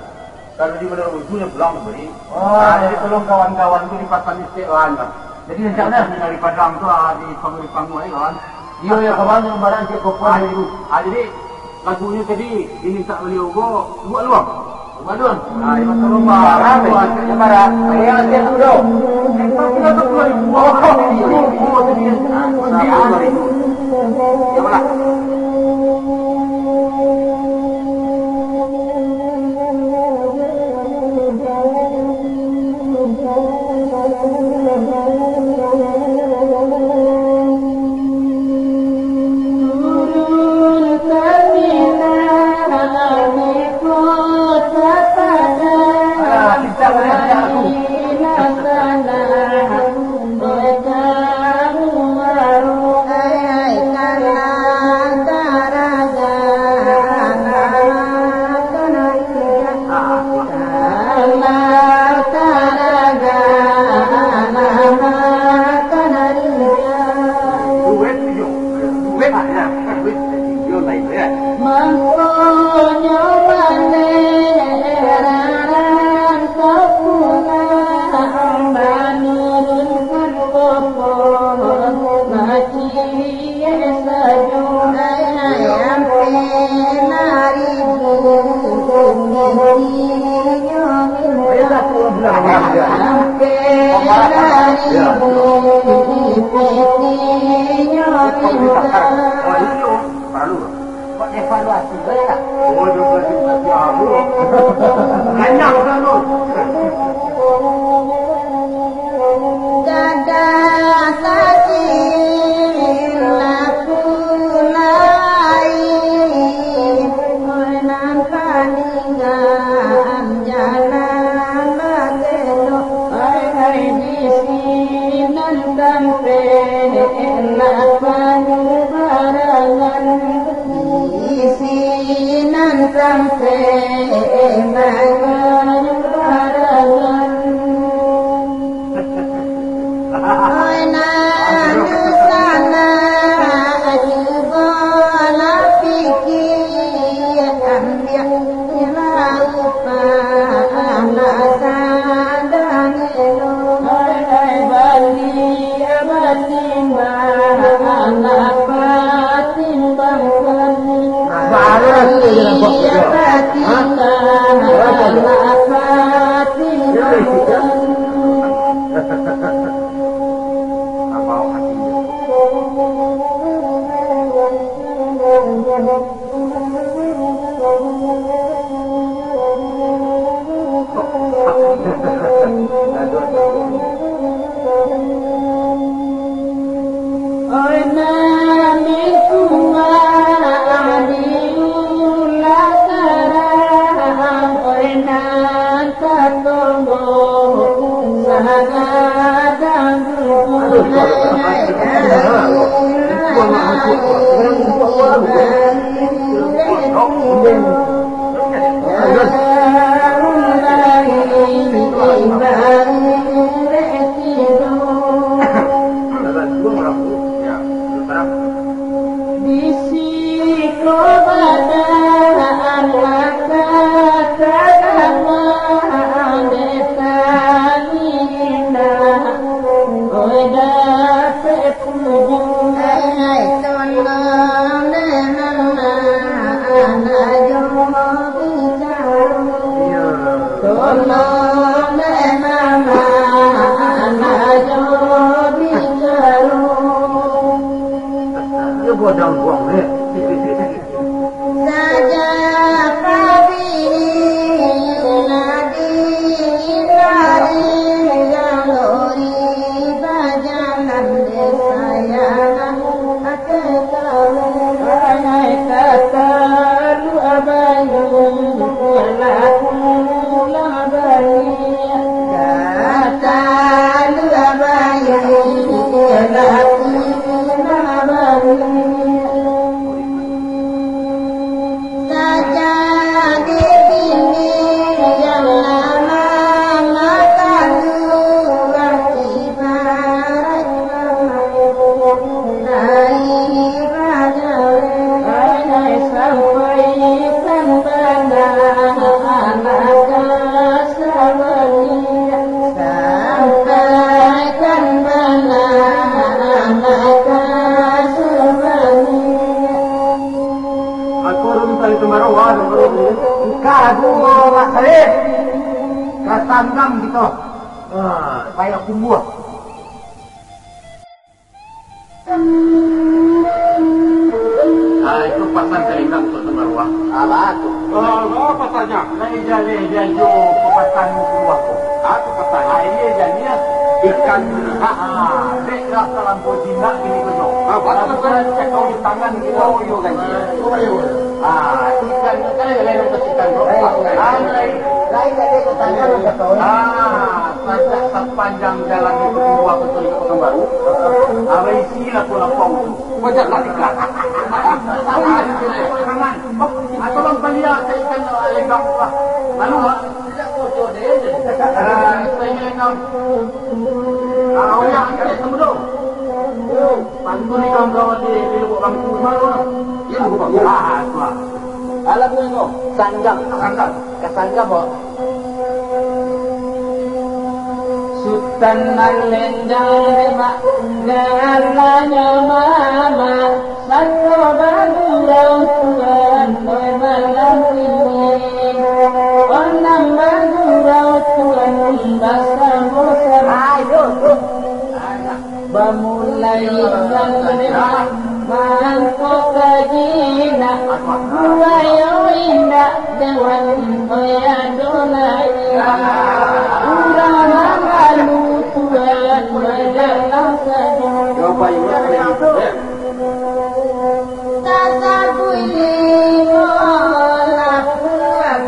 Kalau di Bandar Ujung, ya pulang bari. Oh. Ah, jadi tolong kawan-kawan tu dipasan di stek, kawan, kan. Jadi, rencana dari Padang tu, ah, di panggung-panggung, eh, kawan. Iyo, ya, kawan, yang barang cek kopor. Ah, jadi, lagunyo tadi dimintak baliau ko, buat luang. Buat luang. Ah, di Pasar Lomba. Barang, buat, ya, barang. Ayo, latihan dulu. Eh, tapi ada dua ribu. Oh, iya, iya. Oh, jadi, ah, dua ribu. Ya, malah. Mangkonyo maleran ka pulang, manurunkan popon, maciek sajo ayam penari, pitinyo minta, ayam penari, pitinyo minta. Buat evaluasi, boleh tak? Oh, dia boleh evaluasi apa? Banyak kan tu. Dadah saji laku lai, nampak Ninggaan jalan batelo, ai, ai, di sinan tampek lapang barangan, di sinan tampek lapang barangan. Oi, nan di sana, cubo lah pikir, ambiak lah upah, lah sadang elok. Oi, oi, bali, bali, malah patimbang bali. Baru lah tu dia nampak tu. Iya, patimbang, malah patimbang bali. Oi, nan di rumah, di ulah karang, oi, nan Di siko badan angka tadamang, dek tangina, oi, dapek pujuang. Ai, tolong dek mama, anak jo bicaro. Tolong dek mama, anak jo bicaro. Dia buat daun buang, eh. Saja pabini nadi lari jalori bajalan dek sayangan ate tahu. Anai kata lu abayu, laku lah bani. Kata lu abayu, laku lah bani. Sajadi kini yang nama makan urang ibarat nai bajalan. Sampaikan bana anak kasabani. Sampaikan bana anak kasabani. Aku urun tali tumaro, wah, urun. Ka duo masalah. Ka sanggam kito. Ah, payah kumbuah. Ah, itu pasan ka indak untuak tumaro, wah. Alah tu. Ah, apa pasannyo? Lai jaleh diajo papasan kumbuah ko. Apa pasannyo? Ah, iyo janiah. Ikan, ah, ah, dek lah talampau jinak kini ko nyo. Ah, batua, batua. Cakau di tangan kito, iyo kan. Oh, iyo. Ah, ikan, kan ado lain kasih ikan, bro. Lain, lain. Ah, lain. Lain tadi ke tangan, udah tahu. Ah, saja sapanjang jalan itu, dua betul itu Pekanbaru. Ah, isi lah pun lapau tu. Banyak lah ikan. Tangan. Ah, tolong palia ikan lenggang tu lah. Lalu, ah, ah, saya lenggang. Ah, oh ya, angkat kamu dulu. Bantu ni kawan-kawan di, di lubuk bangku. Di mana, Bang? Di lubuk bangku. Ah, tu lah. Alah bungo, sanggam. Sanggam. Ka sanggam, Bang. Sutan nan lendang lemak, ngaranyo mama. Sato bagurau tuan, oi, malam ini. Onam bagurau tuan, basamo-samo. Ayo, tu. Bamulai nan mangko ka jinak, buayo indak jawan, oi, ado lai. Urang mamalu tuan, bajalan sajo. Tasabuik limo lapua.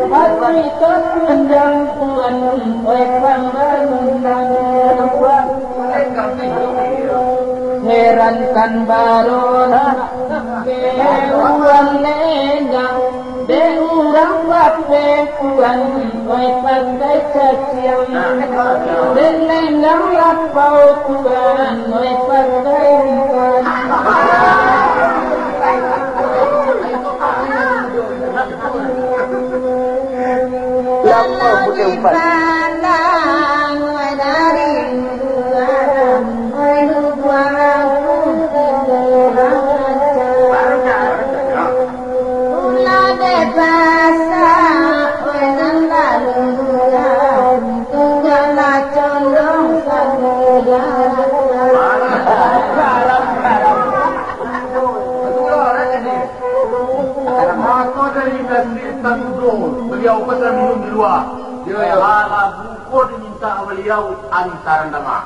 Hati terpendam, Tuan, oi pambangunan. Herankan barono, Tuan, lenggang. Dek urang bapekuan, oi pakai caciang. Dek lenggang lapau, Tuan, oi pakai umpan. Lapau pakai umpan. Pandang, oi dari lubuang, oi lubuang, aku tenggelam. Ulah dek basa, weh, nan lalu bulan, tunggalah condong samudra. Mako dari Nasir Tamudo, baliau pasan minum di lua. Yo, yo. Alah buko dimintak baliau antaran dama.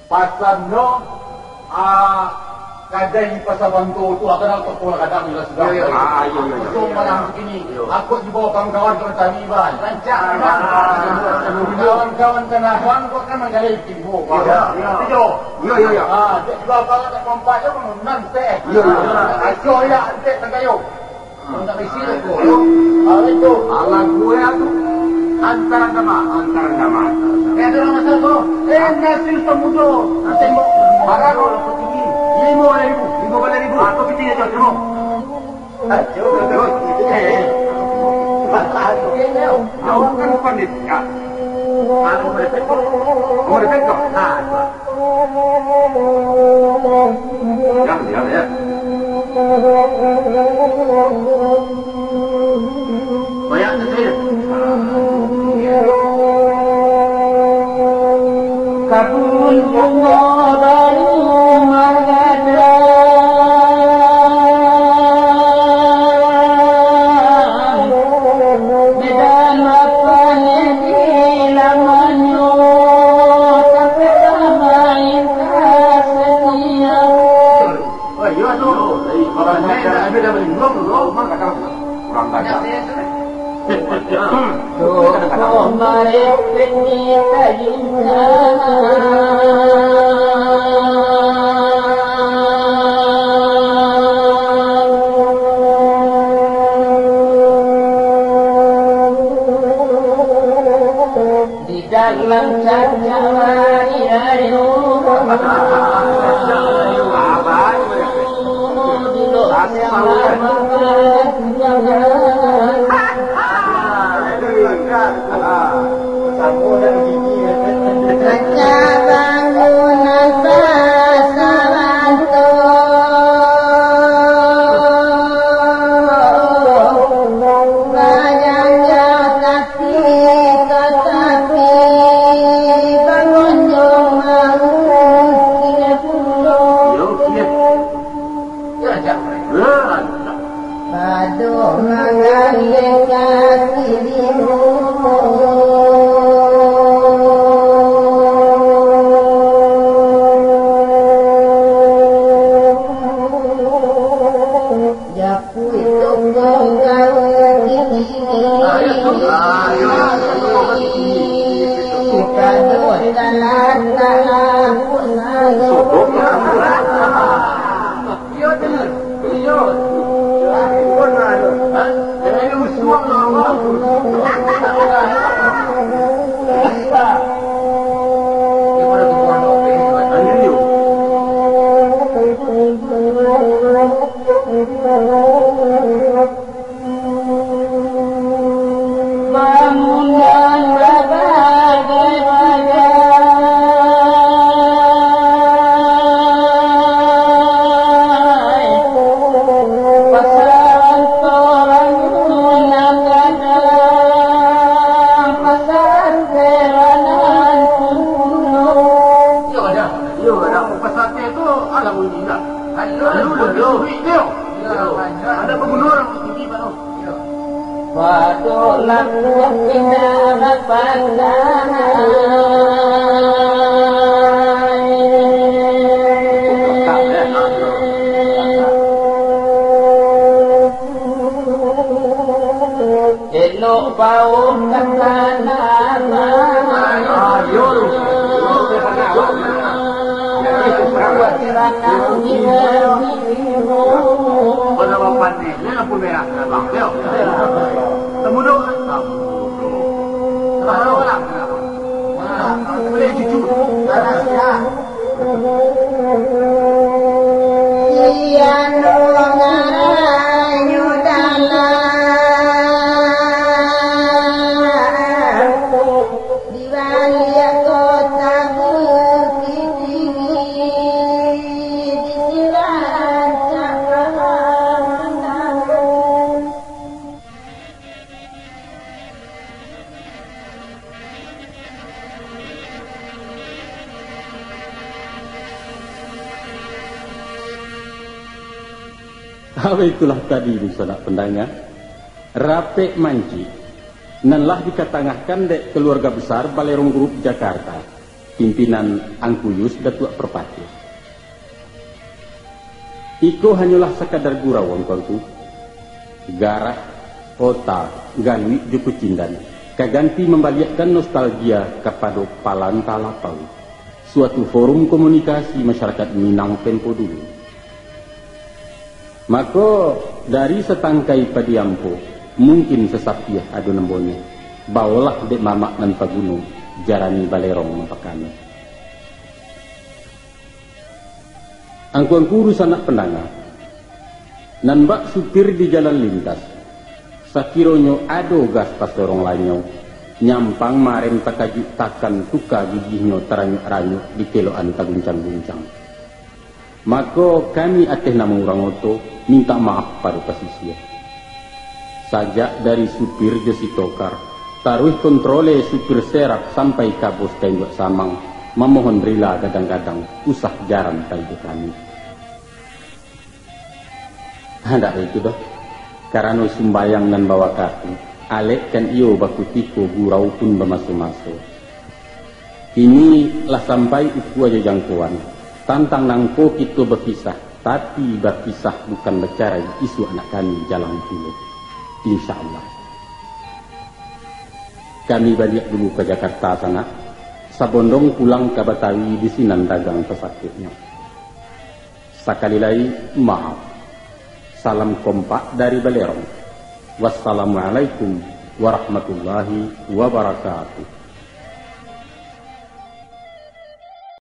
Pasannyo, ah, kadai Pasa Banto tu, ah, kadang toko lah kadang lah sudah. Yo, yo, yo. Ah, iyo, iyo, iyo. Kosong malam kini. Iyo. Aku dibawa kawan-kawan ka Bantami, Ban. Rancak, Ban. Kawan-kawan tanah Ban, kok kan manggalai tibo. Iyo. Iyo. Iyo, iyo, iyo. Ah, dek dua kawan nak kompak je, nan teh. Iyo, iyo. Ajo ya, antek tagayo. Alah, gue tu. Antaran dama, antaran dama. Eh, ada orang masuk tu. Eh, Nasir Tamudo. Tembok. Barang orang petinggi. Lima belas ribu. Lima belas ribu. Ah, tu pitih aja, terima. Aduh, aduh. Eh, eh. Jauh kan pandit. Ya. Kalau mereka, mereka. Ah, Jan, jan, jan. Banyak kecil. Kabun bungo baru magadan, medan lapang di lamanyo, sampai bamain kasenian. Oh, iyo tu. Kurang ajar. Kurang ajar. Toko marepek ni kayunya. Di dalam cacak ayo. Rancak bangunan Pasa Banto. Bajangga tapi tatapi, bagonjong mausik pulo. Yo, siap. Yo, siap. Yo, siap. Pado manggaleh ka sirimu. Japuik tunggang gawa kini. Kita doa dalam tanah pun. Bangunan babagai-bagai, pasaran bangunan gadang, pasaran teranan pulo. Iyo, gadang. Iyo, gadang. Pasar tu alah bunyi dah. Aduh, aduh, aduh. Iyo. Ada pembunuh orang tinggi, Pak. Iyo. Waduh, lakuah indak bapandai. Paum ka tanah. Ayo lu. Pada bapak ni, ni lampu merah, abang. Yo. Temu dulu. Temu dulu. Tahu lah. Boleh cucu. Sian urang ngaranyo dalam di baliak kota Bukittinggi, di silang cakrawala. Apa itulah tadi, dunsanak pandanga, rapek mancik nan lah dikatangahkan dek kaluarga besar Balerong Group Jakarta, pimpinan Angku Yus Datuak Parpatiah. Iko hanyolah sakadar gurau, angku-angku. Garak, ota, galuik jo kucindan ka ganti mambaliakkan nostalgia kapado Palanta Lapau, suatu forum komunikasi masyarakat Minang tempo dulu. Mako, dari satangkai padi ampo, mungkin sasapiah ado nan bonyeh, baolah dek mamak nan paguno, jarani Balerong mampakano. Angku-angku dunsanak pandanga, nan bak supir di jalan lintas, sakironyo ado gas tasorong lanyau, nyampang marem takajuik takan tuka gigihnyo taranyuak-ranyuak di kelokan taguncang-guncang. Mako, kami ateh namo urang oto, mintak maaf pado pasisia. Sajak dari supir jo si tokar, taruih kontrole supir serap sampai ka bos ka induak samang, mamohon rila gadang-gadang, usah jaran pai jo kami. Handak itu doh, karano sumbayang nan bawakatu, alek kan iyo bakutiko, gurau pun bamaso-maso. Kini lah sampai ukua jo jangkoan. Tantang nangko kito bapisah, tapi bapisah bukan bacarai, isuak nak kami jalang pulo. Insya Allah. Kami baliak dulu ka Jakarta, sanak. Sabondong pulang ka Batawi, di sinan dagang sasakiknyo. Sakali lai, maaf. Salam kompak dari Balerong. Wassalamualaikum warahmatullahi wabarakatuh.